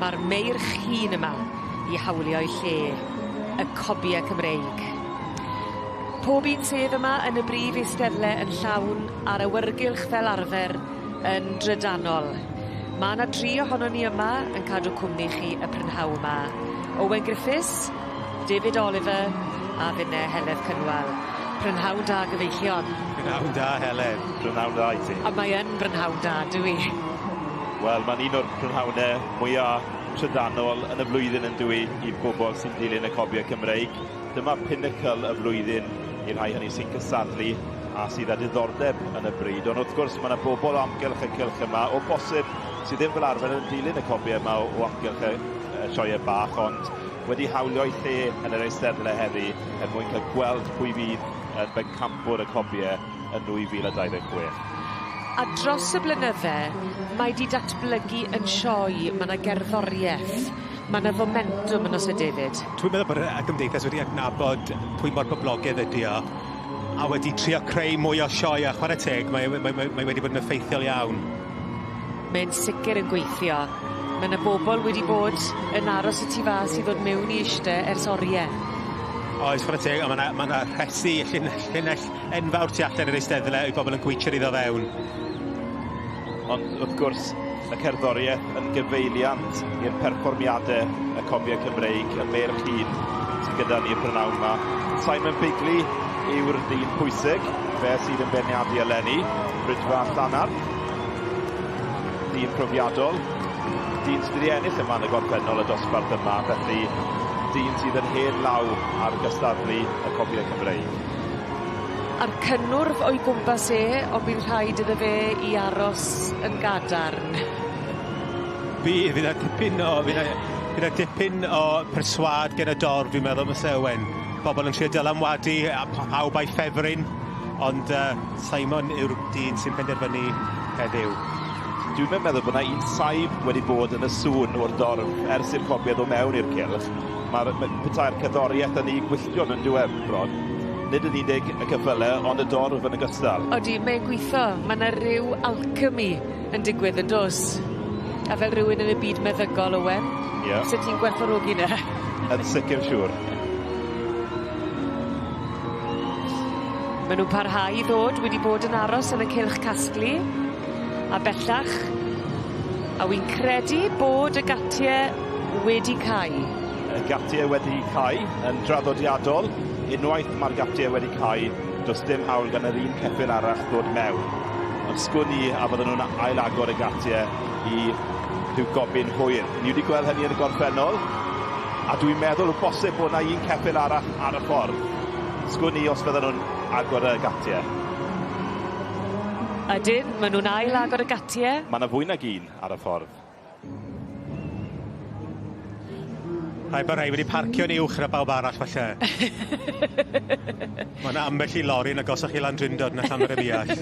Ma'r meirch hŷn yma i hawlio'u lle, y cobie Cymreig. Pob un sedd yma yn y brif eisteddle yn llawn a'r awyrgylch fel arfer yn drydanol. Ma' 'na dri ohonon ni yma yn cadw cwmni chi y prynhaw 'ma. Owen Griffiths, David Oliver a finne Heledd Cynwal. Prynhawn da gyfeillion. Prynhawn da Heledd. Prynhawn da i ti. A mae yn brynhawn da on'd yw 'i? Wel ma'n un o'r prynhawne mwya trydanol yn y flwyddyn on'd yw 'i i bobol sy'n dilyn y cobie Cymreig. Dyma pinnacle y flwyddyn i'r rhai hynny sy'n cystadlu a sydd â diddordeb yn y bryd. Ond wrth gwrs mae yna bobl o amgylch y cylch yma, o bosib sydd ddim fel arfer yn dilyn y cobiau yma o, o amgylch y, y sioeau bach, ond wedi hawlio'i lle yn yr eisteddle heddi er mwyn cael gweld pwy fydd yn bencampwr y cobiau yn 2026. A dros y blynydde, mae 'di datblygu yn sioe, ma' 'na gerddorieth, ma' 'na fomentwm yn o's e David? Dwi'n meddwl bod y gymdeithas wedi adnabod pwy mor boblogaidd ydi o, a wedi trio creu mwy o sioe, a chwarae teg, mae mae mae mae wedi bod yn effeithiol iawn. Mae'n sicr yn gweithio. Ma' 'na bobol wedi bod yn aros y tu fas i ddod mewn i ishte ers orie. Oes, chwarae teg, a ma' 'na ma' 'na rhesi llinell llinell enfawr tu allan i'r eisteddle i bobl yn gweitio iddo fewn. Ond wrth gwrs, y cerddoriaeth yn gyfeiliant i'r perfformiade y cobiau Cymreig, y meirch hŷn sydd gyda ni y prynawn 'ma. Simon Bigley yw'r dyn pwysig, fe sydd yn beirniadu eleni, Rydfa Llanarth. Dyn profiadol, dyn sydd wedi ennill yma yn y gorffennol y dosbarth yma, felly dyn sydd yn hen law ar gystadlu y cobiau Cymreig. A'r cynnwrf o'i gwmpas e, ond bydd rhaid iddo fe i aros yn gadarn. Fi, fydd 'na dipyn o, fydd 'na fydd 'na dipyn o perswâd gen y dorf dwi'n meddwl fyse Owen. Pobol yn trio dylanwadu a pawb a'i ffefryn, ond uh, Simon yw'r dyn sy'n penderfynu heddiw. Dwi'm yn meddwl bod 'na un saib wedi bod yn y sŵn o'r dorf ers i'r cobiau ddod mewn i'r cylch. Mae'r petai'r cerddoriaeth yn eu gwylltio nhw yndyw e, bron. Nid yn unig y ceffyle, ond y dorf yn ogystal. Odi, mae'n gweithio. Mae 'na ryw alchemy yn digwydd yn do's? A fel rhywun yn y byd meddygol, Owen. Ie. Sut ti'n gwerthfawrogi 'na? Yn sicr siŵr. Ma' nw'n parhau i ddod wedi bod yn aros yn y cylch casglu a bellach a wi'n credu bod y gatie wedi cau. Y gatie wedi cau yn draddodiadol, unwaith ma'r gatie wedi cau, does dim hawl gan yr un ceffyl arall ddod mewn. Ond sgwn i a fydden nhw'n ail-agor y gatie i rhyw gobin hwyr. Ni wedi gweld hynny yn y gorffennol, a dwi'n meddwl o bosib bod 'na un ceffyl arall ar y ffordd. Sgwn i os fydden nhw'n agor y gatie. Ydyn, maen nhw'n ail agor y gatie. Mae 'na fwy nag un ar y ffordd. Rhaid bod rhai wedi parcio'n uwch na bawb arall falle. Mae 'na ambell i lori yn agosach i Landrindod na Llanfair-ym-Muallt.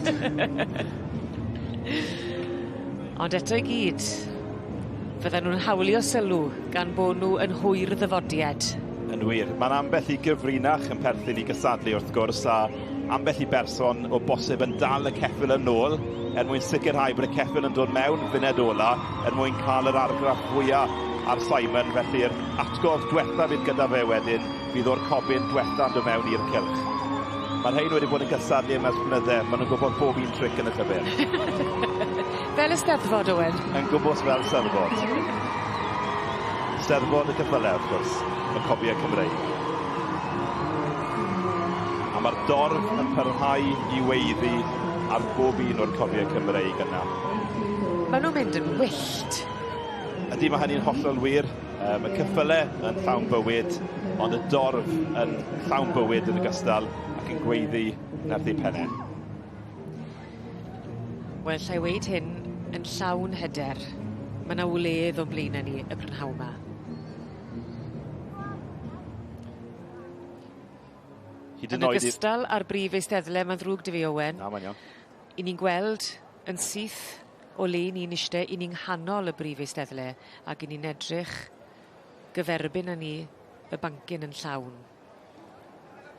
Ond eto i gyd, fydden nhw'n hawlio sylw gan bo' nhw yn hwyr ddyfodied. Yn wir. Mae'n ambell i gyfrinach yn perthyn i gystadlu wrth gwrs, a ambell i berson o bosib yn dal y ceffyl yn ôl er mwyn sicrhau bod y ceffyl yn dod mewn funed ola er mwyn cael yr argraff fwya ar Simon, felly'r atgof dwetha fydd gyda fe wedyn fydd o'r cobyn dwetha yn dod mewn i'r cylch. Mae'r rhain wedi bod yn cystadlu am ers blynydde, maen nhw'n gwybod bob un tric yn y llyfr. Fel y Steddfod, Owen. Yn gwmws fel Steddfod. Steddfod y ceffylau, wrth gwrs, y cobiau Cymreig. Mae'r dorf yn parhau i weiddi ar bob un o'r cobiau Cymreig yna. Maen nhw'n mynd yn wyllt. Ydy, mae hynny'n hollol wir. Y ceffyle yn llawn bywyd, ond y dorf yn llawn bywyd yn ogystal ac yn gweiddi nerth eu pennau. Wel, llai weud hyn yn llawn hyder. Mae yna wledd o'n blaenau ni y prynhawn 'ma. Hyd Yn ogystal â'r brif eisteddle, mae'n ddrwg 'da fi Owen. Na, mae'n iawn. 'I ni'n gweld yn syth o le 'yn ni'n ishte, 'yn ni'n nghanol y brif eisteddle ac 'yn ni'n edrych gyferbyn â ni y bancyn yn llawn.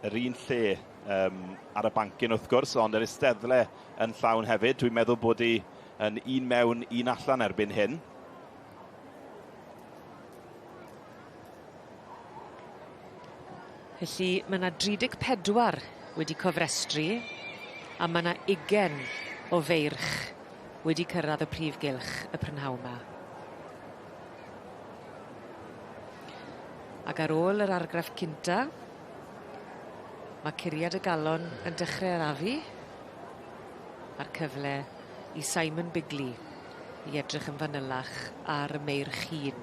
Yr un lle ar y bancyn wrth gwrs, ond yr eisteddle yn llawn hefyd. Dwi'n meddwl bod hi yn un mewn, un allan erbyn hyn. Felly mae 'na 34 wedi cofrestru a ma' 'na ugen o feirch wedi cyrraedd y prif gylch y prynhawn 'ma. Ac ar ôl yr argraff cynta, ma' curiad y galon yn dechre arafu, a'r cyfle i Simon Bigley i edrych yn fanylach ar y meirch hŷn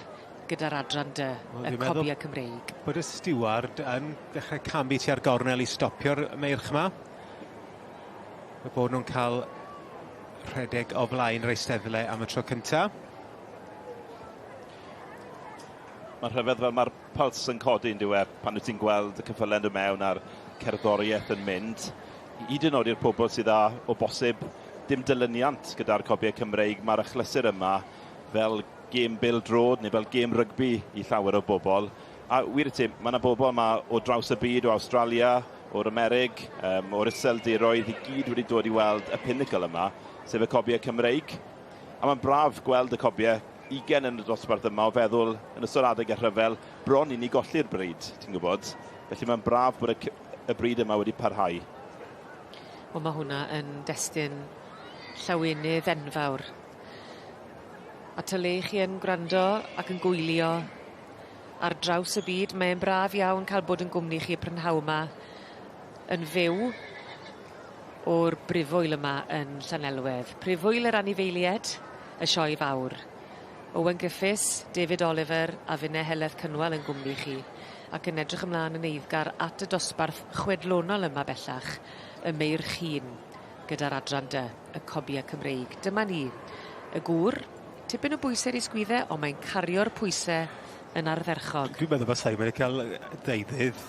gyda'r adran dy, y cobiau Cymreig. Bod y stiward yn dechrau camu tua'r gornel i stopio'r meirch yma. Y bod nhw'n cael rhedeg o flaen yr eisteddle am y tro cynta. Mae'n rhyfedd fel mae'r pyls yn codi yn diwedd pan wyt ti'n gweld y ceffylau yn dod mewn a'r cerddoriaeth yn mynd. Hyd yn oed i'r pobl sydd â, o bosib, dim dilyniant gyda'r cobiau Cymreig, mae'r achlysur yma fel gêm bêl-droed neu fel gêm rygbi i llawer o bobl. A wir i ti, mae yna bobl yma o draws y byd, o Awstralia, o'r Amerig, o'r Iseldiroedd, i gyd wedi dod i weld y pinnacle yma, sef y cobiau Cymreig. A mae'n braf gweld y cobiau 20 yn y dosbarth yma o feddwl yn ystod adeg y rhyfel, bron i ni golli'r bryd, ti'n gwybod. Felly mae'n braf bod y bryd yma wedi parhau. Wel, mae hwnna yn destun llawenydd enfawr. A ta le chi yn gwrando ac yn gwylio ar draws y byd, mae'n braf iawn cael bod yn gwmni chi y prynhawn 'ma yn fyw o'r brifwyl yma yn Llanelwedd. Prifwyl yr anifeilied, y sioe fawr. Owen Griffiths, David Oliver a finne Heledd Cynwal yn gwmni chi ac yn edrych ymlaen yn eiddgar at y dosbarth chwedlonol yma bellach, y Meirch Hŷn, gyda'r adran dy, y Cobiau Cymreig. Dyma ni, y gŵr, tipyn o bwysau ar ei sgwydde, ond mae'n cario'r pwysau yn ardderchog. Dwi'n meddwl bod Simon wedi cael deuddydd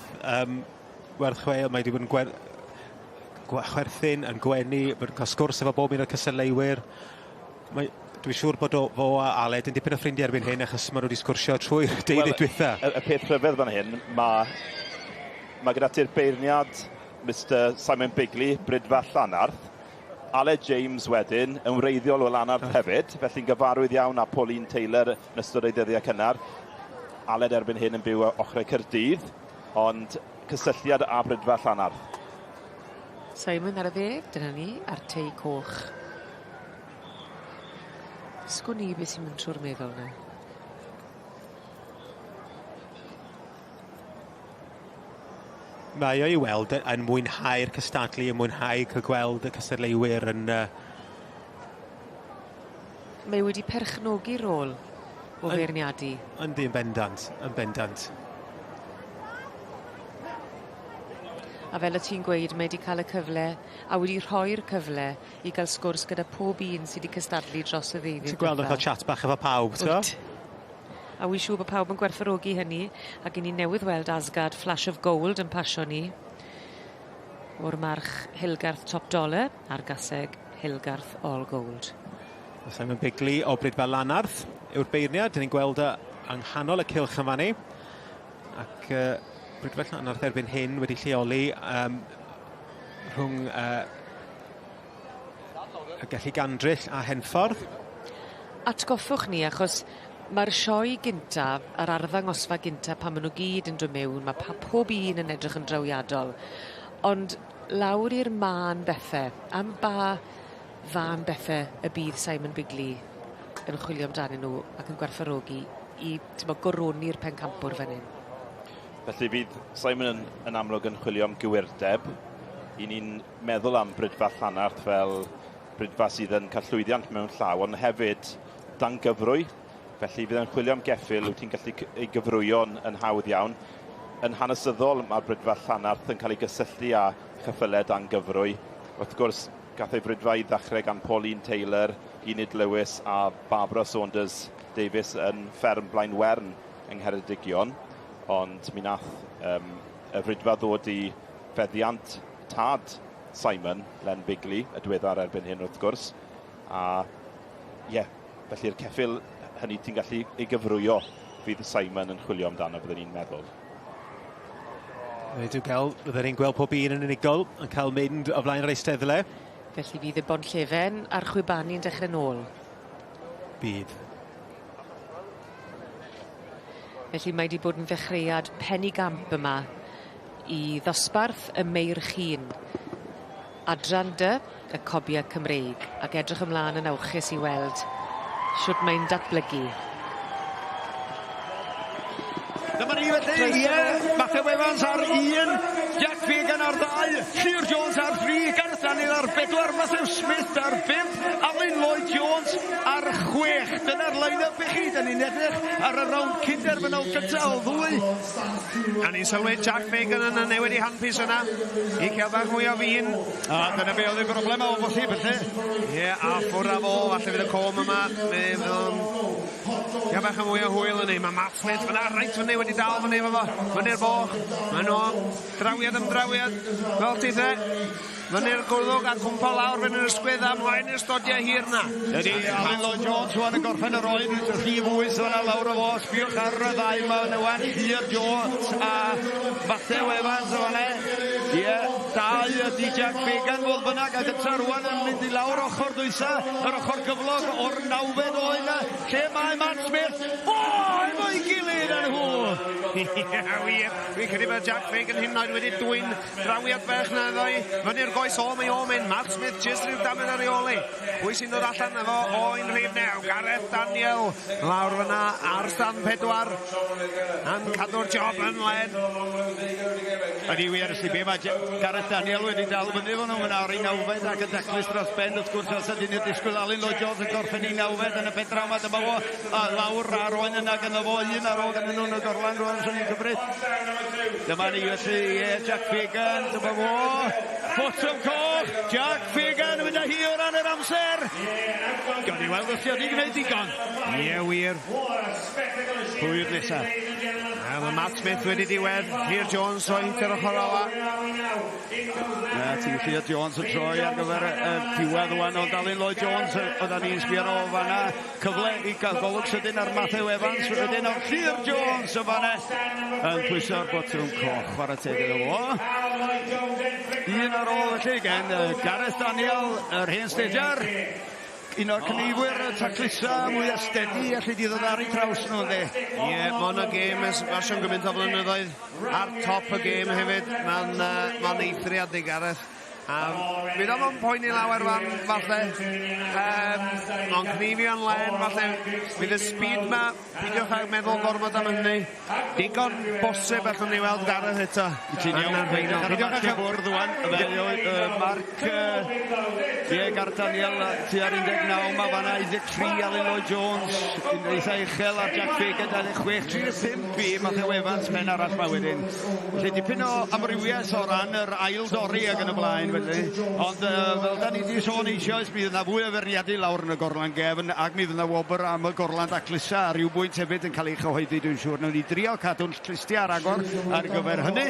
werth chweil, mae wedi bod yn chwerthin, yn gwenu, bod yn cael sgwrs efo bob un o'r cystadleuwyr. Mae, dwi'n siŵr bod o, fo a Aled yn dipyn o ffrindiau erbyn hyn, achos maen nhw wedi sgwrsio trwy'r deuddydd dwytha. Y peth rhyfedd fan hyn, mae gyda ti'r beirniad Mr Simon Bigley, Brydfa Llanarth, Aled James wedyn, yn wreiddiol o Lanarth hefyd, felly'n gyfarwydd iawn â Pauline Taylor yn ystod ei dyddiau cynnar. Aled erbyn hyn yn byw o ochrau Caerdydd, ond cysylltiad â Brydfa Llanarth. Simon ar y dde, dyna ni, a'r tei coch. Sgwn i beth sy'n mynd trwy'r meddwl na. Mae o i weld yn mwynhau'r cystadlu, yn mwynhau cael gweld y cystadleuwyr yn... Mae wedi perchnogi rôl o feirniadu. Yndi, yn bendant, yn bendant. A fel y ti'n gweud, mae wedi cael y cyfle a wedi rhoi'r cyfle i gael sgwrs gyda pob un sydd wedi cystadlu dros y ddeuddydd. Ti'n gweld o'n cael chat bach efo pawb, ti'n? A wy'n siŵr bod pawb yn gwerthfawrogi hynny, ac i ni newydd weld Asgard Flash of Gold yn pasio ni o'r march Hilgarth Top Dollar a'r gaseg Hilgarth All Gold. Simon Bigley o Brydfa Lanarth yw'r beirniad. Dyn ni'n gweld o yng nghanol y cylch yn fanny. Ac Brydfa Llanarth erbyn hyn wedi lleoli rhwng y Gelli Gandryll a Henffordd. Atgoffwch ni, achos mae'r sioe gynta, a'r arddangosfa gynta pan maen nhw gyd yn dod mewn, mae pob un yn edrych yn drawiadol. Ond lawr i'r mân bethau, am ba fân bethau y bydd Simon Bigley yn chwilio amdanyn nhw ac yn gwerthfawrogi i goroni'r pencampwr fan hyn? Felly fydd Simon yn amlwg yn chwilio am gywirdeb, I ni'n meddwl am Brydfa Llanarth fel brydfa sydd yn cael llwyddiant mewn llaw, ond hefyd dan gyfrwy. Felly fydd yn chwilio am geffyl wyt ti'n gallu ei gyfrwyo'n yn hawdd iawn. Yn hanesyddol, mae'r brydfa Llanarth yn cael ei gysylltu â cheffylau dan gyfrwy. Wrth gwrs, gath ei brydfa i ddechrau gan Pauline Taylor, Enid Lewis a Barbara Saunders Davies yn fferm Blaenwern yng Ngheredigion, ond mi nath y frydfa ddod i feddiant tad Simon, Len Bigley, y diweddar erbyn hyn wrth gwrs. A ie, yeah, felly'r ceffyl hynny ti'n gallu ei gyfrwyo fydd Simon yn chwilio amdano, byddwn ni'n meddwl. Dwi'n gael, byddwn ni'n gweld pob un yn unigol yn cael mynd o flaen yr eisteddle. Felly fydd y bonllefen a'r chwibanu'n dechrau nôl. Bydd. Felly mae wedi bod yn ddechreuad penigamp yma i ddosbarth y Meirch Hŷn. Adran D, y Cobia Cymreig, ac edrych ymlaen yn awchus i weld shwt mae'n datblygu. Dyma ni felly, ie, Matthew Evans ar 1, Jack Fagan ar 2, Llyr Jones ar 3, Gareth Daniel ar 4, Matthew Smith ar 5, Alun Lloyd Jones ar 6. Dyna'r line-up i chi, da ni'n edrych ar y rownd cynderfynol gyntaf o ddwy. A ni'n sylwi Jack Fagan yna newid i handpiece yna i cael bach mwy o fin. A dyna be oedd ei broblem o bosib felly. Ie, a ffwrdd â fo, falle fydd y com yma. Fe fydd o'n cael bach yn mwy o hwyl yn ei. Mae Matt Smith fyna, reit fyny wedi dal fyny efo fo. Fyny'r boch. Mae nhw drawiad am drawiad. Fel ti the. Fyny'r gwddwg a cwmpa lawr fyny'r ysgwydd a mlaen i'r stodiau hir na. Ydy, Alun Lloyd Jones rwan yn gorffen yr oed, rhif 8 fyna lawr o fo, sbiwch ar y ddau yma yn y wan, Llyr Jones a Matthew Evans o fan'na. Ie, 2 ydy Jack Fagan fodd bynnag, a gyda rwan yn mynd i lawr ochr dwysa, yr ochr gyflog o'r nawfed oen 'na, lle mae Matt Smith? O, efo'i gilydd â nhw! Ie, wir. Dwi'n credu bod Jack Fagan hyn oed wedi dwyn drawiad bach na iddo i. Fyny'r goes o, mae o'n mynd. Matt Smith jyst rhyw damed ar ei ôl i. Pwy sy'n dod allan efo oen rhif 9? Gareth Daniel lawr fyna ar stand 4. Yn cadw'r job yn led. Ydy wir, ysdi be mae Gareth Daniel wedi dal fyny efo nhw, mae'n ar ei nawfed ac yn daclus dros ben, wrth gwrs, os ydyn ni'n disgwyl Alun Lloyd Jones yn gorffen ei nawfed yn y pendraw yma, dyma fo a lawr ar oen yna gynno fo, un ar ôl gyda nhw yn y gorlan rwan, swn i'n cymryd. Dyma ni felly, ie, Jack Fagan, dyma fo. Botwm coch, Jack Fagan yn mynd â hi o ran yr amser. Gawn ni weld os di o 'di gwneud digon. Ie, wir. Pwy yw'r nesaf? A mae Matt Smith wedi diwedd. Llyr Jones roi hit ar ochr ola. Na, ti Llyr Jones yn troi ar gyfer y diwedd wan, ond Alun Lloyd Jones, oedden ni'n sbio ar ôl fanna. Cyfle i gael golwg sydyn ar Matthew Evans, wedyn o'r Llyr Jones yn fanna yn pwyso'r botwm coch, chwarae teg iddo fo. Un ar ôl felly gen Gareth Daniel, yr hen stejar. Un o'r cneifwyr y taclusa mwyaf steady allu di ddod ar eu traws nhw, ynddi? Ie, yeah, mae yna gêm ers mae gymaint o flynyddoedd ar top y gêm hefyd. Mae'n ma eithriad i Gareth. Fydd o'm yn poeni lawer fan, falle. Ond cneifio'n len, falle. Fydd y speed ma, peidiwch â meddwl gormod am hynny. Digon bosib allwn ni weld Gareth eto. Ti'n iawn, peidiwch â cyfwrdd rwan. Marc, ie, Gareth Daniel tua'r 19, mae fanna 13 Alun Lloyd Jones, yn eitha uchel ar Jack Fagan, 26, 35 i Matthew Evans, pen arall mae wedyn. Felly dipyn o amrywiaeth o ran yr ail dorri ac yn y blaen felly. Ond fel da ni wedi sôn eisoes, mi fydd yna fwy o feirniadu lawr yn y gorlan gefn ac mi fydd yna wobr am y gorlan daclusa ar ryw bwynt hefyd yn cael ei chyhoeddi, dwi'n siŵr. Nawn ni drio cadw'n clustiau ar agor ar gyfer hynny.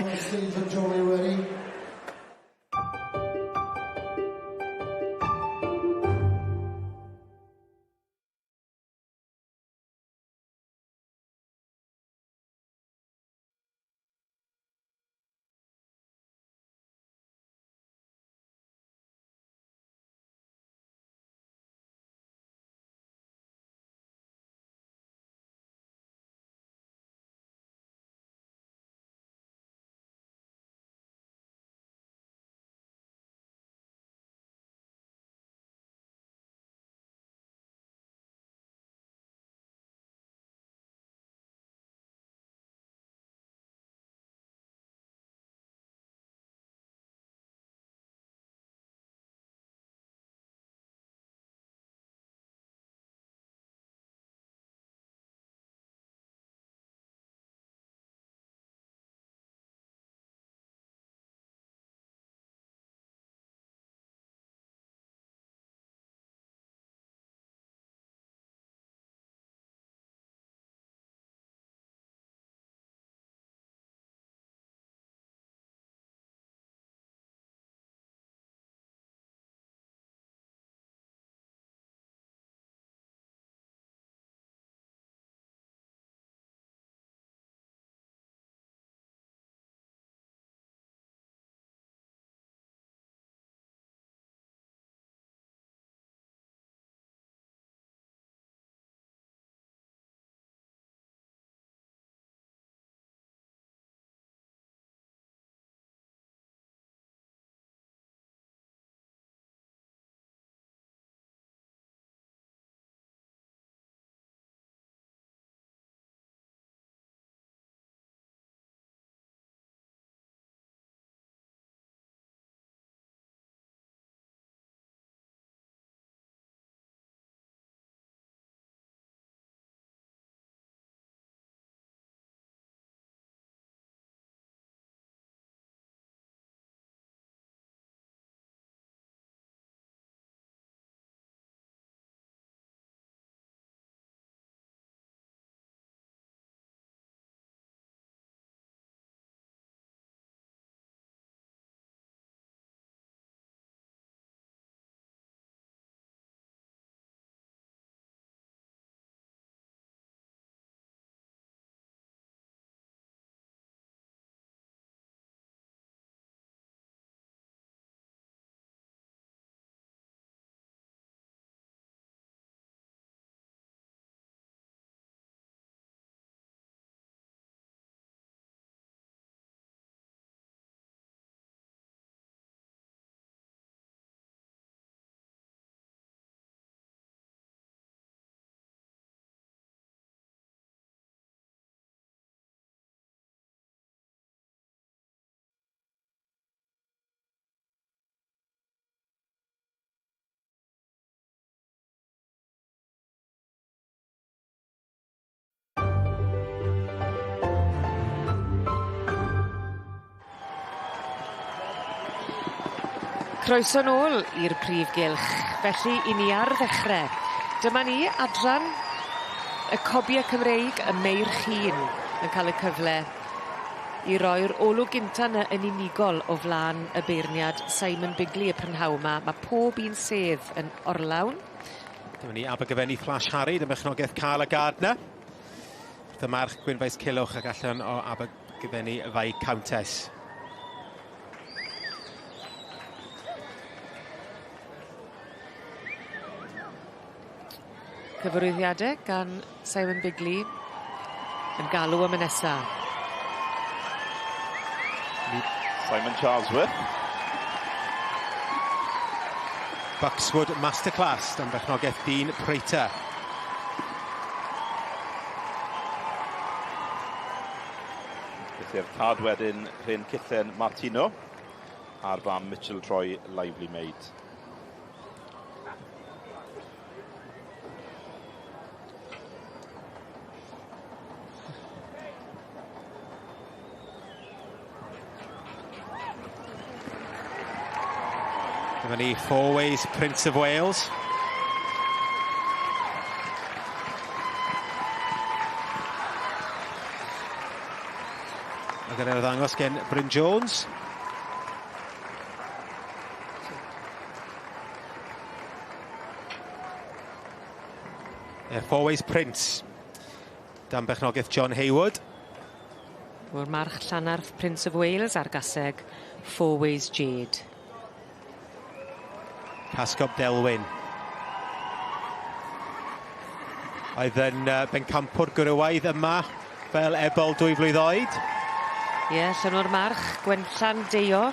Croeso nôl i'r prif gylch, felly i ni ar ddechrau. Dyma ni adran y Cobiau Cymreig, y Meirch Hŷn, yn cael y cyfle i roi'r olwg gynta 'na yn unigol o flaen y beirniad Simon Bigley y prynhawn 'ma. Ma' pob un sedd yn orlawn. Dyma ni Abergavenny Flash Harry, dyma berchnogaeth Carla Gardner. Wrth y march Gwynfaes Cilwch ac allan o Abergavenny Viscountess. Cyfarwyddiadau gan Simon Bigley yn galw am y nesa. Simon Charlesworth. Buckswood Masterclass dan berchnogaeth Dean Prater. Felly'r tad wedyn Rhyn Cillen Martino a'r fam Mitchell Troy Lively Maid. Dyma ni Four Ways Prince of Wales. Ac yn ddangos gen Bryn Jones. Four Ways Prince. Dan berchnogaeth John Hayward. O'r march Llanarth Prince of Wales a'r gaseg Four Ways Jade. Casgob Delwyn. Oedd yn bencampwr gwrywaidd yma fel ebol 2 flwydd oed. Ie, yeah, Llanw'r March, Gwenllan Deio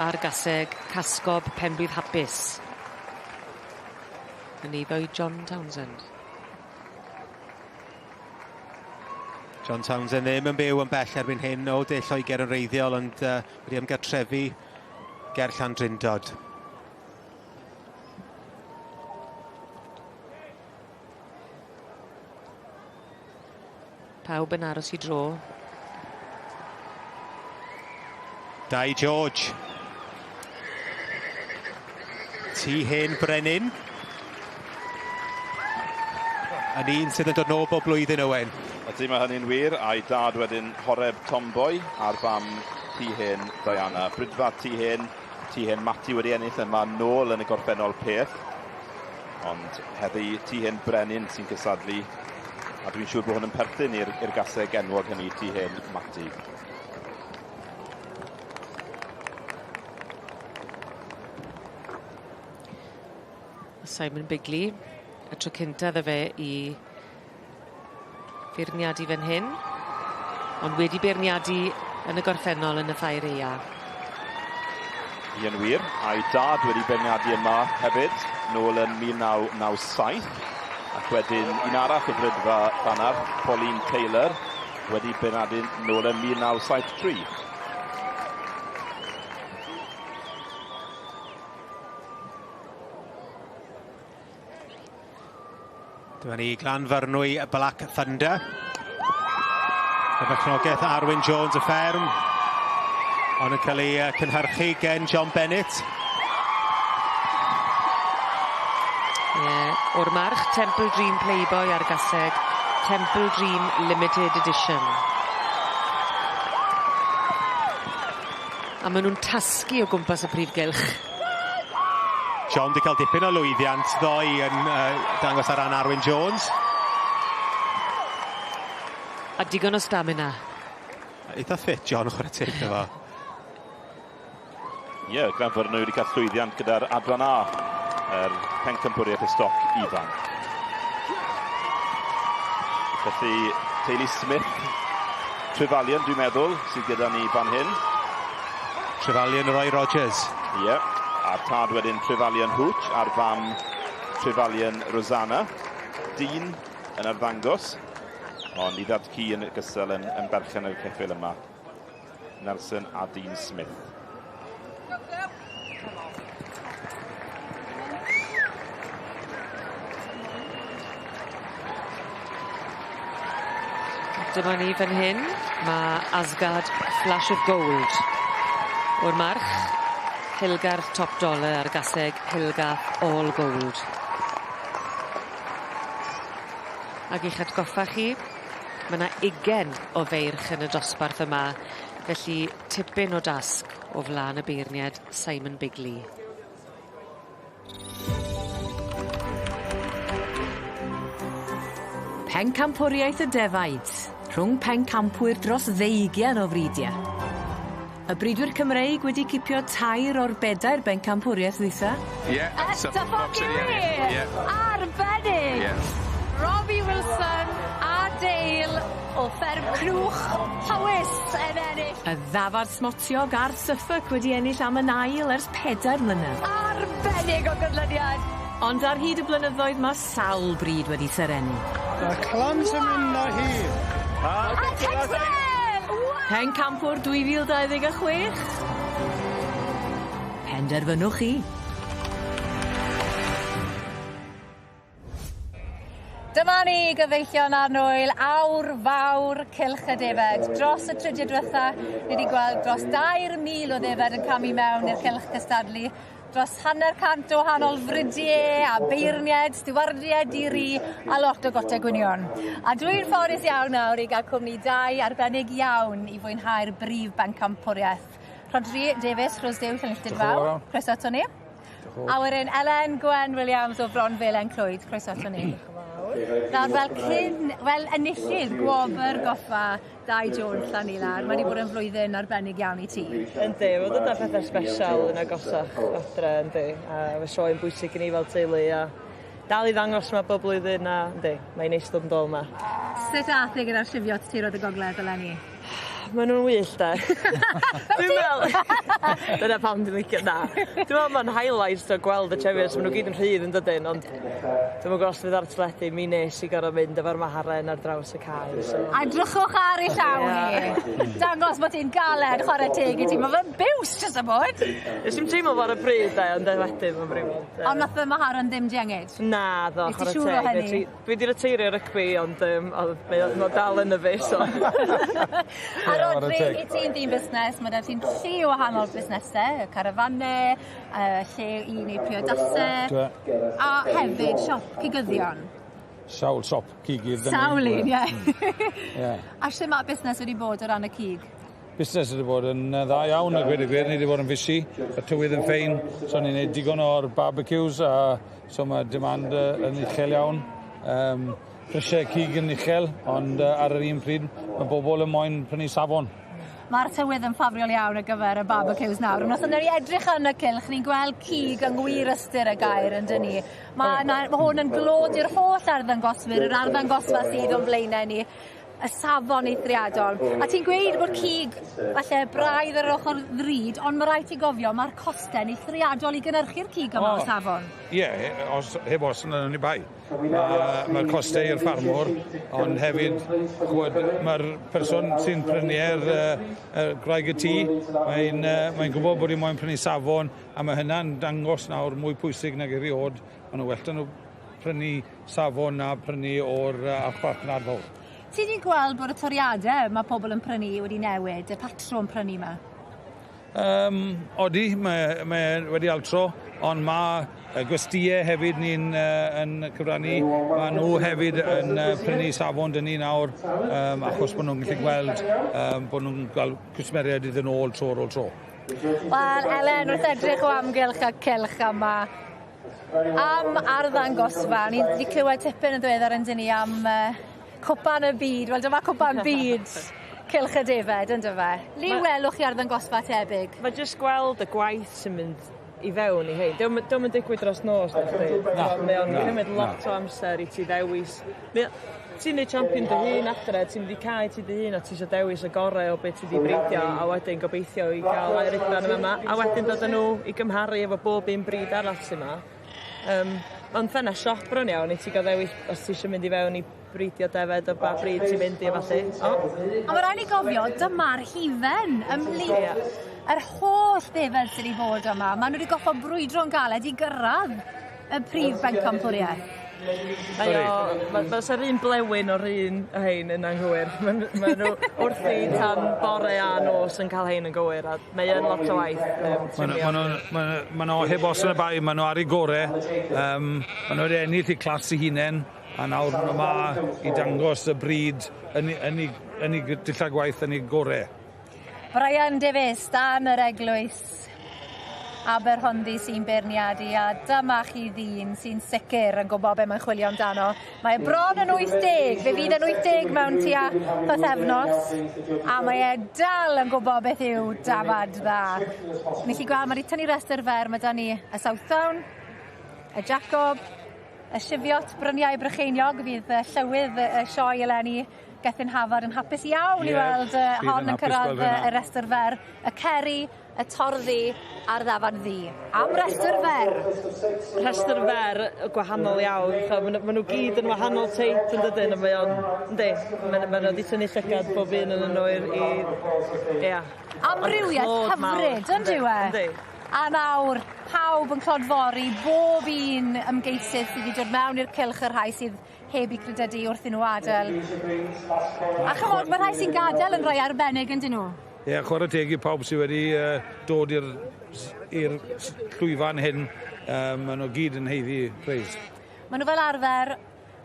a'r gaseg Casgob Penblwydd Hapus. Yn eiddo i John Townsend. John Townsend ddim yn byw yn bell erbyn hyn o de Lloegr yn wreiddiol, ond wedi ymgartrefu ger Llandrindod. Pawb yn aros i dro. Dai George. Tŷ Hen Brenin. Yn un sydd yn dod nôl bob blwyddyn, Owen. Ydy, mae hynny'n wir, a'i dad wedyn Horeb Tomboy a'r fam Tŷ Hen Diana. Brydfa Tŷ Hen, Tŷ Hen Mati wedi ennill yma nôl yn y gorffennol peth. Ond heddi Tŷ Hen Brenin sy'n cysadlu, a dwi'n siŵr bod hwn yn perthyn i'r gaseg enwog hynny, Tŷ Hen Mati. Simon Bigley, y tro cynta iddo fe i feirniadu fan hyn, ond wedi beirniadu yn y gorffennol yn y ffair eia. Yn wir, a'i dad wedi beirniadu yma hefyd, nôl yn 1997, ac wedyn un arall o Brydfa Llanarth, Pauline Taylor, wedi beirniadu nôl yn 1973. Dyma ni Glanfyrnwy Black Thunder. Y berchnogaeth Arwyn Jones y fferm. Ond yn cael ei cynhyrchu gen John Bennett. Ie, o'r march Temple Dream Playboy ar gaseg Temple Dream Limited Edition. A maen nhw'n tasgu o gwmpas y prif gylch. John wedi cael dipyn o lwyddiant ddoe yn dangos ar ran Arwyn Jones. A digon o stamina. Eitha ffit John, chwarae teg iddo fo. Ie, Glanfyrnwy wedi cael llwyddiant gyda'r adran A, yr pencampwriaeth y stoc ifanc. Felly, teulu Smith, Trefalion, dwi'n meddwl, sydd gyda ni fan hyn. Trefalion Roy Rogers. Ie, a'r tad wedyn Trefalion Hooch, a'r fam Trefalion Rosanna. Dyn yn arddangos, ond i ddad ci yn gystal yn berchen yr ceffyl yma. Nelson a Dean Smith. Dyma ni fan hyn, mae Asgard Flash of Gold o'r march. Hillgarth Top Dollar a'r gaseg Hillgarth All Gold. Ac i'ch atgoffa chi, ma' 'na ugen o feirch yn y dosbarth yma, felly tipyn o dasg o flan y beirniad Simon Bigley. Pencampwriaeth y defaid, rhwng pencampwyr dros ddeugian o fridia. Y bridwyr Cymreig wedi cipio tair o'r bedair bencampwriaeth ddwytha. Ie, Suffolk yw hi! Ie. Arbennig! Ie. Robbie Wilson a Dale o fferm Cnwch, Powys yn ennill. Y ddafad smotiog a'r Suffolk wedi ennill am yn ail ers pedair mlynedd. Arbennig o ganlyniad! Ond ar hyd y blynyddoedd ma' sawl bryd wedi serennu. Y clams yn mynd â hi. A Texel! Pencampwr 2026? Penderfynwch chi. Dyma ni gyfeillion annwyl, awr fawr cylch y defed. Dros y tridiau diwetha, ni wedi gweld dros 2,000 o ddefed yn camu mewn i'r cylch cystadlu. Dros 50 o wahanol fridie a beirniaid, stiwardiaid di-ri a lot o gote gwynion. A dwi'n ffodus iawn nawr i gael cwmni dau arbennig iawn i fwynhau'r brif bencampwriaeth. Rhodri Davies, Rhosdew, Llanilltud Fawr. Croeso ato ni. A wedyn Elen Gwen Williams o Fron Felen Clwyd, croeso ato ni. Nawr fel cyn, fel enillydd gwobr goffa Dai Jones Llanilar, mae wedi bod yn flwyddyn arbennig iawn i ti. Yndi, mae'n dod â pethau sbesial yn agosach adre, yndi. A mae sioe'n bwysig i ni fel teulu a dal i ddangos yma bob blwyddyn a yndi, mae'n neis dod yn dôl yma. Sut ath e gyda'r Cheviot Tiroedd y Gogledd eleni? Maen nhw'n wyllt de. Dwi'n meddwl... Dyna pam dwi'n licio... Na. Dwi'n meddwl mae'n highlights o gweld y Cheviots, maen nhw gyd yn rhydd yn dydyn, ond dwi'm yn gwybod os fydd ar teledu, mi nes i gorfod mynd efo'r maharen ar draws y cae. So. A drychwch ar ei llaw hi. Dangos bod hi'n galed, chwarae teg i ti. Mae fe'n biws jyst am bod. Nes i'm teimlo fo ar y pryd de, ond wedyn mae'n brifo. Ond nath y maharen ddim diengyd? Na, ddo, Nes ti chwarae siŵr o teg. hynny? Dwi 'di reteirio rygbi, ond um, oedd mae dal yn y fi, so. A Rhodri, i ti'n ddyn busnes, mae 'da ti'n llu o wahanol busnesau, y carafanau, lle i wneud priodasau, a hefyd siop cigyddion. Sawl siop cigydd. Sawl un, ie. Ie. A shwt ma' busnes wedi bod o ran y cig? Busnes wedi bod yn dda iawn, a gweud y gwir, ni wedi bod yn busy, y tywydd yn ffein, so ni'n neud digon o'r barbecues, a so mae demand yn uchel iawn. Prisiau cig yn uchel, ond ar yr un pryd, mae bobl yn moyn prynu safon. Mae'r tywydd yn ffafriol iawn ar gyfer y barbecues nawr. Ond os yna ni edrych yn y cylch, ni'n gweld cig yng ngwir ystyr y gair yn dyn ni. Mae, na, ma hwn yn glod i'r holl arddangoswyr, yr arddangosfa sydd o'n blaenau ni, y safon eithriadol. A ti'n gweud bod cig falle braidd ar yr ochr ddrud, ond mae rhaid ti gofio, mae'r costau'n eithriadol i gynhyrchu'r cig yma o safon. Ie, os, heb os yn ni bai. Mae'r costau i'r ffarmwr, ond hefyd, ch'mod, mae'r person sy'n prynu e'r gwraig y tŷ, mae'n mae gwybod bod hi moyn prynu safon, a mae hynna'n dangos nawr mwy pwysig nag erioed. Maen nhw well 'da nhw prynu safon na prynu o'r archfarchnad fawr. Ti 'di gweld bod y toriadau mae pobl yn prynu wedi newid, y patrwm prynu 'ma? Odi, mae, mae wedi altro, ond mae gwestïau hefyd ni'n yn cyfrannu. Mae nhw hefyd yn prynu safon dyn ni nawr, achos bod nhw'n gallu gweld bod nhw'n gael cwsmeriaid iddyn nhw ôl tro ar ôl tro. Wel, Elen, wrth edrych o amgylch y cylch yma, am arddangosfa, ni wedi clywed tipyn yn ddiweddar yn dyn ni am cwpan y byd. Wel, dyma cwpan byd cylch y defed, yn dyfe? Le welwch chi arddangosfa tebyg? Mae jyst gweld y gwaith sy'n mynd i fewn i hein. Dio'm yn digwydd dros nos, na chdi. Na. Mae o'n na, cymryd lot o amser i ti ddewis. Ti'n neud champion dy hun adre, ti'n mynd i cae ti dy hun a ti eisiau dewis y gorau o beth ti 'di breidio a wedyn gobeithio i gael air udan yma a wedyn dod â nhw i gymharu efo bob un brid arall sy 'ma. Mae'n ffenest siop bron iawn i ti gael ddewis os ti eisiau mynd i fewn i bridio defed o ba bryd ti'n mynd i a ballu. O! A ma' raid ni gofio, dyma'r hufen ymhlith yr holl ddefed sydd wedi bod yma. Ma' nhw wedi goffo brwydro'n galed i gyrraedd y prif bencampwriaeth. Mae o, mae sa'r un blewyn o'r un o hein yn anghywir. Mae nhw wrthi tan bore a nos yn cael hein yn gywir, a mae yn lot o waith. Ma nhw heb os yn y bai, ma nhw ar eu gore. Ma nhw wedi ennill eu clas eu hunain, a nawr ma nhw 'ma i dangos y bryd yn eu dillad gwaith yn eu gore. Brian Davies, dan yr eglwys Aberhonddu sy'n beirniadu, a dyma chi ddyn sy'n sicr yn gwybod be mae'n chwilio amdano. Mae e bron yn 80, fe fydd yn 80 mewn tua pythefnos, a mae e dal yn gwybod beth yw dafad dda. Nes i gweld, mae wedi tynnu restr fer, mae da ni y Southdown, y Jacob, y Cheviot Bryniau Brycheiniog, fydd y llywydd y sioe eleni, Gethin Hafod, yn hapus iawn i weld hon yn cyrraedd y restr fer, y Kerry, y Torddu a'r ddafad ddu. Am restr fer! Rhestr fer gwahanol iawn. Ma nhw gyd yn wahanol teip yn dydyn, a mae o'n, yndi, ma nhw wedi tynnu llygad bob un yn nhw ia. Amrywiaeth hyfryd, yn dyw e? Yndi. A nawr, pawb yn clodfori bob un ymgeisydd sydd wedi dod mewn i'r cylch, y rhai sydd heb eu credydu wrth i nhw adael. A chymod, mae rhai sy'n gadael yn rhai arbennig, yn dyn nhw? Ie, yeah, chwarae teg i pawb sydd wedi dod i'r llwyfan hyn. Maen nhw gyd yn haeddu preis. Maen nhw fel arfer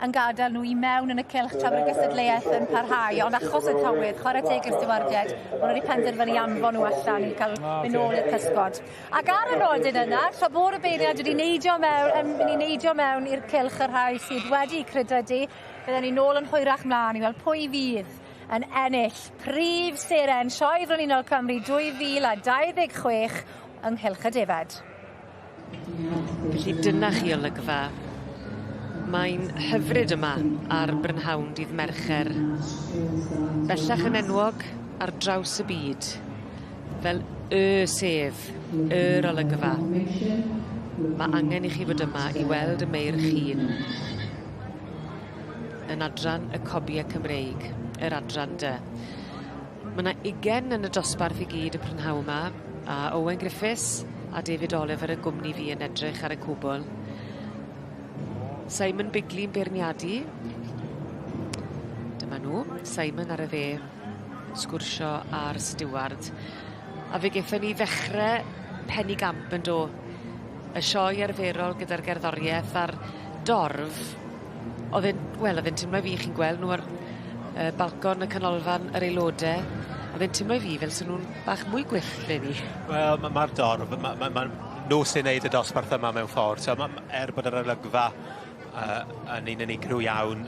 yn gadael nhw i mewn yn y cylch tra bod y gystadleuaeth yn parhau, ond achos y tywydd, chwarae teg i'r stiwardiaid, maen nhw wedi penderfynu anfon nhw allan i cael mynd nôl i'r cysgod. Ac ar y nodyn yna, tra bod y beirniad wedi neidio mewn, yn mynd i neidio mewn i'r cylch y rhai sydd wedi credydu, fydden ni nôl yn hwyrach mlaen i weld pwy fydd yn ennill prif seren Sioe Frenhinol Cymru 2026 yng Nghylch y Defed. Felly dyna chi olygfa. Mae'n hyfryd yma ar brynhawn dydd Mercher. Bellach yn enwog ar draws y byd fel y sedd, yr olygfa. Mae angen i chi fod yma i weld y meirch hŷn yn adran y Cobiau Cymreig, yr adran D. Mae yna 20 yn y dosbarth i gyd y prynhawn yma, a Owen Griffiths a David Oliver yn gwmni fi yn edrych ar y cwbl. Simon Bigley'n beirniadu. Dyma nhw, Simon ar y dde, sgwrsio ar stiward. A fe gethon ni ddechrau penigamp yn do. Y sioe arferol gyda'r gerddoriaeth a'r dorf. Oedd e'n, wel, oedd e'n teimlo i fi, chi'n gweld nhw ar balcon y canolfan yr aelodau. Oedd e'n teimlo i fi fel sy'n nhw'n bach mwy gwyllt le ni. Wel, mae'r ma dorf, ma nhw sy'n neud y dosbarth yma mewn ffordd. So, er bod yr olygfa yn un unigryw iawn,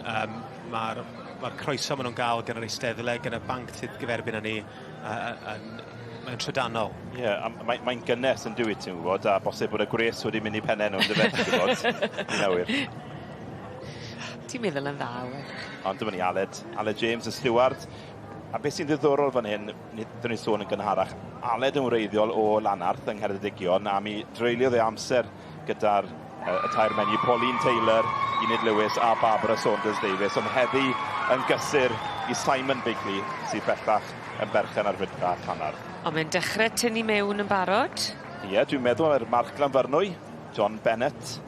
mae'r ma croeso maen nhw'n gael gan yr eisteddle, gan y banc sydd gyferbyn â ni, mae'n trydanol. Ie, yeah, mae'n mae gynnes yn dwi, ti'n gwybod, a bosib bod y gwres wedi mynd i pennau nhw, yn dyfe, ti'n gwybod. Ni'n awyr. Ti'n meddwl yn dda, Owen. Ond dyma ni Aled, Aled James, y steward. A beth sy'n ddiddorol fan hyn, dyn ni sôn yn gynharach, Aled yn wreiddiol o Lanarth yng Ngheredigion, a mi dreuliodd ei amser gyda'r y tair menyw, Pauline Taylor, Enid Lewis a Barbara Saunders Davies, ond heddi yn gysur i Simon Bigley, sydd bellach yn berchen ar Fridfa Llanarth. Ond mae'n dechrau tynnu mewn yn barod? Ie, yeah, dwi'n meddwl ar March Glanfyrnwy, John Bennett.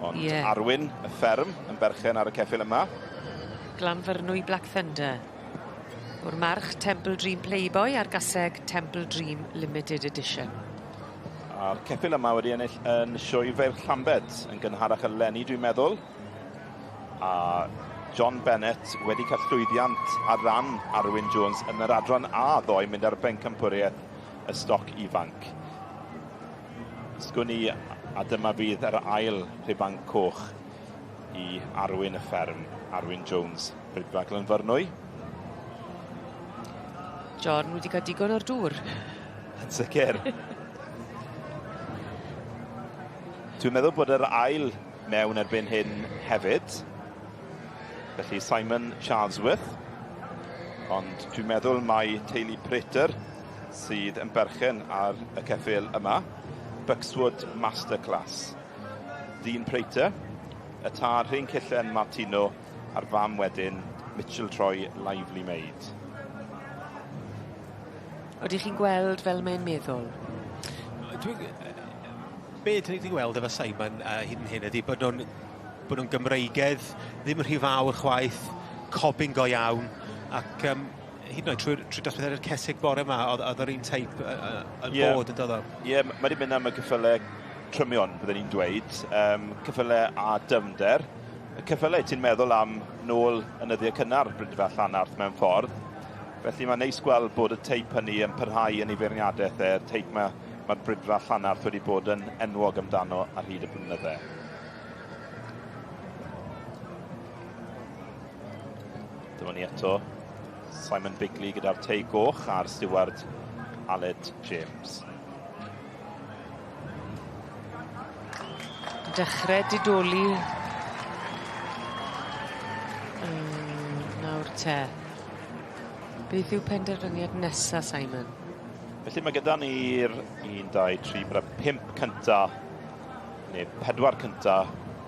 Ond yeah. Arwyn, y fferm, yn berchen ar y ceffyl yma. Glanfyrnwy Black Thunder. O'r march Temple Dream Playboy a'r gaseg Temple Dream Limited Edition. A'r ceffyl yma wedi ennill yn Sioe Feirch Llambed yn gynharach eleni, dwi'n meddwl. A John Bennett wedi cael llwyddiant ar ran Arwyn Jones yn yr adran A ddoe, mynd ar bencampwriaeth y stoc ifanc. Sgwn i, a dyma fydd yr ail rhuban coch i Arwyn y fferm, Arwyn Jones, Rhydfa Glynfyrnwy. John wedi cael digon o'r dŵr. Yn sicr. Dwi'n meddwl bod yr ail mewn erbyn hyn hefyd. Felly Simon Charlesworth. Ond dwi'n meddwl mai teulu Prater sydd yn berchen ar y ceffyl yma. Buckswood Masterclass. Dyn Prater, y tad Rhyn Cillen Martino, a'r fam wedyn Mitchell Troy Lively Maid. Oedych chi'n gweld fel mae'n meddwl? Be dyn ni wedi gweld efo Simon hyd yn hyn ydy bod nhw'n bod nhw'n Gymreigedd, ddim yn rhy fawr chwaith, cobyn go iawn, ac hyd yn oed trwy dosbarthiad y cesig bore yma, oedd yr un teip yn bod yn dod o. Ie, yeah, mae wedi mynd am y ceffylau trymion, byddwn ni'n dweud. Ceffylau a dyfnder. Y ceffylau ti'n meddwl am nôl yn y dyddiau cynnar Brydfa Llanarth mewn ffordd. Felly mae'n neis gweld bod y teip hynny yn parhau yn ei feirniadaeth e, y teip mae'r Brydfa Llanarth wedi bod yn enwog amdano ar hyd y blynydde. Dyma ni eto Simon Bigley gyda'r tei goch a'r stiward Aled James. Dechrau didoli. Nawr te. Beth yw penderfyniad nesa, Simon? Felly mae gyda ni'r 1, 2, 3, 4, 5 cynta, neu 4 cynta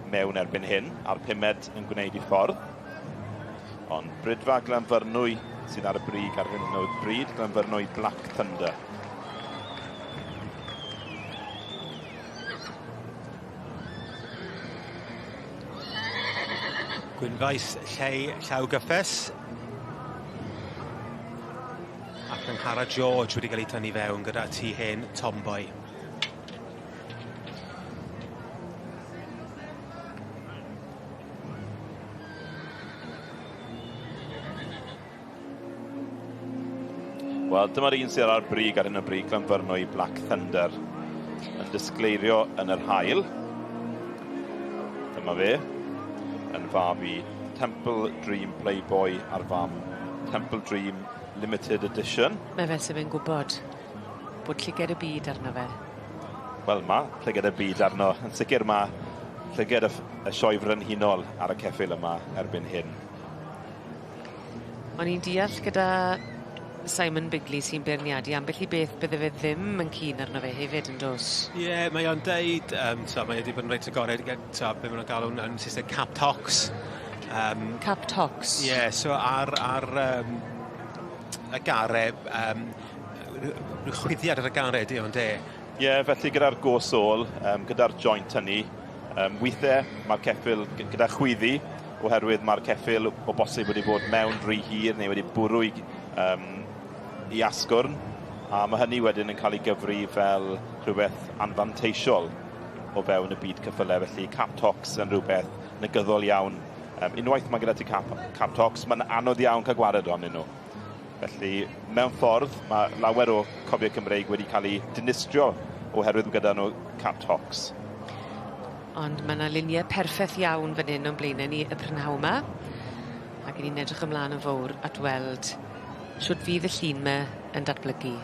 mewn erbyn hyn, a'r pumed yn gwneud i ffordd. Ond Brydfa Glanfyrnwy sydd ar y brig ar hyn o bryd, Glanfyrnwy Black Thunder. Gwynfaes Llei Llaw Gyffes. Ac Angharad George wedi cael ei tynnu fewn gyda tŷ hen Tomboy. Wel, dyma'r un sydd ar brig ar hyn o bryd, Glanfyrnwy Black Thunder, yn disgleirio yn yr haul. Dyma fe, yn fab i Temple Dream Playboy a'r fam Temple Dream Limited Edition. Mae fe sydd yn gwybod bod llyged y byd arno fe. Wel, mae llyged y byd arno. Yn sicr mae llyged y sioe frenhinol ar y ceffyl yma erbyn hyn. O'n i'n deall gyda Simon Bigley sy'n beirniadu ambell i beth bydde fe ddim yn keen arno fe hefyd yn dos. Ie, yeah, mae o'n deud, mae wedi bod yn reit agored, be maen nhw'n galw'n yn Saesneg cap tox. Cap tox? Ie, yeah, so ar y gare, rhyw chwyddiad ar y gare ydi o'n de. Ie, yeah, felly gyda'r gos ôl, gyda'r joint hynny, weithiau mae'r ceffyl gyda chwyddi, oherwydd mae'r ceffyl o bosib wedi bod mewn rhy hir neu wedi bwrw i asgwrn, a mae hynny wedyn yn cael ei gyfri fel rhywbeth anfanteisiol o fewn y byd ceffylau, felly cap tox yn rhywbeth negyddol iawn. Unwaith mae gyda ti cap tox, mae'n anodd iawn cael gwared ohonyn nhw. Felly, mewn ffordd, mae lawer o cobiau Cymreig wedi cael eu dinistrio oherwydd gyda nhw cap tox. Ond mae yna luniau perffaith iawn fan hyn o'n blaenau ni y prynhawn yma. Ac ni'n edrych ymlaen yn fawr at weld shwt fydd y llun 'ma yn datblygu.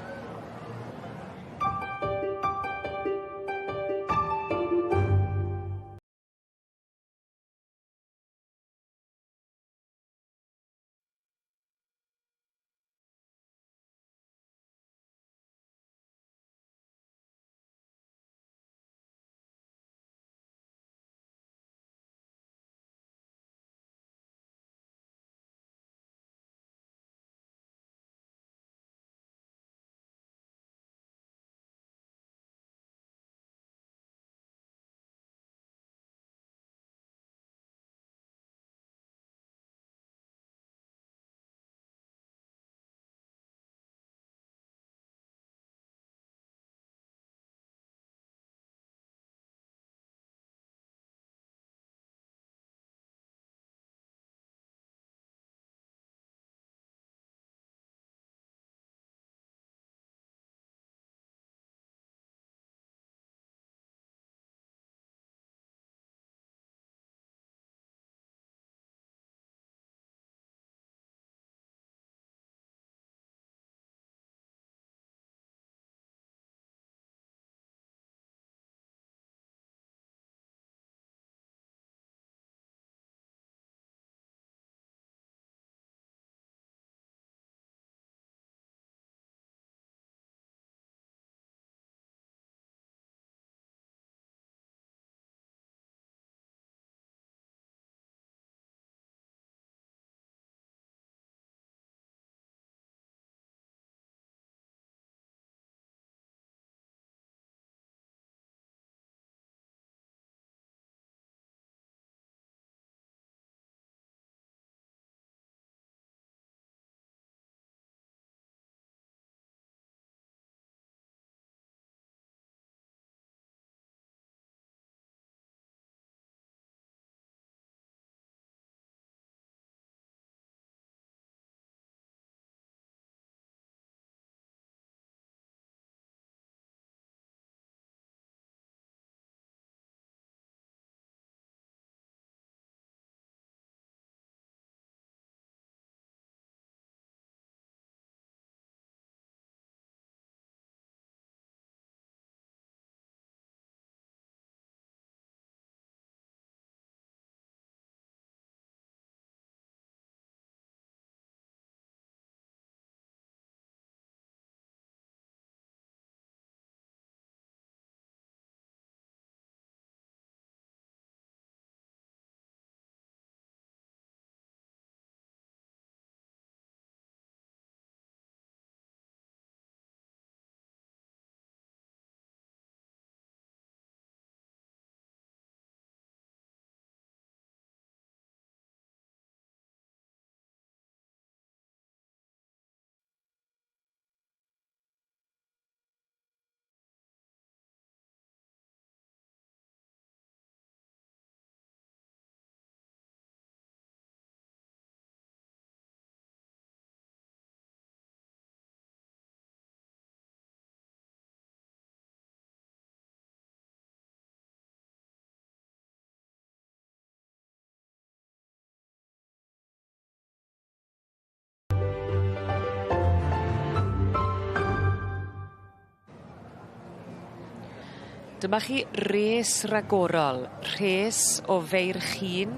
Dyma chi res ragorol, rhes o feirch hŷn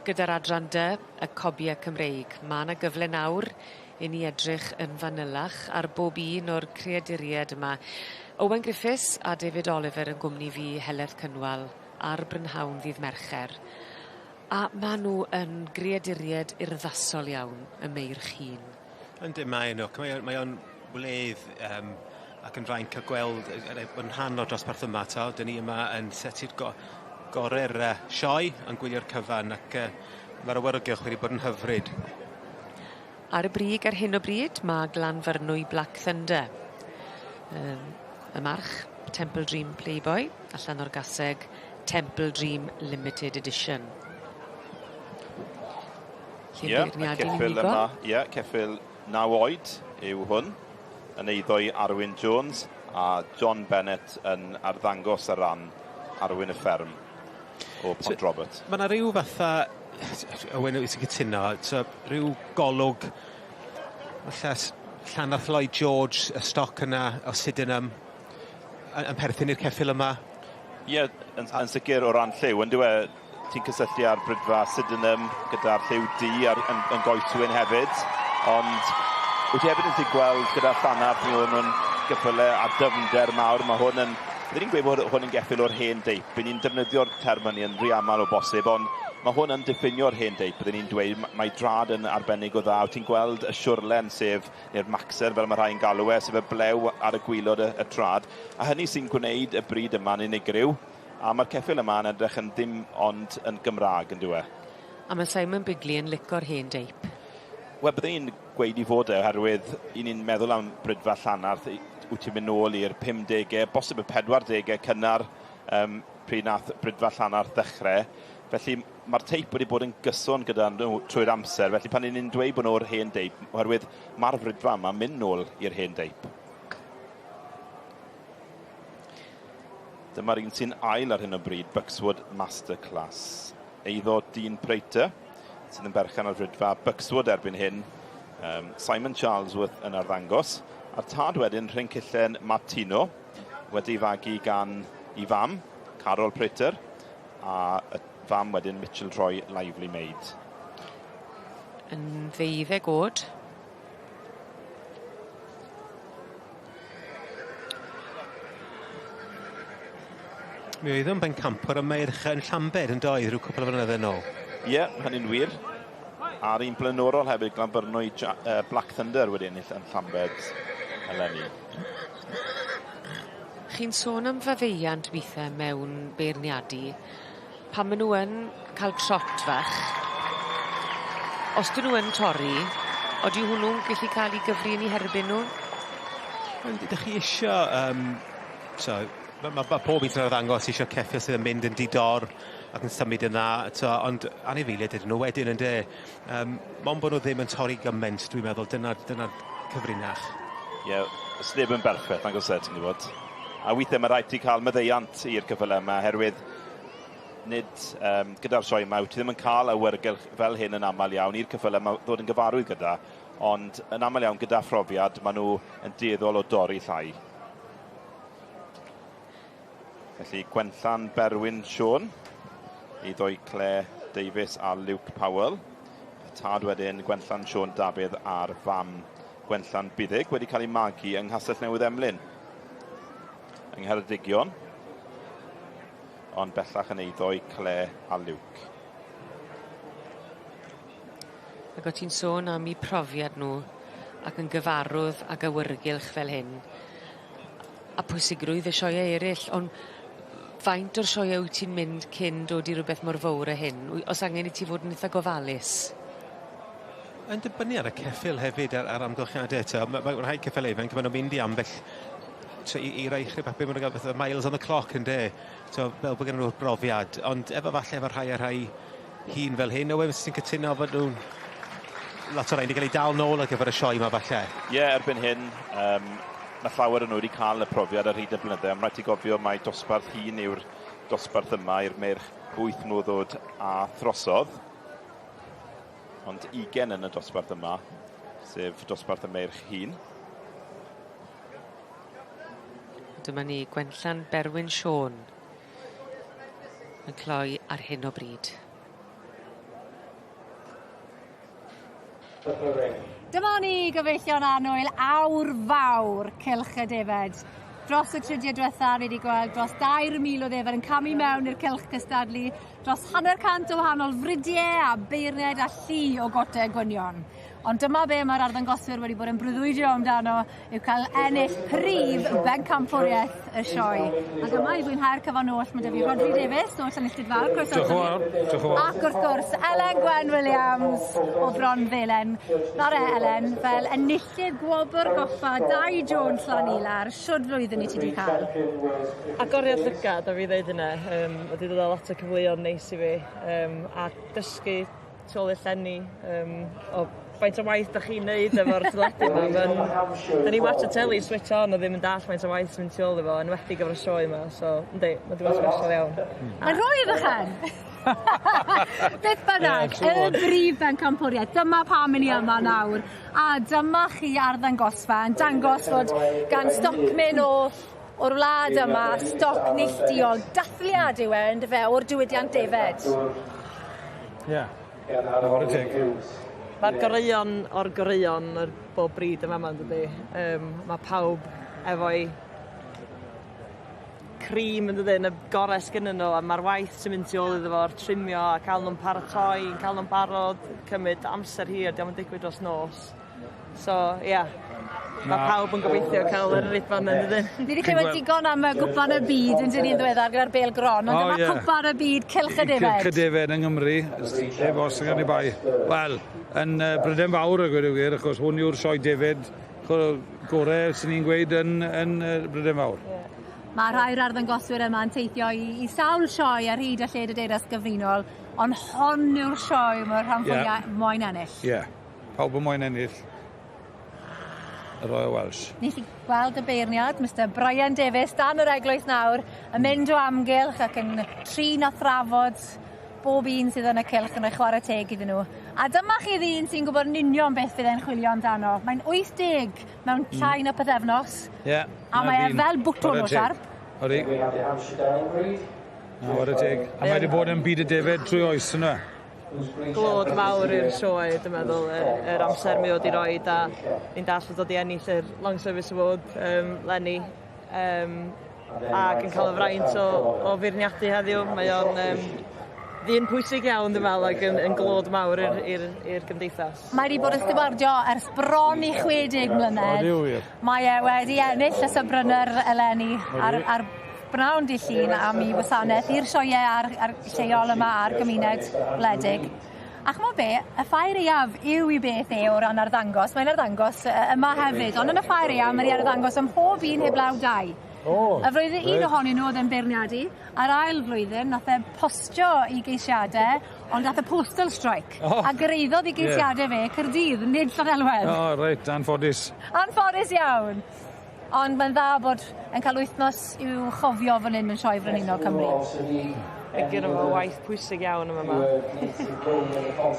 gyda'r adran dy, y Cobie Cymreig. Ma' 'na gyfle nawr i ni edrych yn fanylach ar bob un o'r creaduried yma. Owen Griffiths a David Oliver yn gwmni fi, Heledd Cynwal, ar brynhawn ddydd Mercher. A ma' nw yn greaduried urddasol iawn, y meirch hŷn. Yndyn mae nhw, mae o'n mae o'n wledd yym ac yn fraint ca'l gweld yn rhan o'r dosbarth yma 'to. 'Dyn ni yma yn seti'r go- gore'r yy sioe yn gwylio'r cyfan ac yy ma'r awyrgylch wedi bod yn hyfryd. Ar y brig ar hyn o bryd ma' Glanfyrnwy Black Thunder. Yym y march Temple Dream Playboy allan o'r gaseg Temple Dream Limited Edition. Lle Ie, y beirniadu'n ceffyl unigol. yma, ie, ceffyl naw oed yw hwn, yn eiddo i Arwyn Jones a John Bennett yn arddangos ar ran Arwyn y Fferm o Pont Robert. Ma' 'na ryw fatha Owen wyt ti'n cytuno, so ryw golwg falle Llanarth Lloyd George, y stoc yna o Sydenham yn yn perthyn i'r ceffyl yma. Ie, yn yn sicir o ran lliw on'd yw e? Ti'n cysylltu â'r brydfa Sydenham gyda'r lliw du a'r yn yn goeswyn hefyd, ond wyt ti hefyd yn gallu gweld gyda Llanarth mi o'n nw'n geffyle a dyfnder mawr, ma' hwn yn bydden i'n gweud bod hwn yn geffyl o'r hen deip. By' ni'n defnyddio'r term hynny yn rhy amal o bosib, ond ma' hwn yn diffinio'r hen deip, bydden i'n dweud. Mae drad yn arbennig o dda. Wyt ti'n gweld y siwrlen, sef, neu'r maxer fel mae rhai'n galw e, sef y blew ar y gwylod y, y trad. A hynny sy'n gwneud y bryd yma'n unigryw. A mae'r ceffyl yma yn edrych yn ddim ond yn Gymraeg, yn dyw e? A mae Simon Bigley yn lico'r hen deip. Wel, byddwn i'n gweud i fod e, oherwydd i ni'n meddwl am Brydfa Llanarth, wyt ti'n mynd nôl i'r 50au, bosib y 40au cynnar, um, pryd nath Brydfa Llanarth ddechrau. Felly mae'r teip wedi bod yn gyson gyda nhw trwy'r amser, felly pan ni'n dweud bod nhw'r hen deip, oherwydd mae'r Brydfa yma'n mynd nôl i'r hen deip. Dyma'r un sy'n ail ar hyn o bryd, Buckswood Masterclass. Eiddo Dean Prater, sydd yn berchen ar frydfa Buckswood erbyn hyn. Um, Simon Charlesworth yn arddangos. A'r tad wedyn, Rhyncillen Martino, wedi fagu gan i fam, Carol Prater, a y fam wedyn, Mitchell Troy Lively Maid. Yn ddeuddeg oed. Mi oedd o'n bencampwr y meirch yn Llambed yn doedd rhyw cwpl o flynydde nôl. Ie, yeah, hynny'n wir. A'r un blaenorol hefyd, Glanbyrnwy Black Thunder wedi ennill yn Llambed eleni. Chi'n sôn am faddeuant withe mewn beirniadu. Pan maen nhw yn cael trot fach, os 'dyn nhw yn torri, odi hwnnw'n gallu cael ei gyfri yn eu herbyn nhw? Wel, ydych chi isio, um, so, mae ma, ma pob un sy'n arddangos isio ceffyl sydd yn mynd yn di-dor ac yn symud yn dda, to, ond anifeiliaid ydyn nhw wedyn yn de. Um, mond bod nhw ddim yn torri gymaint, dwi'n meddwl, dyna'r dyna cyfrinach. Ie, yeah, sneb yn berffaith, nag oes e, ti'n gwybod. A weithiau mae rhaid ti cael maddeuant i'r cyffylau yma, oherwydd nid um, gyda'r sioe yma, wyt ti ddim yn cael awyrgylch fel hyn yn aml iawn i'r cyffylau yma ddod yn gyfarwydd gyda, ond yn aml iawn gyda phrofiad, maen nhw yn dueddol o dorri llai. Felly Gwenllan Berwyn Siôn, i ddoi Claire Davies a Luke Powell. Y tad wedyn Gwenllan Siôn Dafydd a'r fam Gwenllan Buddug wedi cael ei magu yng Nghastell Newydd Emlyn yng Ngheredigion, ond bellach yn eiddo i Claire a Luke. Ac o ti'n sôn am 'u profiad nhw ac yn gyfarwdd ag awyrgylch fel hyn a pwysigrwydd y sioee eryll on' faint o'r sioee wyt ti'n mynd cyn dod i rwbeth mor fowr â hyn? Wy- o's angen i ti fod yn itha gofalus? Mae'n dibynnu ar y ceffyl hefyd a'r a'r amgylchiade eto. Ma' ma' rhai ceffyle ifanc ma' nw'n mynd i ambell i i rai chi papur ma' nw'n ga'l fatha miles on the clock ynde? So fel bo' gennyn nw'r brofiad ond efo falle efo rhai a rhai hŷn fel hyn Owen fyset ti'n cytuno fod nw'n lot o rain 'di ga'l eu dal nôl ar gyfer y sioe 'ma falle? Ie erbyn hyn yym ma' llawer o nhw wedi ca'l y profiad ar hyd y blynydde on' rhaid ti gofio mai dosbarth hŷn yw'r dosbarth yma i'r meirch wyth mlwydd o'd a throsodd. Ond ugen yn y dosbarth yma, sef dosbarth y meirch hŷn. Dyma ni Gwenllan Berwyn Siôn yn cloi ar hyn o bryd. Dyma ni gyfeillion annwyl awr fawr Cylch y Defed. Dros y tridiau diwetha ni wedi gweld dros 2,000 o ddefed yn camu mewn i'r cylch cystadlu, dros 50 o wahanol fridiau a beirniaid a llu o gotau gwynion. Ond dyma be mae'r arddangoswyr wedi bod yn breuddwydio amdano yw cael ennill prif bencampwriaeth y sioe. Ac yma i fwynhau'r cyfan oll mae 'da fi Rhodri Davies o Llanilltud Fawr. Croeso Diolch yn fawr. Diolch yn fawr. Ac wrth gwrs Elen Gwen Williams o Fron Felen. Nawr e, Elen, fel enillydd gwobr goffa Dai Jones Llanilar, shwd flwyddyn i ti 'di cael? Agoriad llygad a fi ddeud hynna. Wedi dod â lot o cyfleon neis i fi a dysgu tu ôl i'r llenni o faint o waith 'dach chi'n neud efo'r teledu 'ma ma'n 'dan ni'n watsio teli switch on a ddim yn dallt faint o waith sy'n mynd tu ôl i fo enwedig efo'r sioe 'ma so yndi ma' 'di bod special iawn. Mae'n rhoi i ddychan! Beth bynnag, y brif bencampwriaeth, dyma pam 'yn ni yma nawr. A dyma chi arddangosfa yn dangos fod gan stocmyn o o'r wlad yma stoc neilltuol, dathliad yw e yndyfe o'r diwydiant defed. Ie. Chwarae teg. Ma'r goreuon o'r goreuon ar bob brîd yn fama yndydi? Ma' pawb efo'i cream yndydyn? Y gore sgynnyn n'w a ma'r waith sy'n mynd tu ôl iddo fo a'r trimio a ca'l nw'n paratoi yn ca'l nw'n barod cymyd amser hir 'di o'm yn digwydd dros nos. So ia. Ma' pawb yn gobeithio ca'l yr ribbon yn dydyn? Ni 'di clywed digon am y gwpan y byd yn dyn ni'n ddiweddar gyda'r bêl gron ond dyma cwpan y byd cylch y defed. Cylch y defed yng Nghymru, heb os nac oni bai. Wel, yn Bryden Fawr a gweud y gwir, achos hwn yw'r sioe defed gore sy'n ni'n gweud yn, yn Bryden Fawr. Yeah. Mae rhai o'r arddangoswyr yma yn teithio i, i sawl sioe ar hyd a lled y Deyrnas Gyfunol, ond hon yw'r sioe mae'r rhan fwyaf yeah. moyn ennill. Ie. Yeah. Pawb yn moyn ennill y Royal Welsh. Nes i gweld y beirniad, Mr Brian Davies, dan yr eglwys nawr, yn mynd o amgylch ac yn trin a thrafod bob un sydd yn y cylch yn rhoi chwarae teg iddyn nhw. A dyma chi ddyn sy'n gwybod yn union beth fydd e'n chwilio amdano. Mae'n 80 mewn llai na pythefnos. Ie. Yeah, a mae e fel bwtwn o siarp. Odi. Na, whare teg. A mae wedi bod yn byd y defed trwy oes yna. Glod mawr i'r sioe dwi'n meddwl yr, yr amser mae o 'di roid a ni'n dallt bod o 'di ennill yr Long Service Award yym leni yym ac yn ca'l y fraint o o feirniadu heddiw mae o'n yym ddyn pwysig iawn dwi'n me'wl ag yn yn glod mawr i'r i'r i'r gymdeithas. Mae 'di bod yn stiwardio ers bron i 60 mlynedd. Odi wir. Mae e wedi ennill y Sub-Runner eleni ar ar Bnawn dy Llun am 'i wasanaeth i'r sioeau a'r a'r lleol yma a'r gymuned wledig. A ch'mo' be', y ffair aeaf yw 'i beth e o ran arddangos, mae'n arddangos yy yma hefyd, ond yn y ffair aeaf mae 'di arddangos ym mhob un heblaw dau. O! Y flwyddyn un ohonyn nhw o'dd e'n beirniadu, a'r ail flwyddyn nath e postio 'i geisiade, ond ath y postal strike. O! A gyraeddodd 'i geisiade fe Caerdydd, nid Llanelwedd. O reit, anffodus. Anffodus iawn. Ond mae'n dda bod yn cael wythnos i'w chofio fan hyn yn Sioe Frenhinol Cymru. Mae gynno fo waith pwysig iawn yn fama.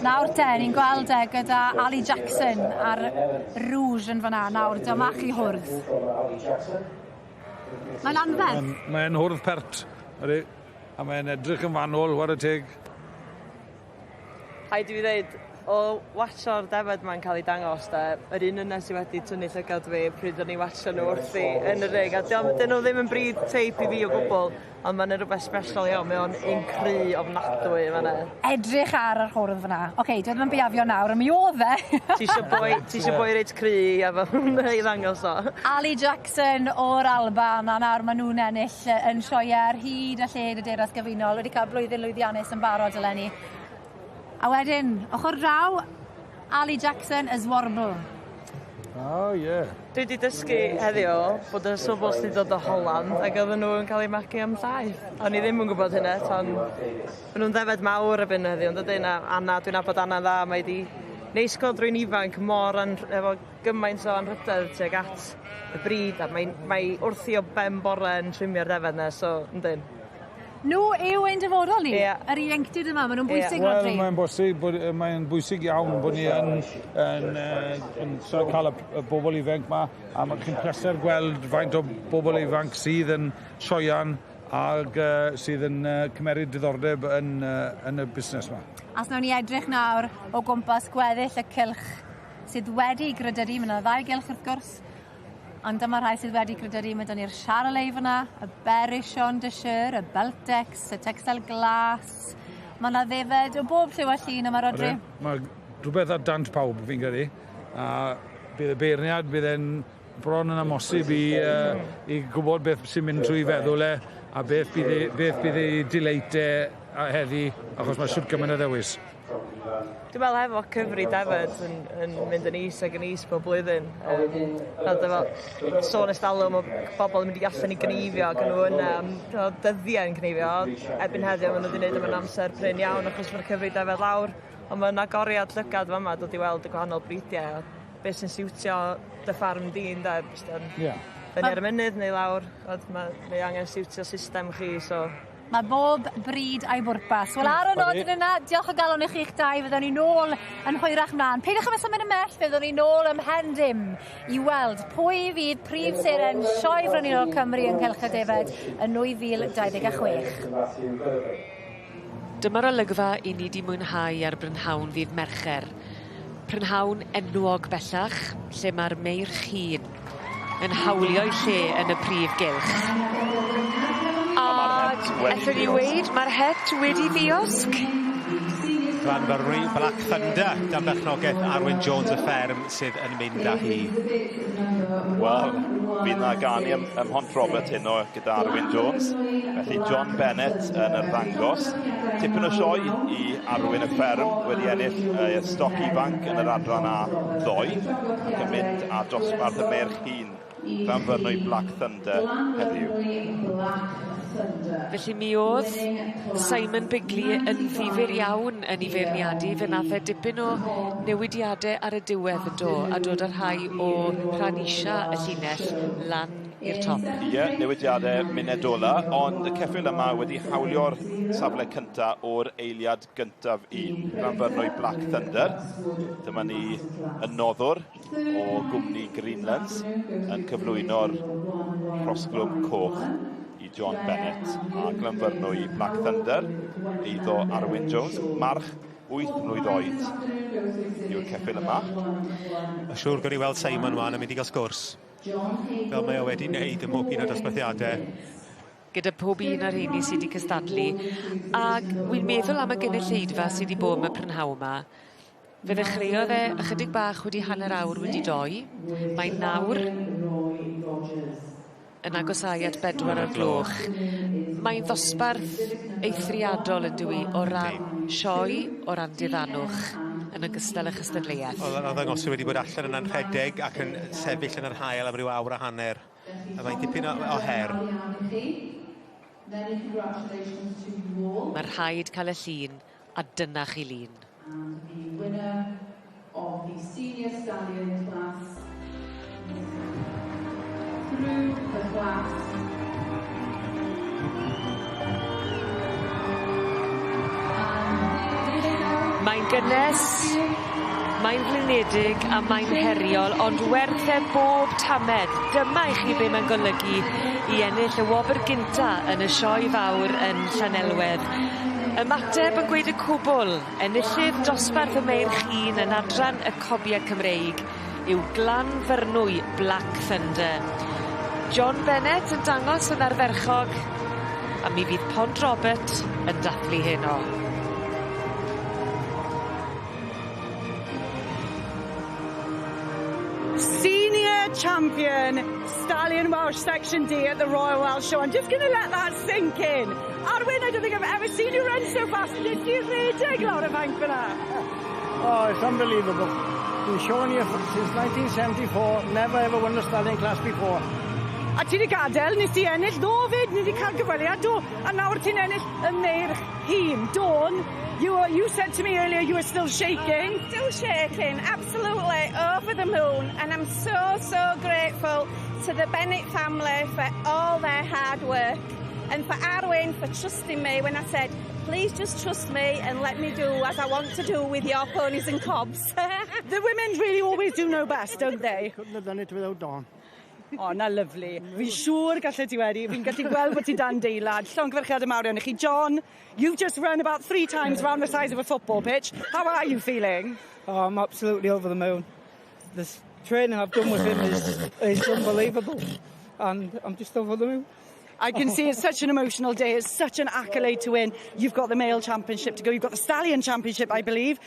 Nawr te, ni'n gweld e gyda Ali Jackson ar Rouge yn fan'na. Nawr, dyma chi hwrdd. Mae'n anferth. Mae'n hwrdd pert, ydy. A mae'n edrych yn fanwl, whare teg. Rhaid i fi ddeud, o watsio'r defed 'ma'n ca'l 'i dangos 'de, yr un yna sy wedi tynnu llygad fi pryd o'n i watsio n'w wrthi yn y rig a 'di o'm 'dyn n'w ddim yn brîd teip i fi o gwbwl ond ma' 'ne rwbeth sbesial iawn mae o'n un cry ofnadwy yn fan 'na. Edrych ar yr hwrdd fyna. Oce, dwi e ddim yn biafio nawr, on' mi o'dd e. Ti isio boi ti isio boi reit cry i efo i ddangos o. Ali Jackson o'r Alban a nawr ma' nw'n ennill yn sioe ar hyd a lled y Deyrnas Gyfunol wedi ca'l blwyddyn lwyddiannus yn barod eleni. A wedyn, ochr draw, Ali Jackson as Warble. Oh ie. Dwi 'di dysgu heddiw bod y sobls 'di dod o Holland ag odden nhw yn ca'l eu magu am llaeth. O'n i ddim yn gwbod hynna tan ma' nw'n ddefed mawr erbyn heddiw yndydyn a Anna dwi'n nabod Anna dda mae 'di neis gweld rywun ifanc mor an- efo gymaint o anrhydedd tuag at y brîd a mae'n mae wrthi o ben bore yn trimio'r ddefed 'na so yndyn. Nhw yw ein dyfodol ni, yr ieuenctid yma, maen nhw'n bwysig, Wel, Rhodri. Mae'n bwysig iawn bod ni yn so cael y bobl ifanc ma, a mae'n chi'n pleser gweld faint o bobl ifanc sydd yn sioian ag sydd yn cymeryd diddordeb yn y busnes yma. A os nawn ni edrych nawr o gwmpas gweddill y cylch sydd wedi grydydu, mae yna ddau gylch wrth gwrs, ond dyma rhai sydd wedi grydydu, mae 'da ni'r Charolais fyna, y Berrichon du Cher, y Beltex, y Texel Glas. Mae yna ddefed o bob lliw a llun yma, Rhodri. Mae rhywbeth ar dant pawb, fi'n credu. A bydd y beirniad, bydd e'n bron yn amhosib i gwybod beth sy'n mynd trwy feddwl e a beth bydd ei delight e a heddi, achos mae siwt gymaint o ddewis. Dwi'n meddwl efo cyfri defed yn mynd yn is ac yn is pob blwyddyn. Fel dyma sôn ers talwm o bobl yn mynd i allan i gneifio ac yn nhw yna am dyddiau yn cneifio. Erbyn heddiw maen nhw wedi gwneud mewn amser prin iawn achos mae'r cyfri defed lawr. Ond mae'n agoriad llygad fama dod i weld y gwahanol bridiau a beth sy'n siwtio dy ffarm di ynde. Jyst yn fyny ar y mynydd neu lawr. Mae angen siwtio system chi, so. Mae bob bryd a'i bwrpas. Wel, ar y nodyn yna, diolch o galon i chi'ch dau, fyddwn ni nôl yn hwyrach mlaen. Peidiwch â symud ymhell, fyddwn ni nôl ymhen dim i weld pwy fydd prif seren Sioe Frenhinol Cymru yng Nghylch y Defed yn 2026. Dyma'r olygfa i ni 'di mwynhau ar brynhawn ddydd Mercher. Prynhawn enwog bellach, lle ma'r meirch hŷn yn hawlio'u lle yn y prif gylch. A ellwn ni weud, ma'r het wedi ddiosg. Glanfyrnwy Black Thunder dan berchnogaeth Arwyn Jones y fferm sydd yn mynd â hi. Wel, fydd na ganu ym Mhont Robert heno gyda Arwyn Jones. Felly John Bennett yn arddangos. Tipyn o sioe i Arwyn y fferm wedi ennill stoc ifanc yn yr adran A ddoe ac yn mynd â dosbarth y meirch hŷn Glanfyrnwy Black Thunder heddiw. Felly mi oedd Simon Bigley yn ddifyr iawn yn ei feirniadu. Fe nath e dipyn o newidiadau ar y diwedd yn do, a dod â rhai o rhan isa y llinell lan i'r top. Ie, yeah, newidiadau munud ola, ond y ceffyl yma wedi hawlio'r safle cynta o'r eiliad gyntaf un. Glanfyrnwy Black Thunder. Dyma ni y noddwr o gwmni Greenlands yn cyflwyno'r rhosglwm coch i John Bennett a Glanfyrnwy Black Thunder, eiddo Arwyn Jones. March 8 mlwydd oed yw'r ceffyl yma. Mae'n siŵr gwrdd i weld Simon wan yn mynd i gael sgwrs. Fel mae o wedi wneud ym mhob un o'r dosbarthiadau. Gyda pob un o'r rheini sydd wedi cystadlu. Ac wi'n meddwl am y gynulleidfa sydd wedi bod yma prynhawn yma. Fe ddechreuodd e ychydig bach wedi 2:30. Mae nawr yn agosáu at 4 o'r gloch. Mae'n ddosbarth eithriadol yn dyw o ran sioe, o ran diddanwch, yn ogystal â chystadleuaeth. Oedd yr arddangoswyr wedi bod allan yna'n rhedeg ac yn sefyll yn yr haul am ryw awr a hanner. A mae'n dipyn o her. Mae rhaid cael y llun, a dyna chi lun. Of the senior stallion class through the class. Mae'n gynnes, mae'n flinedig a mae'n heriol, ond werth e bob tamed. Dyma i chi be mae'n golygu i ennill y wobr gynta yn y sioe fawr yn Llanelwedd. Ymateb yn gweud y cwbl, enillydd dosbarth y meirch hŷn yn adran y Cobiau Cymreig yw Glanfyrnwy Black Thunder. John Bennett yn dangos yn arferchog, a mi fydd Pont Robert yn dathlu heno. Senior champion Stallion Welsh Section D at the Royal Welsh Show. I'm just going to let that sink in. Arwyn, I don't think I've ever seen you run so fast. Nes ti redeg lawr y fainc fyna? Oh, it's unbelievable. Been showing here since 1974, never ever won a stallion class before. A ti wedi gadael, nes ti ennill ddo fyd, ni wedi cael gyfweliad, do. A nawr ti'n ennill y meirch hŷn. Dawn, you said to me earlier you were still shaking. I'm still shaking, absolutely over the moon, and I'm so, so grateful to the Bennett family for all their hard work. And for Arwyn for trusting me when I said, please just trust me and let me do as I want to do with your ponies and cobs. The women really always do know best, don't they? Couldn't have done it without Dawn. O, na lyfli. Fi'n siŵr gallet ti wedi. Fi'n gallu gweld bod ti dan deilad. Llongyfarchiadau mawr iawn i chi. John, you've just run about three times round the size of a football pitch. How are you feeling? Oh, I'm absolutely over the moon. The training I've done with him is unbelievable. And I'm just over the moon. I can see it's such an emotional day. It's such an accolade to win. You've got the male championship to go. You've got the stallion championship, I believe.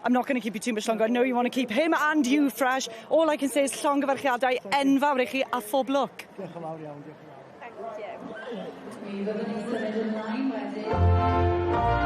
I'm not going to keep you too much longer. I know you want to keep him and you fresh. All I can say is llongyfarchiadau enfawr i chi a phob lwc. Diolch yn fawr iawn, diolch yn fawr. Thank you. Mi fyddwn ni'n symud ymlaen wedyn.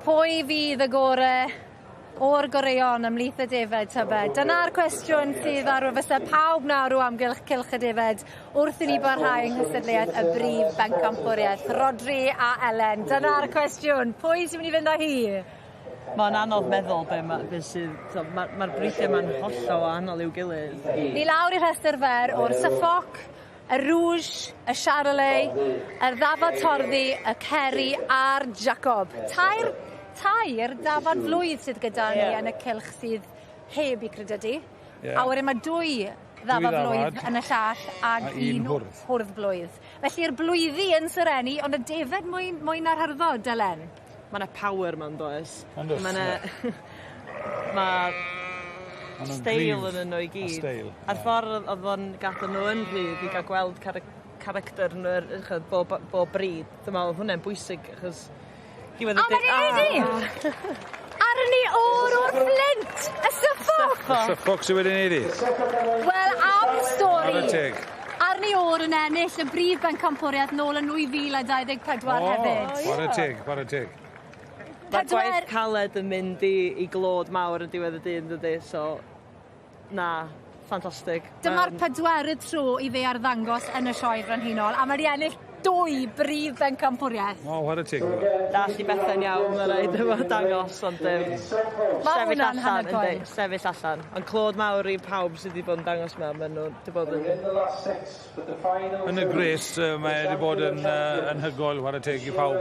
Pwy fydd y gore o'r goreuon ymhlith y defed tybed? Dyna'r cwestiwn sydd ar wefusau pawb nawr o amgylch cylch y defed wrth i ni barhau yng nghystadleuaeth y brif bencampwriaeth. Rodri a Elen, dyna'r cwestiwn. Pwy sy'n mynd i fynd â hi? Mae'n anodd meddwl be ma' be sydd t'o' ma' ma'r brîfiau 'ma'n hollol wahanol i'w gilydd. Ni lawr i'r rhestr fer o'r Suffolk, y Rouge, y Charolais, yr ddafad torddi, y Kerry a'r Jacob. Tair, tair dafad flwydd sydd gyda ni yn y cylch sydd heb 'u credydu. Ie. A wedyn ma' dwy ddafad flwydd yn y llall ag A un hwrdd. hwrdd blwydd. Felly'r blwyddi yn serennu ond y defed mwy mwy na'r hyrddod Elen. Ma' 'na power 'ma yndoes? Yndos, Ma' 'na ie. ma' Ma' nw'n steil gryf. ynddyn nhw i A gyd. steil, A'r ffordd o'dd o'dd o'n gadel nhw yn rhydd i ga'l gweld character nhw yr ch'od bob bob bryd. Dwi me'wl o'dd hwnna'n bwysig achos diwedd y A ma' dydd... 'di neud 'i! Arni o'r o'r Fflint! Y Suffolk! Suffolk sydd wedi neud 'i. Wel, am stori! Chwarae teg. Arni Orr yn ennill y brif bencampwriaeth nôl yn 2024 hefyd. Chwarae teg, chwarae teg. Mae gwaith caled yn mynd i i glod mawr yn diwedd y dydd yndydi so na, ffantastig. Dyma'r pedwerydd tro i fe arddangos yn y sioe frenhinol a mae 'di ennill dwy brif bencampwriaeth. O, chwarae teg iddo fo. Dallt i bethe'n iawn ma' raid efo dangos ond Ma' sefyll hwnna'n allan anhygoel. yndi, sefyll allan. Ond clod mawr i pawb sydd wedi bod yn dangos 'ma ma' nhw 'di bod yn Yn y gwres, mae wedi bod yn anhygoel, chwarae teg i pawb.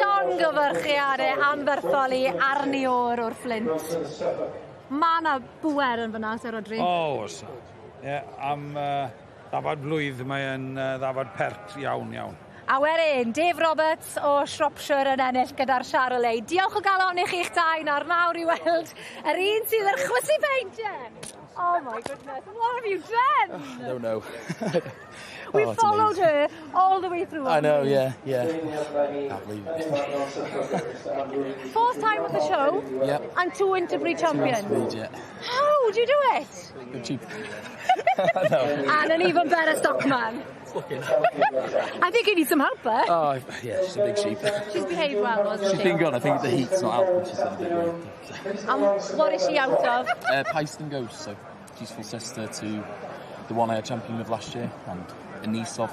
Llongyfarchiade anferthol i Arni Orr o'r Fflint. Ma' 'na bŵer yn fyna, Sir Rhodri. O, oes. Ie, am ddafad flwydd mae'n ddafad pert iawn, iawn. A wedyn, Dave Roberts o Shropshire yn ennill gyda'r Charolais. Diolch o galon i chi'ch dau nawr mawr i weld yr un sydd ar chwysu peintie. Oh my goodness, what have you done? I don't know. We Oh, it's followed amazing. her all the way through. I know, yeah. Can't believe it. Fourth time at the show. Yep. And two interbreed champions. Speed, yeah. How do you do it? Good cheap. no. And an even better stockman. I think you need some help there. Oh, yeah, she's a big sheep. She's behaved well, hasn't She's she? been good. I think the heat's not helping. She's been a bit worried. And what is she out of? Pyston Ghost, so she's full sister to the one air champion of last year and a niece of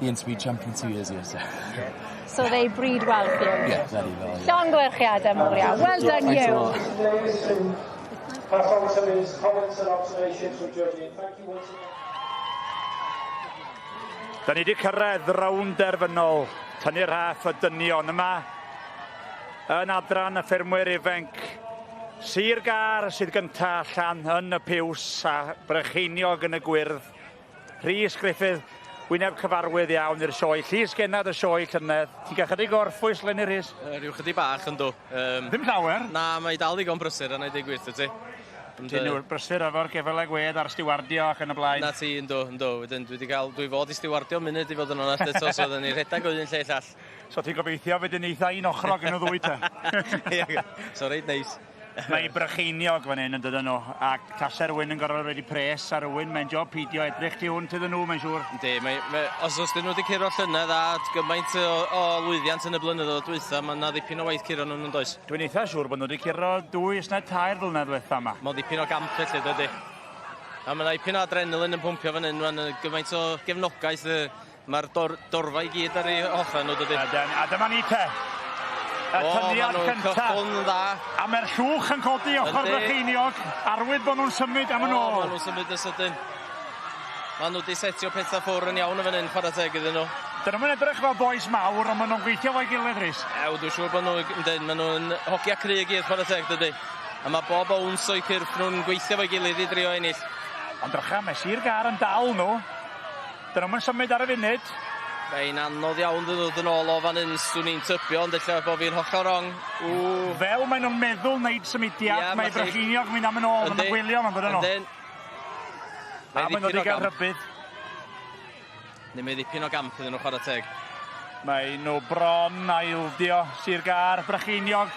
the interbreed champion 2 years ago. So, So they breed well for you. yeah, very well. Yeah. Llongyfarchiadau mawr iawn. Well done Thanks a you. lot. Pass on some of his comments and observations from judging. Thank you once again. Da ni wedi cyrraedd rownd derfynol, tynnu'r rhaff y dynion yma yn adran y ffermwyr ifanc. Sir Gâr sydd gynta allan yn y piws a Brycheiniog yn y gwyrdd. Rhys Griffith, wyneb cyfarwydd iawn i'r sioe. Llys Gennad y sioe llynedd. Ti'n cael chydig o orffwys leni, Rhys? Rhyw chydig bach yn dw. Ddim llawer? Na, mae dal ddigon brysur a na i ddeud gwir ti. Ti'n nhw'r brysur efo'r gefel gwed a'r stiwardio ac yn y blaen. Na ti, yndw, yndw. Wedyn dwi wedi cael, dwi fod i stiwardio munud i fod yn onest eto, so oedden ni rhedeg o un lle llall. So ti'n gobeithio fydd yn eitha un ochrog yn y ddwy te? Ie, so reit neis. Mae Brycheiniog fan hyn yn dydyn nhw, ac taser rywun yn gorfod rhoi pres ar rywun, mae'n job pidio edrych tu hwnt iddyn nhw, mae'n siŵr. Yndi, mae, mae, os os dyn nhw wedi curo llynedd a gymaint o lwyddiant yn y blynyddoedd dwytha, mae yna ddipyn o waith curo nhw'n yn does. Dwi'n eitha siŵr bod nhw wedi curo 2 os na 3 flynedd ddiwetha yma. Mae'n ddipyn o gamp felly, dydy. A mae yna dipyn o adrenalin yn pwmpio fan hyn, mae'n gymaint o gefnogaeth, mae'r dorfa i gyd ar ei ochr nhw, dydy. A dyma ni te. Y O, tyniad ma' nhw'n cynta. cychwyn yn dda. A mae'r llwch yn codi ochr Yndi. Brycheiniog, arwydd bod nhw'n symud am yn O, ôl. ma' nhw'n symud yn sydyn. Ma' nhw wedi setio pethau ffwr yn iawn yn fan hyn, chwarae teg iddyn nhw. Dyn nhw'n edrych fel bois mawr, ond maen nhw'n gweithio fo'i gilydd, Rhys. Ew, dwi'n siŵr bod nhw'n, yndyn, maen nhw'n hogia cry i gyd, chwarae teg, dydy. A mae bob owns o'i cyrff nhw'n gweithio fo'i gilydd i drio ennill. Ond drycha, mae Sir Gâr yn dal nhw. Dyn nhw'n symud ar y funud. Mae'n anodd iawn ddod yn ôl o fan hyn, swn i'n tybio, ond ella bod fi'n hollol wrong. Ww. Fel maen nhw'n meddwl wneud symudiad, Ie, mae ma' Brycheiniog yn mynd am yn ôl, maen nhw'n gwylio, maen nhw'n Yndyn. A maen nhw wedi cael rhybudd. Neu mae ddipyn o gamp iddyn nhw chwarae teg. Mae nhw bron a ildio Sir Gâr, Brycheiniog,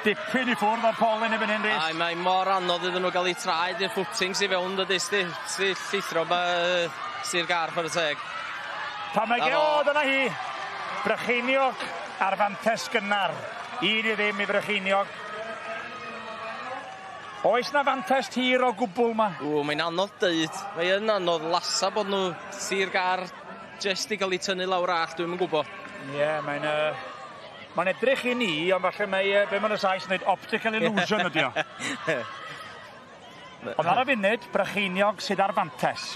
dipyn i ffwrdd o'r polyn erbyn hyn, Rhys. Ai, mae mor anodd iddyn nhw gael eu traed i'r footings i fewn, dydy, sti, sti llithro mae Sir Gâr chwarae teg. Pan mae Na ge, fo. o, dyna hi. Brycheiniog ar fantes gynnar. 1-0 i Brycheiniog. Oes na fantes tir o gwbl ma? Ww, mae'n anodd deud. Mae yn anodd lasa bod nhw Sir Gâr jyst i gael eu tynnu lawr all, dwi'm yn gwybod. Ie, yeah, mae'n mae'n edrych i ni, ond falle mae, be ma'n y Sais yn dweud, optical illusion ydi o. Ond ar y funud, Brycheiniog sydd ar fantes.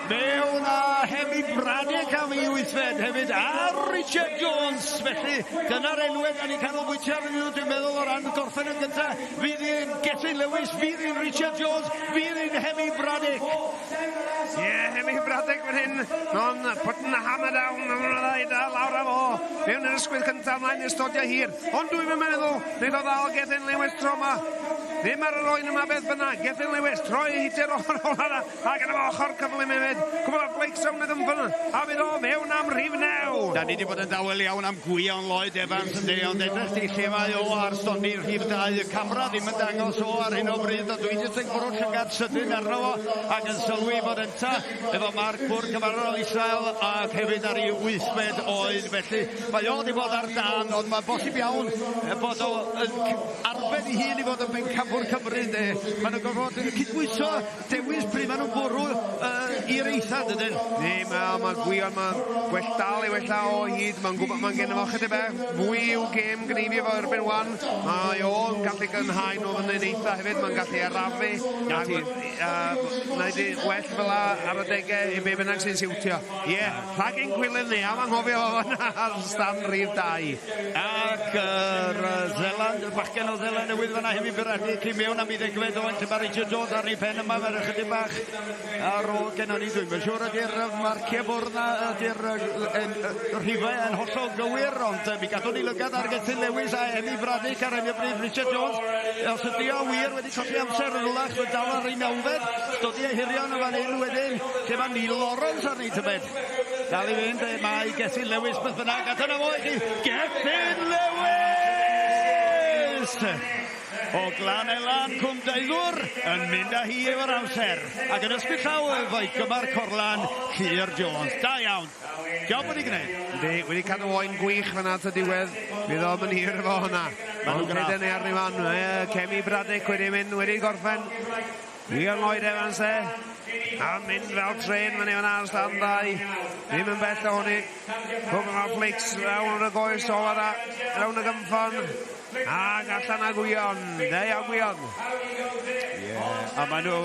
Mewn â Hemi Braddock am ei wythfed hefyd, a Richard Jones. Felly, dyna'r enwau da ni'n canolbwyntio arnyn nhw, dwi'n meddwl, o ran gorffen yn gyntaf. Fydd hi'n Gethin Lewis, fydd hi'n Richard Jones, fydd hi'n Hemi Braddock. Ie, yeah, Hemi Braddock fan hyn. Non, putting the hammer down, ma'n dda, lawr â fo. Mewn i'r ysgwydd cyntaf, mlaen i'r stodiau hir. Ond dwi'n meddwl, wneud o ddal Gethin Lewis tro yma. Ddim ar yr oen yma beth bynnag. Gethin Lewis, troi hitio'r ochr ola yna. A gyda fo ochr cyflym hefyd. Cwbl o flakes rownd y gynffon. A fydd o mewn am rhif new. Da ni wedi bod yn dawel iawn am Gwion Lloyd Evans yn de, ond edrych di lle mae o ar stondin rhif 2. Y camera ddim yn dangos o ar hyn o bryd, ond dwi jyst yn bwrw llygad sydyn arno fo ac yn sylwi bod ynta efo Mark Burke cyfarfod Israel ac hefyd ar ei wythfed oed. Felly mae o wedi bod ar dan, ond mae'n bosib iawn bod o yn arbed ei hun i fod yn bencampwr Cymru, de. Maen nhw'n gorfod cydbwyso dewis pryd maen nhw'n bwrw i'r eitha, dydyn? Ne, mae ma Gwion, mae'n gwell dal i wella o hyd, mae'n gwybod, mae'n gennym fo chydig bach fwy i'w gêm gneifio fo erbyn wan. Mae o'n gallu gynhau nhw fyny'n eitha hefyd, mae'n gallu arafu. Na ti. Wneud i well fel la ar adegau i be bynnag sy'n siwtio. Ie, yeah, rhag ein gwilydd ni, am anghofio fo fyna ar stand rhif 2. Ac yr Zeland, y bachgen o Zeland Newydd fyna hefyd Braddock i mewn am ei ddegfed oen, lle mae Richard Jones ar ei pen yma, mae'r ychydig bach ar ôl gennon ni, dwi'n siŵr ydy'r marciau bwrdd na, ydy'r rhifau yn hollol gywir, ond mi gadwn ni lygad ar Gethin Lewis a Hemi Braddock ar hyn o bryd. Richard Jones, os ydy o wir wedi colli amser yn rwla, mae'n dal ar ei nawfed, stodiau hirion yn fan hyn wedyn, lle mae Neil Lawrence arni tybed. Dal i fynd, mae Gethin Lewis beth bynnag, a dyna fo i chi, Gethin Lewis! O Glan Elan, Cwm Deuddwr, yn mynd â hi efo'r amser. Ac yn ysgwyd llaw efo'i gymar Corlan, Llyr Jones. Da iawn. Job wedi gwneud. Yndi, wedi cadw oen gwych fyna at y diwedd. Fydd o'm yn hir efo hwnna. Ma' nhw'n Ond graff. rhedeg ni arni fan. Kemi Braddock wedi mynd, wedi gorffen. Ian Lloyd Evans e. A mynd fel tren fyny fyna ar stand 2. Ddim yn bell ohoni. Cwbl o flics rown y goes ola na. Rown y gynffon. Ag allan â Gwion. Da iawn Gwion. Ie, a maen nhw,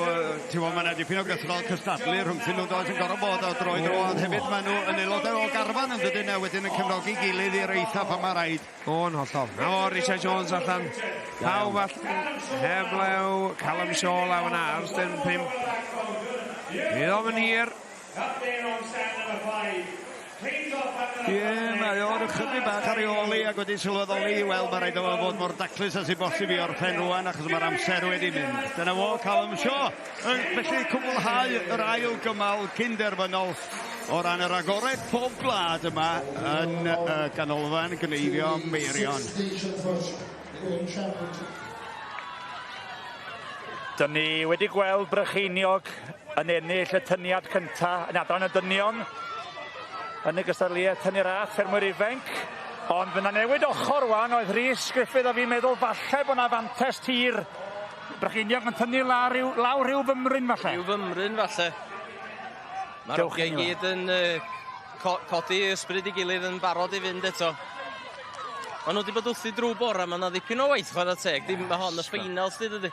ti'n gwybod, mae yna dipyn o gythrol cystadlu rhwngthyn nhw does yn gorfod bod o dro i dro, ond hefyd maen nhw yn aelodau o garfan yn dydyn, a wedyn yn cefnogi gilydd i'r eitha pan mae rhaid. O'n hollol. Na fo, Richard Jones allan. Pawb allan. Heblew, Callum Shaw lawr yna, ar stand 5. Fydd o'm yn hir. Ie, mae o'r ychydig bach ar ei ôl hi ac wedi sylweddoli, wel, mae rhaid o fo fod mor daclus as i bosib i orffen rwan achos mae'r amser wedi mynd. Dyna fo, Callum Shaw. Felly cwblhau yr ail gymal cyn-derfynol o ran yr agored pob gwlad yma yn y ganolfan gneifio Meirion. Dyn ni wedi gweld Brycheiniog yn ennill y tyniad cynta yn adran y dynion yn y gystadleuaeth tynnu'r raff ffermwyr ifanc. Ond fydd 'na newid ochr wan oedd Rhys Griffith a fi'n meddwl falle bod 'na fantes tir Brycheiniog yn tynnu lawr ryw, lawr ryw fymryn falle. Rhyw fymryn falle. Mae'r Dewch hogiau i i ni gyd yn codi ysbryd i gilydd yn barod i fynd eto. Maen nhw wedi bod wrthi drwy bora, mae yna ddipyn o waith chwarae teg. Dim mae hon y ffeinal sydd dydy.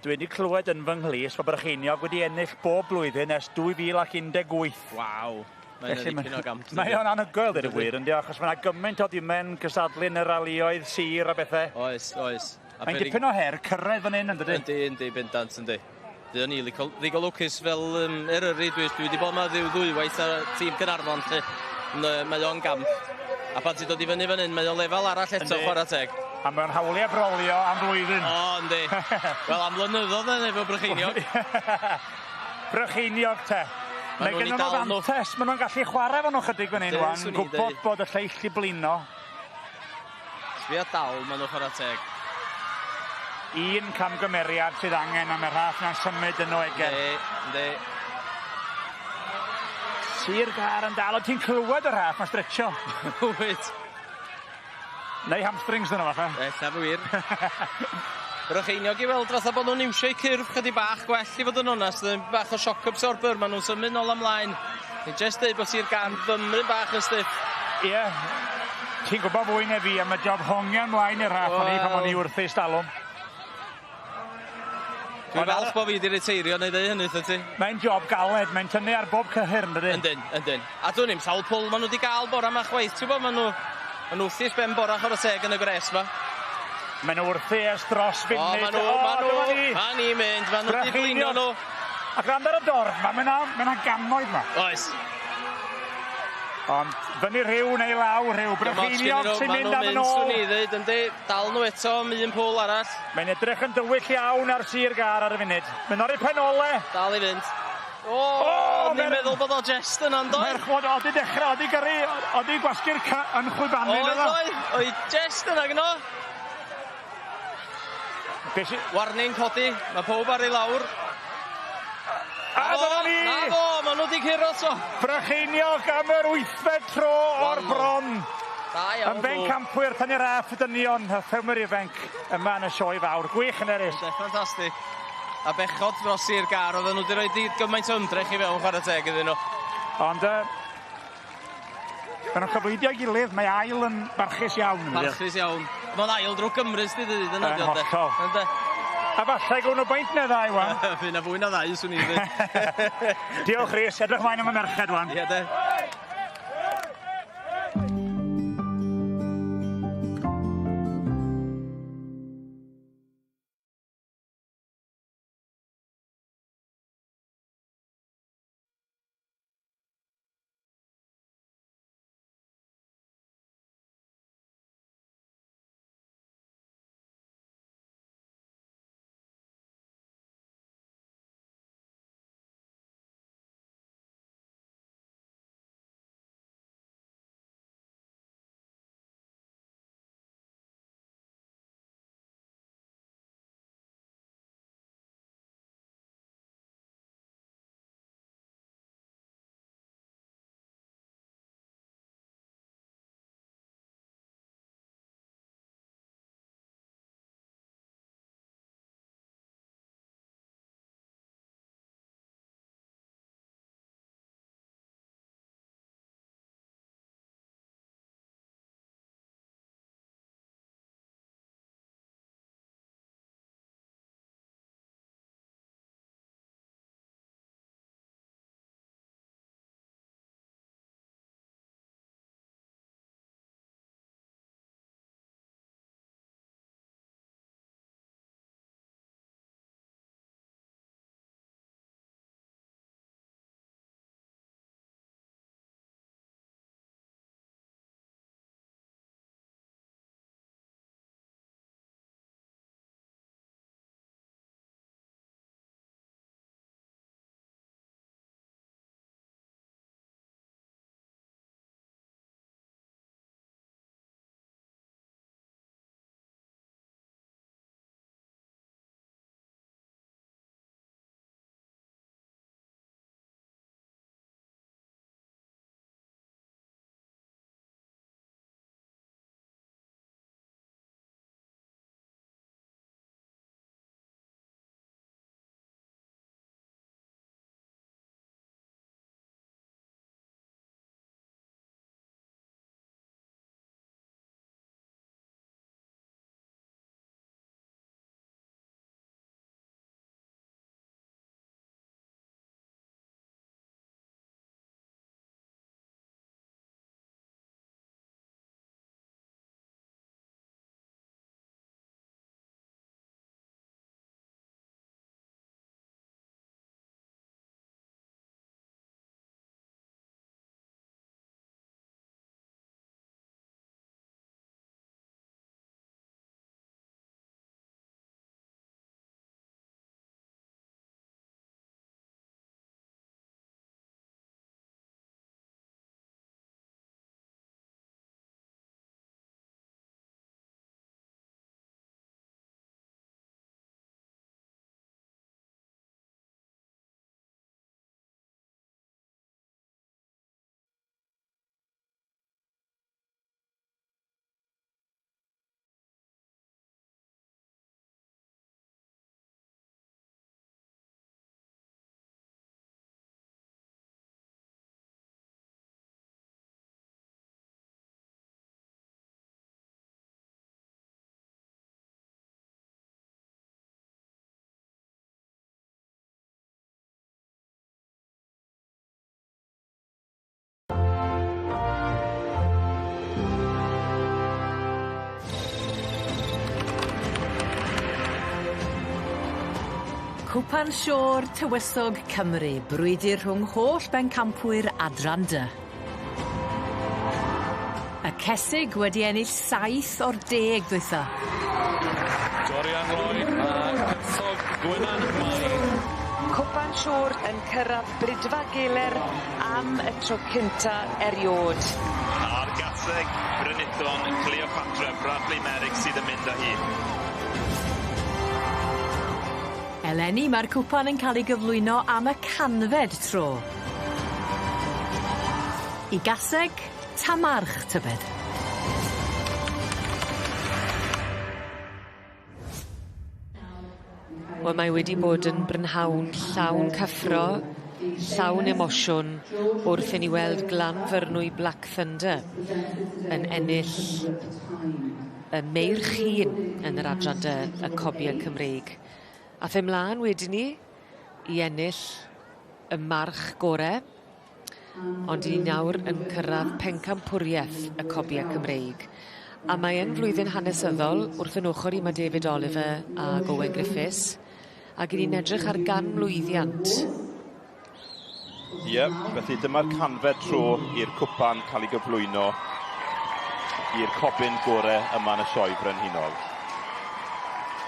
Dwi wedi clywed yn fy nghlust bod Brycheiniog wedi ennill bob blwyddyn ers 2018. Waw. Mae'n Felly ddipyn o gamp. Mae o'n anhygoel, dweud y gwir, yndi, achos mae yna gymaint o dimen cystadlu yn y ralioedd sir a bethau. Oes, oes. A Mae'n peryg- dipyn o her cyrraedd fan hyn, yn dydy? Yndi, yndi, bendant, yndi. Dwi o'n i ddigon lwcus fel Eryri, dwi wedi bod yma ddiw ddwywaith ar tîm Caernarfon, lle. Ond, mae o'n gamp. A pan ti'n dod i fyny fan hyn, mae o lefel arall eto, Yndi. chwarae teg. A mae'n hawliau brolio am flwyddyn. O, yndi. Wel, am flynyddoedd yn efo Brycheiniog. Brycheiniog te. Ma' Mae nhw'n gen i nhw dal nhw. fantes, maen nhw'n gallu chwarae efo nhw chydig fan hyn Yndyn, wan, swn i'n gwybod deud. bod y lleill i blino. Sbia dal, maen nhw'n chwarae teg. Un camgymeriad sydd angen am y rhaff na'n symud yn o eger. Yndi, yndi. Sir Gâr yn dal, o ti'n clywed y rhaff, mae'n stretcho. Wyt. Neu hamstrings dyn nhw falle. Ella fy wir. Brycheiniog i weld fatha bod nhw'n iwsio'u cyrff chydig bach gwell i fod yn onast. Yn bach o shock absorber, maen nhw'n symud nôl ymlaen. Ni jyst deud bod Sir Gâr fymryn bach yn stiff. Ie. Yeah. Ti'n gwybod fwy na fi am y job hongian mlaen i'r rhaff o'n i pan o'n i wrth ei stalwm. Dwi'n falch bo' fi 'di riteirio neu ddeu hynny wrtho ti. Mae'n job galed, mae'n tynnu ar bob cyhyr, yn dydi? Yndyn, yndyn. A dwn i'm sawl pwll ma' nhw 'di ga'l bora 'ma chwaith, ti'n gwbo ma' nhw ma' nhw wrth ben bora chwara teg yn y gwres 'ma. Maen nhw wrthi ers dros funud. O, ma' nhw, ma' nhw, ma' ni'n mynd, ma' nhw 'di blino nhw. A gwrando ar y dorf 'ma, ma' 'na ma' 'na gannoedd 'ma. Oes. Ond fyny rhyw neu lawr rhyw, Brycheiniog sy'n mynd am yn ôl. Swn i ddweud, yndi, dal nhw eto am un pwl arall. Mae'n edrych yn dywyll iawn ar Sir Gâr ar y funud. Mae'n o'r pen ole. Dal i fynd. O, oh, ni'n meddwl bod o jest yna, yndo? Mae'r chwod, odi dechrau, odi gyrru, odi gwasgu'r yn chwibanu. Oedd, oedd, oedd jest yna gyno. Warning codi, mae pob ar ei lawr. A dyna ni! Na fo, maen nhw wedi curo to. Brycheiniog am yr wythfed tro o'r bron. Da iawn. Yn bencampwyr tynnu raff y dynion, y ffermwyr ifanc yma yn y sioe fawr. Gwych yn erys. Ffantastig. A bechod dros Sir Gâr, oedden nhw wedi rhoi gymaint o ymdrech i fewn chwarae teg iddyn nhw. Ond maen nhw'n cyfleidio gilydd, mae ail yn barchus iawn. Barchus iawn. Mae'n ail drwy Gymru sydd wedi dweud yna. Yn hollol. A falle gwn nhw baint neu ddau wan. Fydd na fwy na ddau, swn i'n dweud. Diolch Rhys, edrych mlaen am y merched wan. Ie de. Cwpan Siôr Tywysog Cymru, brwydr rhwng holl bencampwyr adran D. Y Cesig wedi ennill 7 o'r 10 dwytha. Dorian Lloyd a Cyffog Gwynan Mai. Cwpan Siôr yn cyrraedd Bridfa Geler am y tro cynta eriod. A'r gaseg Brynithon Cleopatra Bradley Merrick sydd yn mynd â hi. Eleni mae'r cwpan yn cael ei gyflwyno am y 100fed tro. I gaseg, tamarch tybed. Wel mae wedi bod yn brynhawn llawn cyffro, llawn emosiwn wrth i ni weld Glanfyrnwy Black Thunder yn ennill y meirch hŷn yn yr adran D y Cobie Cymreig. Ath e mlan wedyn 'ny i ennill y march gore ond 'yn ni nawr yn cyrradd pencampwrieth y Cobie Cymreig. A mae yn flwyddyn hanesyddol wrth 'yn ochor i ma' David Oliver ag Owen Griffiths ag 'yn ni'n edrych ar ganmlwyddiant. Ie, felly dyma'r canfed tro i'r cwpan cael ei gyflwyno i'r cobyn gore yma yn y Sioe Frenhinol.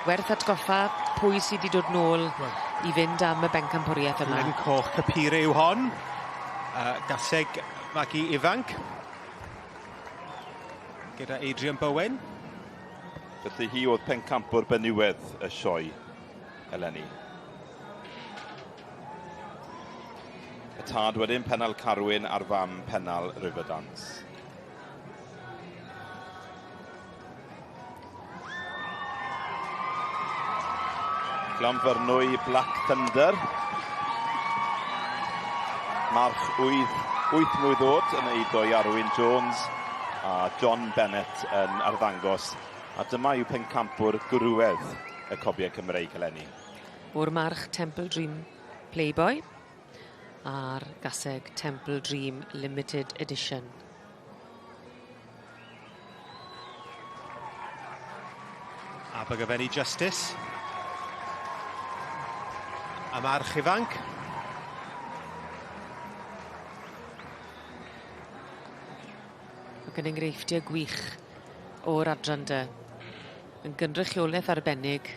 Werth atgoffa pwy sy 'di dod nôl i fynd am y bencampwriaeth yma. Len Coch Capire yw hon. Gaseg magu ifanc. Gyda Adrian Bowen. Felly hi oedd pencampwr benywedd y sioe eleni. Y tad wedyn Pennal Carwyn a'r fam Pennal Riverdance. Glanfyrnwy Black Thunder. March 8, 8 mlwydd oed yn eiddo i Arwyn Jones a John Bennett yn arddangos. A dyma yw pencampwr gwrywedd y Cobiau Cymreig eleni. O'r march Temple Dream Playboy a'r gaseg Temple Dream Limited Edition. Abergavenny Justice. A march ifanc. Ac yn enghreifftiau gwych o'r adran D. Yn gynrychiolaeth arbennig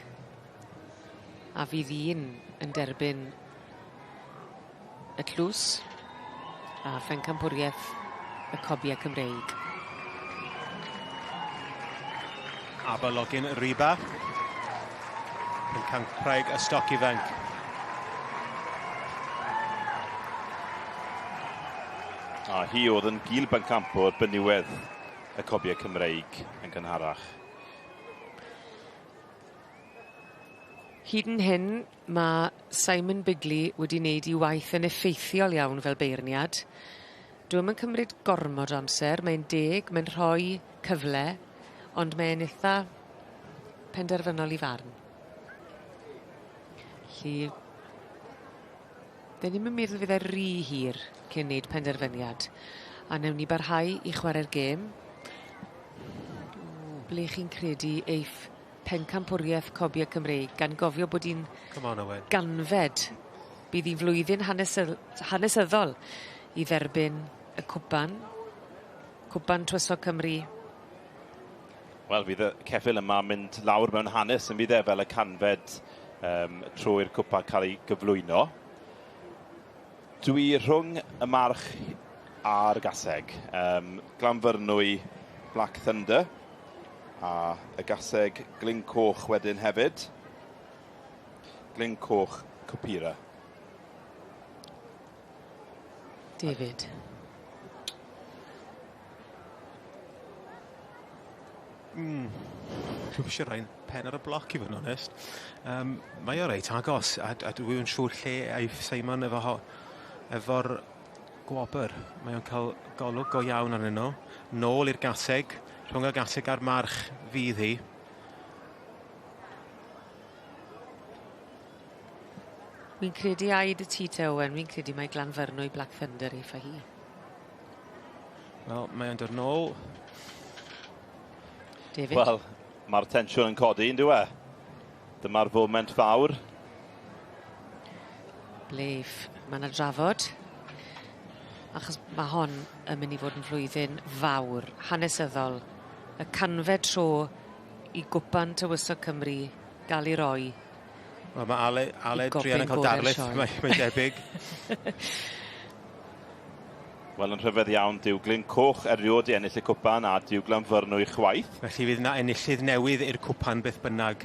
a fydd un yn derbyn y tlws a phencampwriaeth y Cobiau Cymreig. Aberlogin Riba. Pencampwraig y stoc ifanc. A hi oedd yn gil bencampwr benywedd y Cobiau Cymreig yn gynharach. Hyd yn hyn, mae Simon Bigley wedi wneud 'i waith yn effeithiol iawn fel beirniad. Dyw e'm yn cymryd gormod o amser, mae'n deg, mae'n rhoi cyfle, ond mae'n itha penderfynol i farn. Felly, dyn ni'm yn meddwl fydd e rhy hir cyn wneud penderfyniad. A newn ni barhau i chwarae'r gêm. Ble chi'n credu eiff pencampwriaeth Cobiau Cymreig, gan gofio bod hi'n Come on, Owen. ganfed. Bydd hi'n flwyddyn hanesyddol i dderbyn y cwpan. Cwpan Tywysog Cymru. Wel, fydd y ceffyl yma mynd lawr mewn hanes yn fydd e fel y canfed trwy'r cwpan cael ei gyflwyno. Dwi rhwng y march a'r gaseg. Glanfyrnwy Black Thunder a y gaseg Glyn Coch wedyn hefyd. Glyn Coch Copira. David. Dwi'm eisiau rhoi pen ar y bloc i fod yn onest. Mae o reit agos a dwi'm yn siŵr lle aiff Simon efo'r gwobr. Mae o'n cael golwg go iawn arnyn nhw. Nôl i'r gaseg, rhwng y gaseg a'r march fydd hi. Wi'n credu ai dy ti te, Owen, wi'n credu mai Glanfyrnwy Black Thunder eiff â hi. Wel, mae o'n dod nôl. David? Wel, mae'r tensiwn yn codi, yn dyw e? Dyma'r foment fawr. Ble mae yna drafod, achos mae hon yn mynd i fod yn flwyddyn fawr, hanesyddol. Y 100fed tro i gwpan Tywysog Cymru gael ei roi. Wel, mae Ale druan yn cael darlith, mae'n debyg. Wel, yn rhyfedd iawn, dyw Glyn Coch erioed i ennill y cwpan a dyw Glanfyrnwy chwaith. Felly fydd yna enillydd newydd i'r cwpan beth bynnag.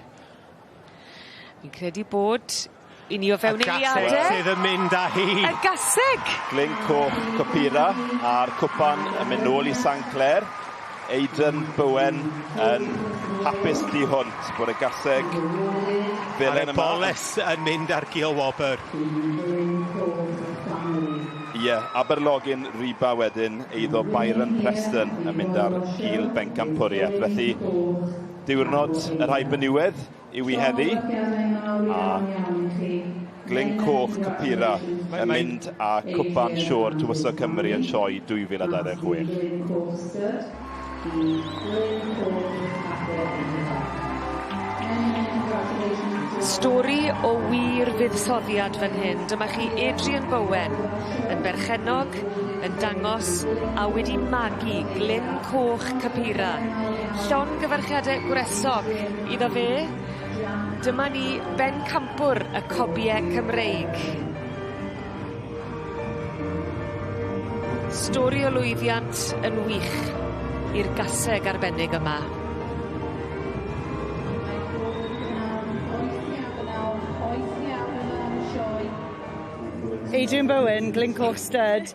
Fi'n credu bod i ni o fewn eiliadau. Y gaseg sydd yn mynd â hi. Y gaseg! Glyn Coch Copira a'r cwpan yn mynd nôl i Sanclêr. Aidan Bowen yn hapus tu hwnt bod y gaseg felen yma. Boles yn mynd ar gil wobr. Ie, yeah, Aberlogin Riba wedyn, eiddo Byron Preston yn mynd ar gil bencampwriaeth. Felly, diwrnod y rhai benywedd yw i heddi, a Glyn Coch Capira yn mynd â cwpan Siôr Tywysog Cymru yn sioe 2026. Stori o wir fuddsoddiad fan hyn. Dyma chi Adrian Bowen yn berchennog, yn dangos a wedi magu Glyn Coch Capira. Llongyfarchiadau gwresog iddo fe. Dyma ni bencampwr y cobiau Cymreig. Stori o lwyddiant yn wych i'r gaseg arbennig yma. Adrian Bowen, Glyncoch Stud,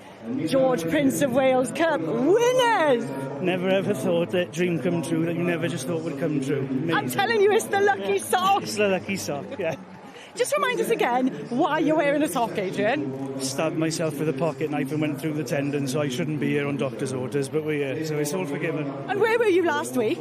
George Prince of Wales Cup winners! Never ever thought that dream come true that you never just thought would come true. Amazing. I'm telling you, it's the lucky sock. It's the lucky sock, yeah. Just remind us again why you're wearing a sock, Adrian. Stabbed myself with a pocket knife and went through the tendon, so I shouldn't be here on doctor's orders, but we're here, so it's all forgiven. And where were you last week?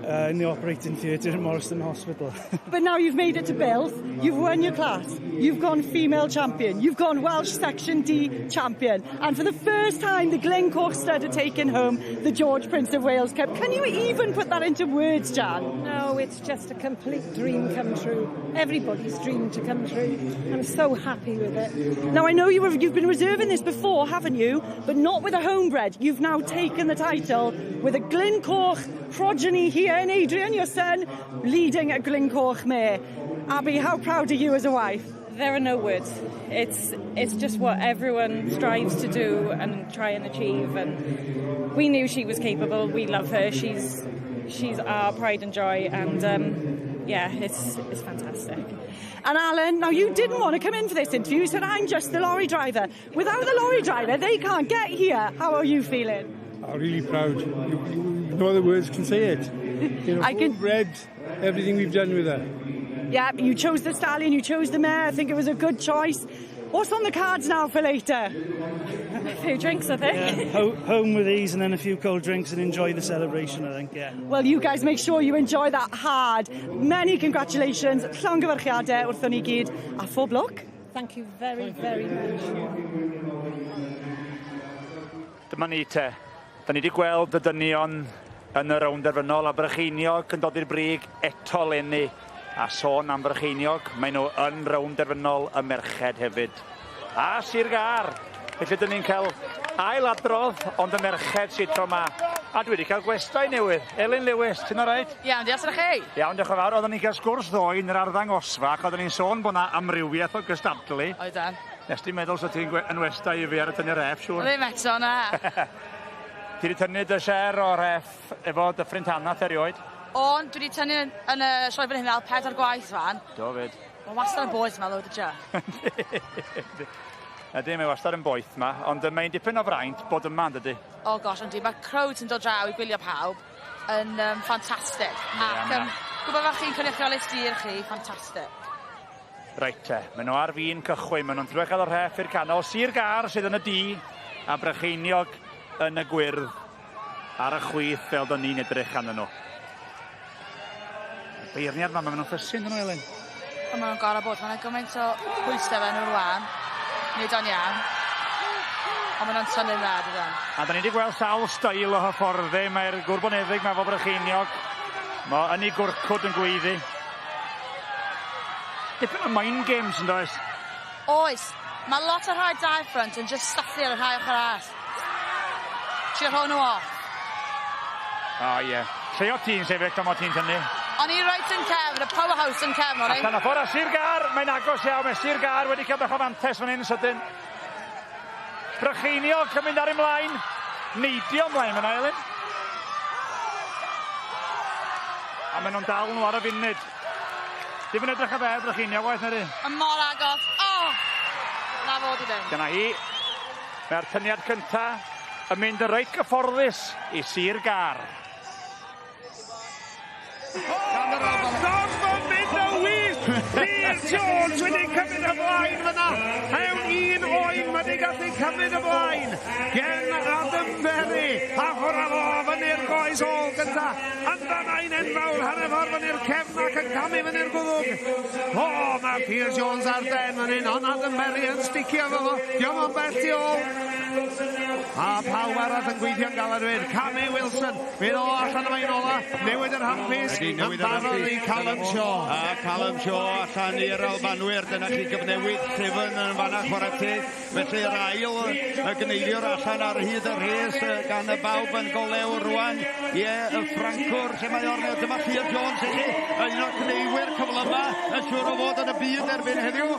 In the operating theatre at Morriston Hospital. But now you've made it to Builth, you've won your class, you've gone female champion, you've gone Welsh Section D champion, and for the first time the Glyncoch Stud are taking home the George Prince of Wales Cup. Can you even put that into words, Jan? No, it's just a complete dream come true. Everybody's dream to come true. I'm so happy with it. Now I know you've been reserving this before, haven't you? But not with a homebred. You've now taken the title with a Glyncoch progeny here, and Adrian, your son, leading a Glyncoch mare. Abby, how proud are you as a wife? There are no words. It's just what everyone strives to do and try and achieve, and we knew she was capable. We love her. She's our pride and joy, and yeah, it's fantastic. And Alan, now you didn't want to come in for this interview. You said, I'm just the lorry driver. Without the lorry driver, they can't get here. How are you feeling? I'm really proud. No other words can say it. You know, I can read everything we've done with her. Yeah, you chose the stallion, you chose the mare. I think it was a good choice. What's on the cards now for later? A few drinks, I think. Yeah, home with these and then a few cold drinks and enjoy the celebration, I think, yeah. Well, you guys make sure you enjoy that hard. Many congratulations. Llongyfarchiadau wrthon ni gyd. A phob lwc. Thank you very, very much. Dyma ni te. Da ni wedi gweld y dynion yn y rownd derfynol a Brycheiniog yn dod i'r brig eto leni. A sôn am Brycheiniog, maen nhw yn rownd derfynol y merched hefyd. A Sir Gâr, felly dyn ni'n cael ail adrodd, ond y merched sydd tro yma. A dwi wedi cael gwestai newydd. Elin Lewis, ti'n alright? Iawn, diolch i chi. Iawn, diolch yn fawr. Oedden ni'n cael sgwrs ddoe yn yr arddangosfa, ac oedden ni'n sôn bod yna amrywiaeth o gystadlu. Oedden. Nes ti'n meddwl sa ti'n yn westai i fi ar y tynnu ref, siŵr? Ddim eto, na. Ti wedi tynnu dy share o'r ref efo Dyffryn Tanath erioed? O'n, dwi wedi tynnu yn y sioe fan hyn fel 4 gwaith fan. Do fyd. Mae wastad yn boeth yma, ddo, dydy. Ydy, mae wastad yn boeth yma, ond mae'n dipyn o fraint bod yma, yn dydy? O gosh, yndi, mae'r crowd sy'n dod draw i gwylio pawb yn ffantastig. Ac gwybod fel chi'n cynrychioli sir chi, ffantastig. Reit te, maen nhw ar fin cychwyn, maen nhw'n trio cael y rheff i'r canol. Sir Gâr sydd yn y du a Brycheiniog yn y gwyrdd ar y chwith fel dyn ni'n edrych arnyn nhw. Y beirniad yma, maen nhw'n ffysu yn nhw, Elin. Ond maen nhw'n gorau bod, maen nhw'n gymaint o pwysau fe nhw rwan. Nid o'n iawn. Ond maen nhw'n tynnu'n dda, dydyn. A da ni wedi gweld sawl steil o hyfforddi. Mae'r gwrboneddig mae fo Brycheiniog. Mae yn ei gwrcwd yn gweiddi. Dipyn o mind games yn does? Oes, mae lot o'r rhai dau ffrynt yn just sathru ar y rhai ochr arall. Trio rhoi nhw off. O ie. Yeah. Lle o ti'n sefyll am o ti'n tynnu? O'n i reit yn cefn, y powerhouse yn cefn o'n i. Allan o ffordd a Sir Gar, mae'n agos iawn, mae Sir Gar wedi cael bach o fantes fan hyn yn sydyn. Brycheiniog yn mynd ar ei mlaen. Neidio ymlaen fyna, Elin. A maen nhw'n dal nhw ar y funud. Dim yn edrych ar fe, Brycheiniog, waeth na di. Yn mor agos. Oh! Na fod i fynd. Dyna hi. Mae'r tyniad cynta yn mynd yn reit gyfforddus i Sir Gar. Gorfod mynd y wyth! Llyr Jones wedi cymryd y blaen fyna. Mewn un oen mae wedi gallu cymryd y blaen. Gen Adam Berry. A ffwrdd â fo fyny'r goes ôl gynta. Ynddo mae'n enfawr hanner ffordd fyny'r cefn ac yn camu fyny'r gwddwg. O, mae Llyr Jones ar den fan hyn, ond Adam Berry yn sticio efo fo. Diolch yn bell tu ôl. A pawb arall yn gweithio'n galed hefyd. Cammy Wilson, fydd o allan yma i'n ola. Newid yr handpiece, Ydy, yn newid yr barod i handpiece. Callum Shaw. A Callum Shaw allan i'r Albanwyr. Dyna chi gyfnewid llyfn yn fanna chwarae teg. Felly yr ail y gneiliwr allan ar hyd y rhes gan y bawb yn golew rwan. Ie, y Ffrancwr lle mae o'r Dyma Llyr Jones i chi. Un o'r gneifwyr cyflyma yn siŵr o fod yn y byd erbyn heddiw.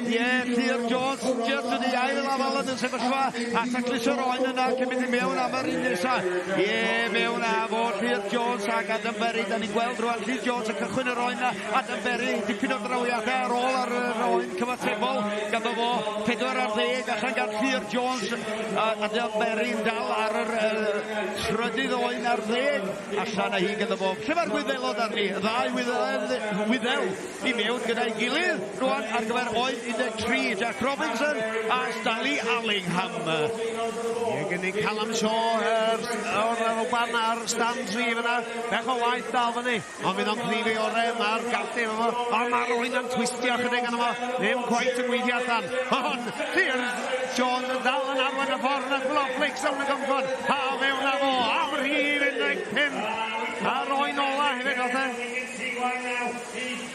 Ie, Llyr Jones jyst wedi ail afal yn y sefyllfa a tacluso'r oen yna cyn mynd i mewn am yr un nesa. Ie, mewn a fo Llyr Jones ac Adam Berry. Da ni'n gweld rwan Llyr Jones yn cychwyn yr oen na. Adam Berry, dipyn o drawiadau ar ôl ar yr oen cyfatebol. Ganddo fo 4 ar 10 allan gan Llyr Jones. A Adam Berry'n dal ar yr trydydd oen ar ddeg. Allan â hi ganddo fo. Lle mae'r Gwyddelod arni? Y ddau Wyddel, Wyddel i mewn gyda'i gilydd rwan ar gyfer oen 13. Jack Robinson a Stanley Allingham. Ie, gen i Callum Shaw yr o'r Alban ar stand 3 fyna. Bech o waith dal fyny. Ond fydd o'n cryf ei orau, mae'r gallu efo fo. Ond mae'r oen yn twistio chydig arno fo. Ddim cweit yn gweithio allan. Ond Llyr Jones yn dal yn arwain y ffordd yn y Flakes yn y gymffon. A fewn â fo am rhif 15. A'r oen ola hefyd, falle.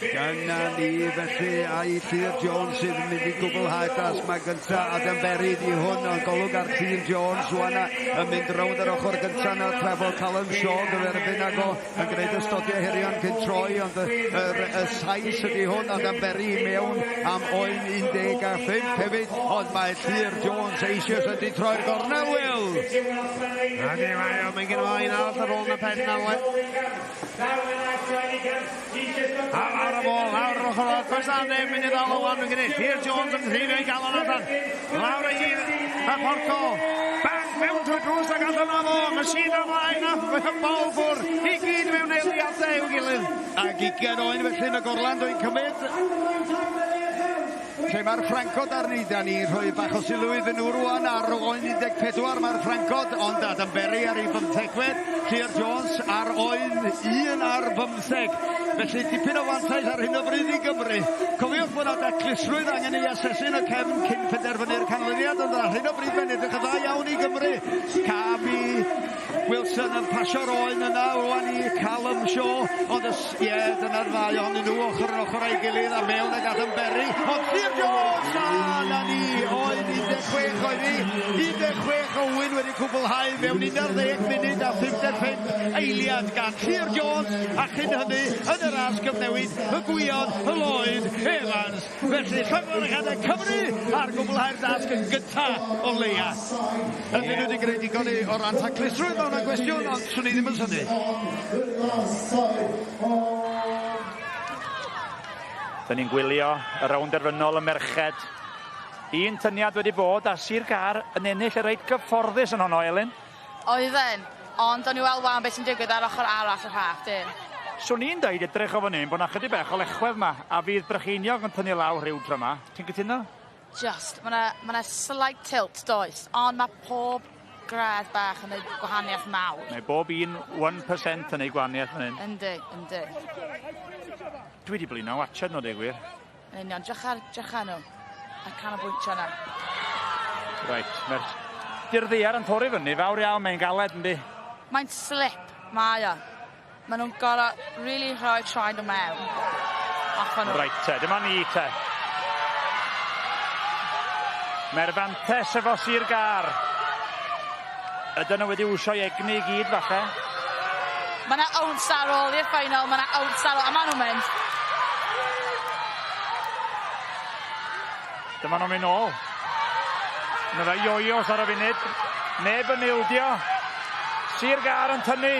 Dyna ni felly a'i Llyr Jones sydd yn mynd i gwblhau dasg mae gynta Adam Berry di hwn ond golwg ar Llyr Jones rwan yn mynd rownd yr ochr gynta na tra fod Callum Shaw gyferbyn ag o yn gwneud ystodiau herion cyn troi ond y, y, y sais ydi hwn Adam Berry i mewn am oen 15 hefyd ond mae Llyr Jones eisoes wedi troi'r gornel Will. Ydy, mae o, mae'n gen o un arall ar ôl na pen na le. A lawr y bol, lawr yr ochr o'r does na neb mynd i ddal o wan yn gwneud. Llyr Jones yn rhifio ei galon allan. Lawr ei hun, a Porco. Bang, mewn trwy drws ac allan o fo. Machine ymlaen a bol ffwr. I gyd mewn eiliadau i'w gilydd. Ac 20 oen felly yn y gorlan dwi'n cymryd. Lle mae'r Ffrancod arni, da ni'n rhoi bach o sylw iddyn nhw rwan ar oen 14 mae'r Ffrancod, ond Adam Berry ar ei bymthegfed, Llyr Jones ar oen 1 ar 15. Felly dipyn o fantais ar hyn o bryd i Gymru. Cofiwch bod yna daclusrwydd angen ei asesu yn y cefn cyn penderfynu'r canlyniad, ond ar hyn o bryd mae'n edrych yn dda iawn i Gymru. Cabi Wilson yn pasio'r oen yna rwan i Callum Shaw, ond ie, dyna'r ddau ohonyn nhw ochr yn ochr â'i gilydd a mewn ag Adam Berry, ond Llyr Jones, a na ni, oen 16 oedd hi, 16 o wyn wedi cwblhau mewn 11 munud a 55 eiliad gan Llyr Jones, a chyn hynny yn y ras gyfnewid y Gwion, y Lloyd, Evans. Felly llongyfarchiadau Cymru ar gwblhau'r dasg yn gynta o leia. Ydyn nhw wedi gwneud digon i o ran taclusrwydd, mae hwnna'n gwestiwn, ond swn i ddim yn synnu. Dyn ni'n gwylio y rownd derfynol y merched. Un tyniad wedi bod a Sir Gâr yn ennill y reit gyfforddus yn honno, Elin. Oedden, ond o'n i weld wan beth sy'n digwydd ar ochr arall y rhaff, dyn. Swn i'n deud edrych o fan hyn bod 'na chydig bach o lechwedd 'ma a fydd Brycheiniog yn tynnu lawr rhyw dro 'ma. Ti'n cytuno? Just, ma' 'na ma' 'na slight tilt does, ond ma' pob gradd bach yn neud gwahaniaeth mawr. Mae bob un 1% yn neud gwahaniaeth fan hyn. Yndi, yndi. Dwi 'di blino watsiad nhw deu gwir. Yn union, drych ar, drych ar nhw. A'r canolbwyntio 'na. Reit, mae'r Di'r ddaear yn torri fyny fawr iawn, mae'n galed yndi? Mae'n slip, mae o. Maen nhw'n gorau really rhoi traed nhw mewn. Off nhw. Reit te, dyma ni te. Mae'r fantes efo Sir Gâr. Ydyn nhw wedi wsio egni i gyd falle. Mae yna ounce ar ôl i'r final, mae yna ounce ar ôl, a maen nhw'n mynd. Dyma nhw'n mynd nôl. Mae fe ioios ar y funud. Neb yn ildio. Sir Gâr yn tynnu.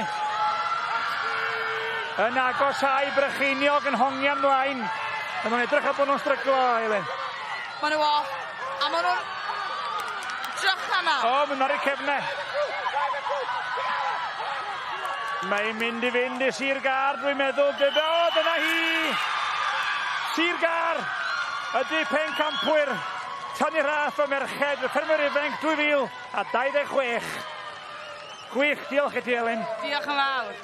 Yn agosau Brycheiniog yn hongian mlaen. Maen nhw'n edrych ar bod nhw'n stryglo, Elin. Maen nhw off. A maen nhw'n... Drych yna. O, maen nhw ar eu cefnau. Mae'n mynd i fynd i Sir Gâr, dwi'n meddwl. O, dyna hi! Sir Gâr ydy pencampwyr tynnu rhaff y merched, y ffermwyr ifanc 2026. Gwych, diolch i ti, Elin. Diolch yn fawr.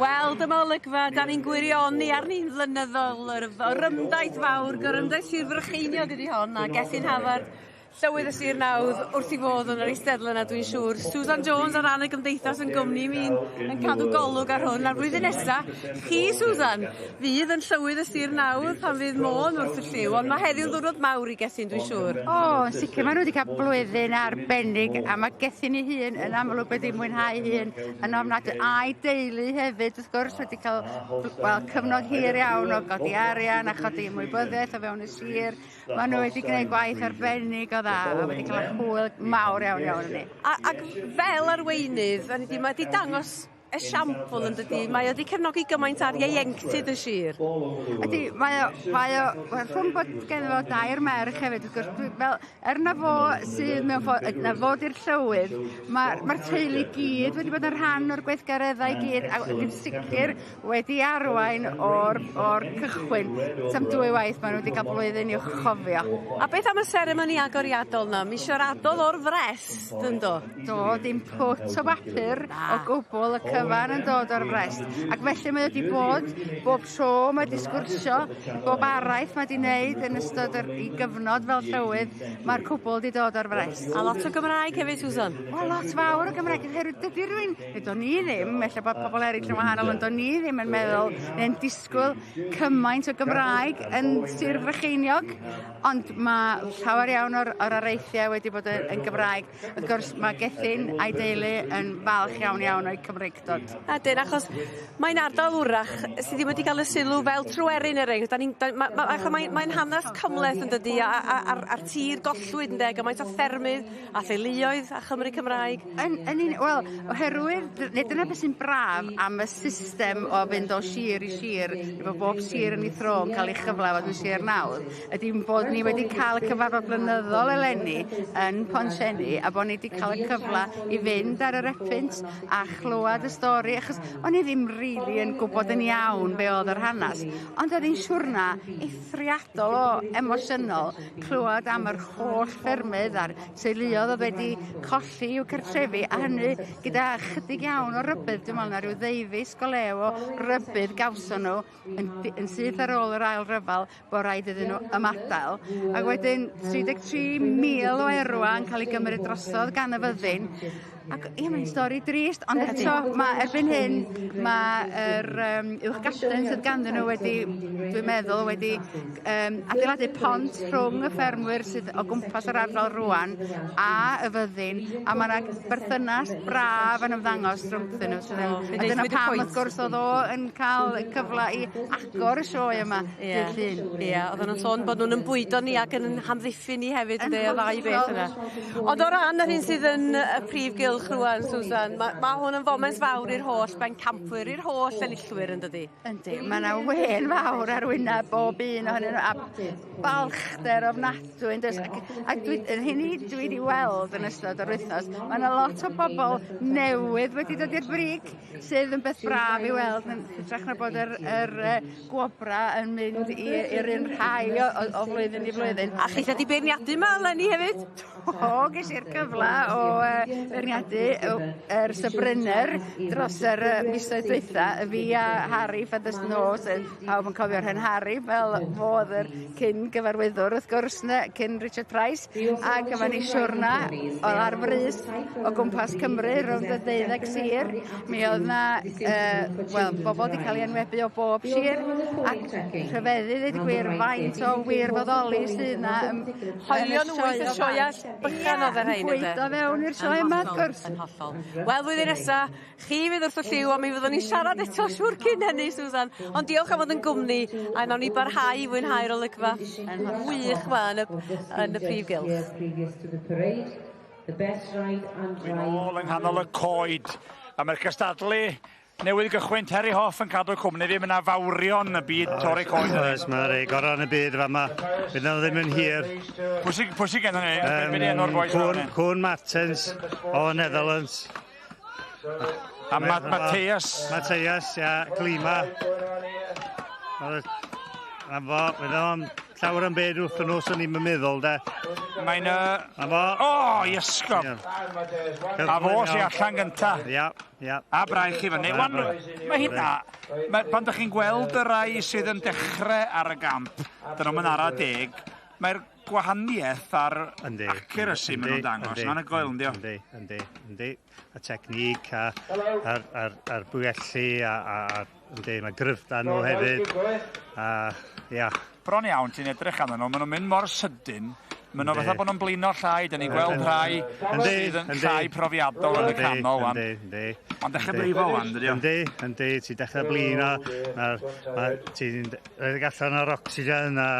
Wel, dyma olygfa, da ni'n gwirioni arni'n flynyddol, yr orymdaith fawr, gorymdaith Sir Frycheiniog ydi hon, a Gethin Havard, Llywydd y Sir Nawdd, wrth i fod yn yr eisteddle yna, dwi'n siŵr. Susan Jones ar ran y gymdeithas yn gwmni mi'n yn cadw golwg ar hwn. A'r flwyddyn nesa, chi, Susan, fydd yn Llywydd y Sir Nawdd pan fydd Môn wrth y llyw, ond mae heddiw'n ddiwrnod mawr i Gethin, dwi'n siŵr. O, yn sicr, maen nhw wedi cael blwyddyn arbennig, a mae Gethin ei hun yn amlwg wedi mwynhau hun yn ofnadwy, a'i deulu hefyd, wrth gwrs, wedi cael wel, cyfnod hir iawn o godi arian a chodi ymwybyddiaeth o fewn y sir. Maen nhw wedi gwneud gwaith arbennig o dda a wedi cael hwyl mawr iawn iawn yn ni. Ac fel arweinydd, hynny ydi, mae wedi dangos esiampl yn dydi, mae o wedi cefnogi gymaint ar ieuenctid y sir. Ydy, mae o, mae o, wel, rhwng bod gen fo dair merch hefyd, wrth gwrs, dwi, fel, er na fo sydd mewn ffordd, na fo di'r llywydd, mae'r ma teulu gyd wedi bod yn rhan o'r gweithgareddau i gyd, a yn sicr wedi arwain o'r, or cychwyn. Sam dwy waith maen nhw wedi cael blwyddyn i'w chofio. A beth am y seremoni agoriadol na? Mi siaradodd o'r frest, yn do? Do, dim pwt o bapur o gwbl, y cyfan yn dod o'r frest. Ac felly mae wedi bod bob tro mae wedi sgwrsio, bob araith mae wedi wneud yn ystod yr, i gyfnod fel llywydd, mae'r cwbl wedi dod o'r frest. A lot o Gymraeg hefyd, Susan? Wel, lot fawr o Gymraeg, oherwydd dydy rhywun, nid o'n i ddim, ella bod pobl eraill yn wahanol, ond o'n i ddim yn meddwl neu'n disgwyl cymaint o Gymraeg yn Sir Frycheiniog, ond mae llawer iawn o'r, or areithiau wedi bod yn, yn Gymraeg. Wrth gwrs, mae Gethin a'i deulu yn falch iawn iawn o'i Cymreictod. A dyn, achos mae'n ardal wrach sydd ddim wedi cael y sylw fel Tryweryn er enghraifft. Da ni'n, da, ma, ma, ma, mae'n mae hanes cymhleth yn dydi, a'r tir gollwyd yn deg, gymaint o ffermydd a theuluoedd a Chymru Cymraeg. Yn, yn un, wel, oherwydd, neu dyna beth sy'n braf am y system o fynd o sir i sir, efo bob sir yn ei thro yn cael ei chyfle fod yn sir nawdd, ydy bod ni wedi cael y cyfarfod blynyddol eleni yn Pontsenni a bod ni wedi cael y cyfle i fynd ar yr Epynt a chlywed y stori, achos o'n i ddim rili yn gwybod yn iawn be oedd yr hanes, ond oedd hi'n siwrna eithriadol o emosiynol clywed am yr holl ffermydd a'r teuluoedd oedd wedi colli i'w cartrefi, a hynny gyda chydig iawn o rybudd, dwi'n meddwl na rhyw ddeufis go lew o rybudd gawson nhw yn, yn syth ar ôl yr ail ryfel bod rhaid iddyn nhw ymadael. Ac wedyn 33,000 o erwa yn cael ei gymryd drosodd gan y fyddin. Ac ie, mae'n stori drist, ond eto, mae erbyn hyn, mae'r uwchgapten sydd ganddyn nhw wedi, dwi'n meddwl, wedi adeiladu pont rhwng y ffermwyr sydd o gwmpas yr ardal rwan a y fyddin, a mae yna berthynas braf yn ymddangos rhwngthyn nhw. Sydd yn, a dyna pam, wrth gwrs, oedd o yn cael y cyfle i agor y sioe yma dydd Llun. Ie, oedden nhw'n sôn bod nhw'n bwydo ni ac yn hamddiffyn ni hefyd, ynde, y ddau beth yna. Ond o ran yr hyn sydd yn y prif gylch rwan, Susan, mae ma hwn yn foment fawr i'r holl bencampwyr, i'r holl enillwyr, yn dydi? Yndi, mae yna wên fawr ar wyneb bob un ohonyn nhw, a balchder ofnadwy, yn does? Ac dwi, yn hynny dwi wedi weld yn ystod yr wythnos, mae yna lot o bobl newydd wedi dod i'r brig, sydd yn beth braf i weld, yn hytrach na bod yr, yr gwobra yn mynd i'r un rhai o, o, o flwyddyn i flwyddyn. A chi wedi beirniadu yma eleni hefyd? Do, ges i'r cyfle o feirniadu ers y Bryner dros yr misoedd dwytha, fi a Harry Featherstone sef pawb yn cofio'r hen Harry fel fo oedd yr cyn gyfarwyddwr wrth gwrs 'na, cyn Richard Price, a gyda ni siwrna oedd ar frys o gwmpas Cymru rownd y 12 sir. Mi oedd 'na wel, bobl wedi cael ei enwebu o bob sir, ac rhyfeddu ddeud y gwir faint o wirfoddoli sydd 'na Hoelion wyth y sioeau bychan oedd y rhain ynde? Bwydo fewn i'r sioe yma wrth gwrs. Yn hollol. Wel, flwyddyn nesa, chi fydd wrth y llyw a mi fyddwn ni'n siarad eto siŵr cyn hynny, Susan. Ond diolch am fod yn gwmni a nawn ni barhau i fwynhau'r olygfa wych yma yn y prif gylch. Dwi'n ôl yng nghanol y coed a mae'r cystadlu newydd gychwyn. Terry Hoff yn cadw cwmni fi, mae yna fawrion y byd torri coed. Oes, mae rei gorau yn y byd fama. Fydd nhw ddim yn hir. Pwy sy'n gennym ni? Be di enw'r bois Koen, Koen Martens o Netherlands. A Matthias. Matthias, ia, Klima. A fo, fydd o'n llawer yn byd wrth nhw, swn i'n meddwl, de. Mae'n... A fo. O, iesgob. A fo sy'n allan gynta. Ia, ia. A braich i fyny. Wan, mae hynna, pan ydych chi'n gweld y rai sydd yn dechrau ar y gamp, dyn nhw'n mynd ara deg, mae'r gwahaniaeth ar accuracy maen nhw'n dangos. Mae'n anhygoel, yndi o? Yndi, yndi, yndi. Y technique a'r bwyelli a yndi, mae gryfda nhw hefyd. A, ia. Bron iawn, ti'n edrych arnyn nhw, maen nhw'n mynd mor sydyn, maen nhw fatha bod nhw'n blino llai, dyn ni'n gweld rhai sydd yn llai profiadol yn y canol wan. Yndi, yndi. Ond dechrau brifo wan, dydi o? Yndi, yndi, ti'n dechrau blino, ti'n rhedeg allan o'r oxygen a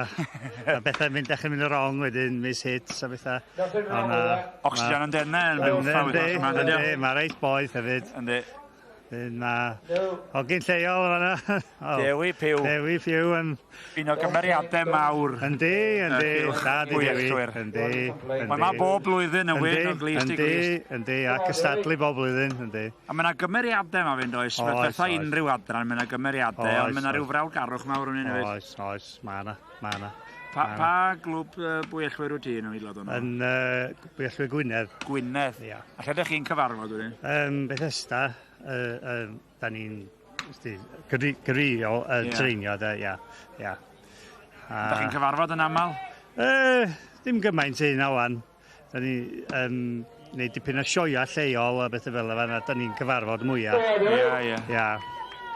bethau'n mynd, dechrau mynd yn wrong wedyn, miss hits a bethau. Oxygen yn denau yn byw. Yndi, yndi, mae reit boeth hefyd. Yndi. Mae hogyn lleol fan'na. Dewi Pugh. Dewi Pugh yn... Un o gymeriadau mawr. Yndi, yndi. Da di Dewi. Yndi, yndi. Mae ma bob blwyddyn yn wyn o glust i glust. Yndi, yndi, a cystadlu bob blwyddyn, yndi. A mae yna gymeriadau ma fynd oes, oes, bethau unrhyw adran, mae yna gymeriadau, ond mae yna rhyw frawdgarwch mawr yn un hefyd. Oes, oes, mae yna, mae yna. Pa glwb bwyellwyr wyt ti yn aelod o'n? Yn Bwyellwyr Gwynedd. Gwynedd? Ia. A lle ydych chi'n cyfarfod wedyn? Bethesda, da ni'n gyrio treinio, de, ia. Ia. Ydych chi'n cyfarfod yn aml? Dim gymaint hyn a wan. Da ni'n neud dipyn o sioia lleol a bethau fel yna, da ni'n cyfarfod mwyaf. Ia, ia. Ia.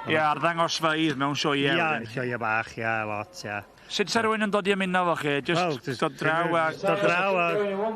Ia, arddangosfeydd mewn sioia. Ia, sioia bach, ia, lot, ia. Sut sa rhywun yn dod i ymuno fo chi? Just dod draw a... Dod draw a...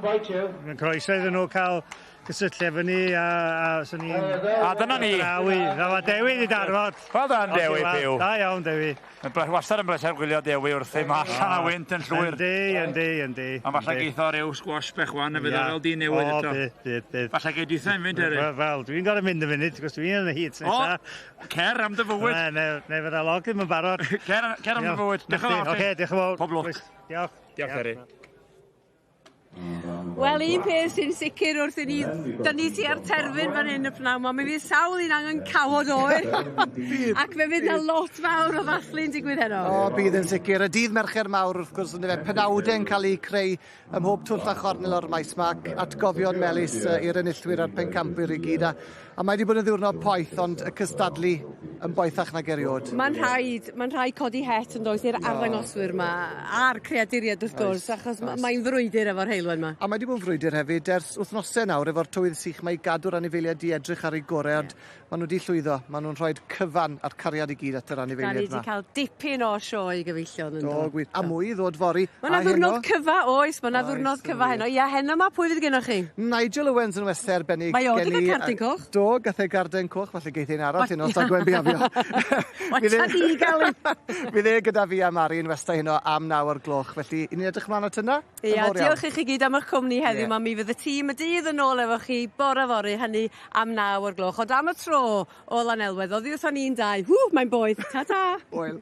Mae'n croeso iddyn nhw cael cysylltu efo ni a swn i'n... A dyna ni! A mae Dewi wedi darfod. Wel done, Dewi Pugh. Da iawn, Dewi. Mae'n wastad yn bleser gwylio Dewi wrth ei ma allan a wynt yn llwyr. Yndi, yndi, yndi. Ond falle geith o ryw squash bech wan a fydd o fel dyn newydd eto. O, bydd, bydd, bydd. Falle gei dwytha i'n fynd, Harry. Wel, dwi'n gorfod mynd y funud, cos dwi'n yn y heat nesa. O, cer am dy fywyd. Ne, fydda log ddim yn barod. Cer am dy fywyd. Diolch yn fawr. Oce, diolch yn fawr. Pob lwc. Diolch. Diolch, Harry. Wel, un peth sy'n sicr wrth i ni dynnu tua'r terfyn fan hyn y pnawn 'ma, mi fydd sawl un angen cawod oer. Ac fe fydd 'na lot fawr o ddathlu'n digwydd heno. O, bydd yn sicr. Y dydd Mercher mawr, wrth gwrs, yndyfe, penawdau'n cael eu creu ym mhob twll a chornel o'r maes 'ma, ac atgofion melys i'r enillwyr a'r pencampwyr i gyd. A mae wedi bod yn ddiwrnod poeth, ond y cystadlu yn boethach nag eriod. Mae'n rhaid codi het yn does i'r arddangoswyr yma, a'r creaduriaid wrth gwrs, achos mae'n frwydr efo'r heulwen yma. A mae wedi bod yn frwydr hefyd ers wythnosau nawr efo'r tywydd sych mae i gadw'r anifeiliaid di edrych ar eu gorau, ond maen nhw wedi llwyddo. Maen nhw'n rhoi cyfan a'r cariad i gyd at yr anifeiliaid yma. Da ni wedi cael dipyn o sioe gyfeillion yn do. Do, gwir. A mwy i ddod fory. Mae yna ddiwrnod cyfa, oes, mae yna ddiwrnod cyfa heno. Ia, heno ma, pwy fydd gennych chi? Nigel Owens yn westau arbennig. Mae o wedi cael cardyn coch. Do, gath e garden coch, falle geith ein arall heno, os Gwen bihafio. Watcha di gael ei. Fydd e gyda fi a Mari yn westau heno am 9:00, felly i ni'n edrych ymlaen at hynna. Ia, diolch i chi gyd am eich cwmni heddiw ma. Mi fydd y tîm y dydd yn ôl efo chi bore fory, hynny am 9:00. Ond am y tro o Lanelwedd, oddi wrthon ni'n dau. Ww, mae'n boeth. Ta-ta. Hwyl.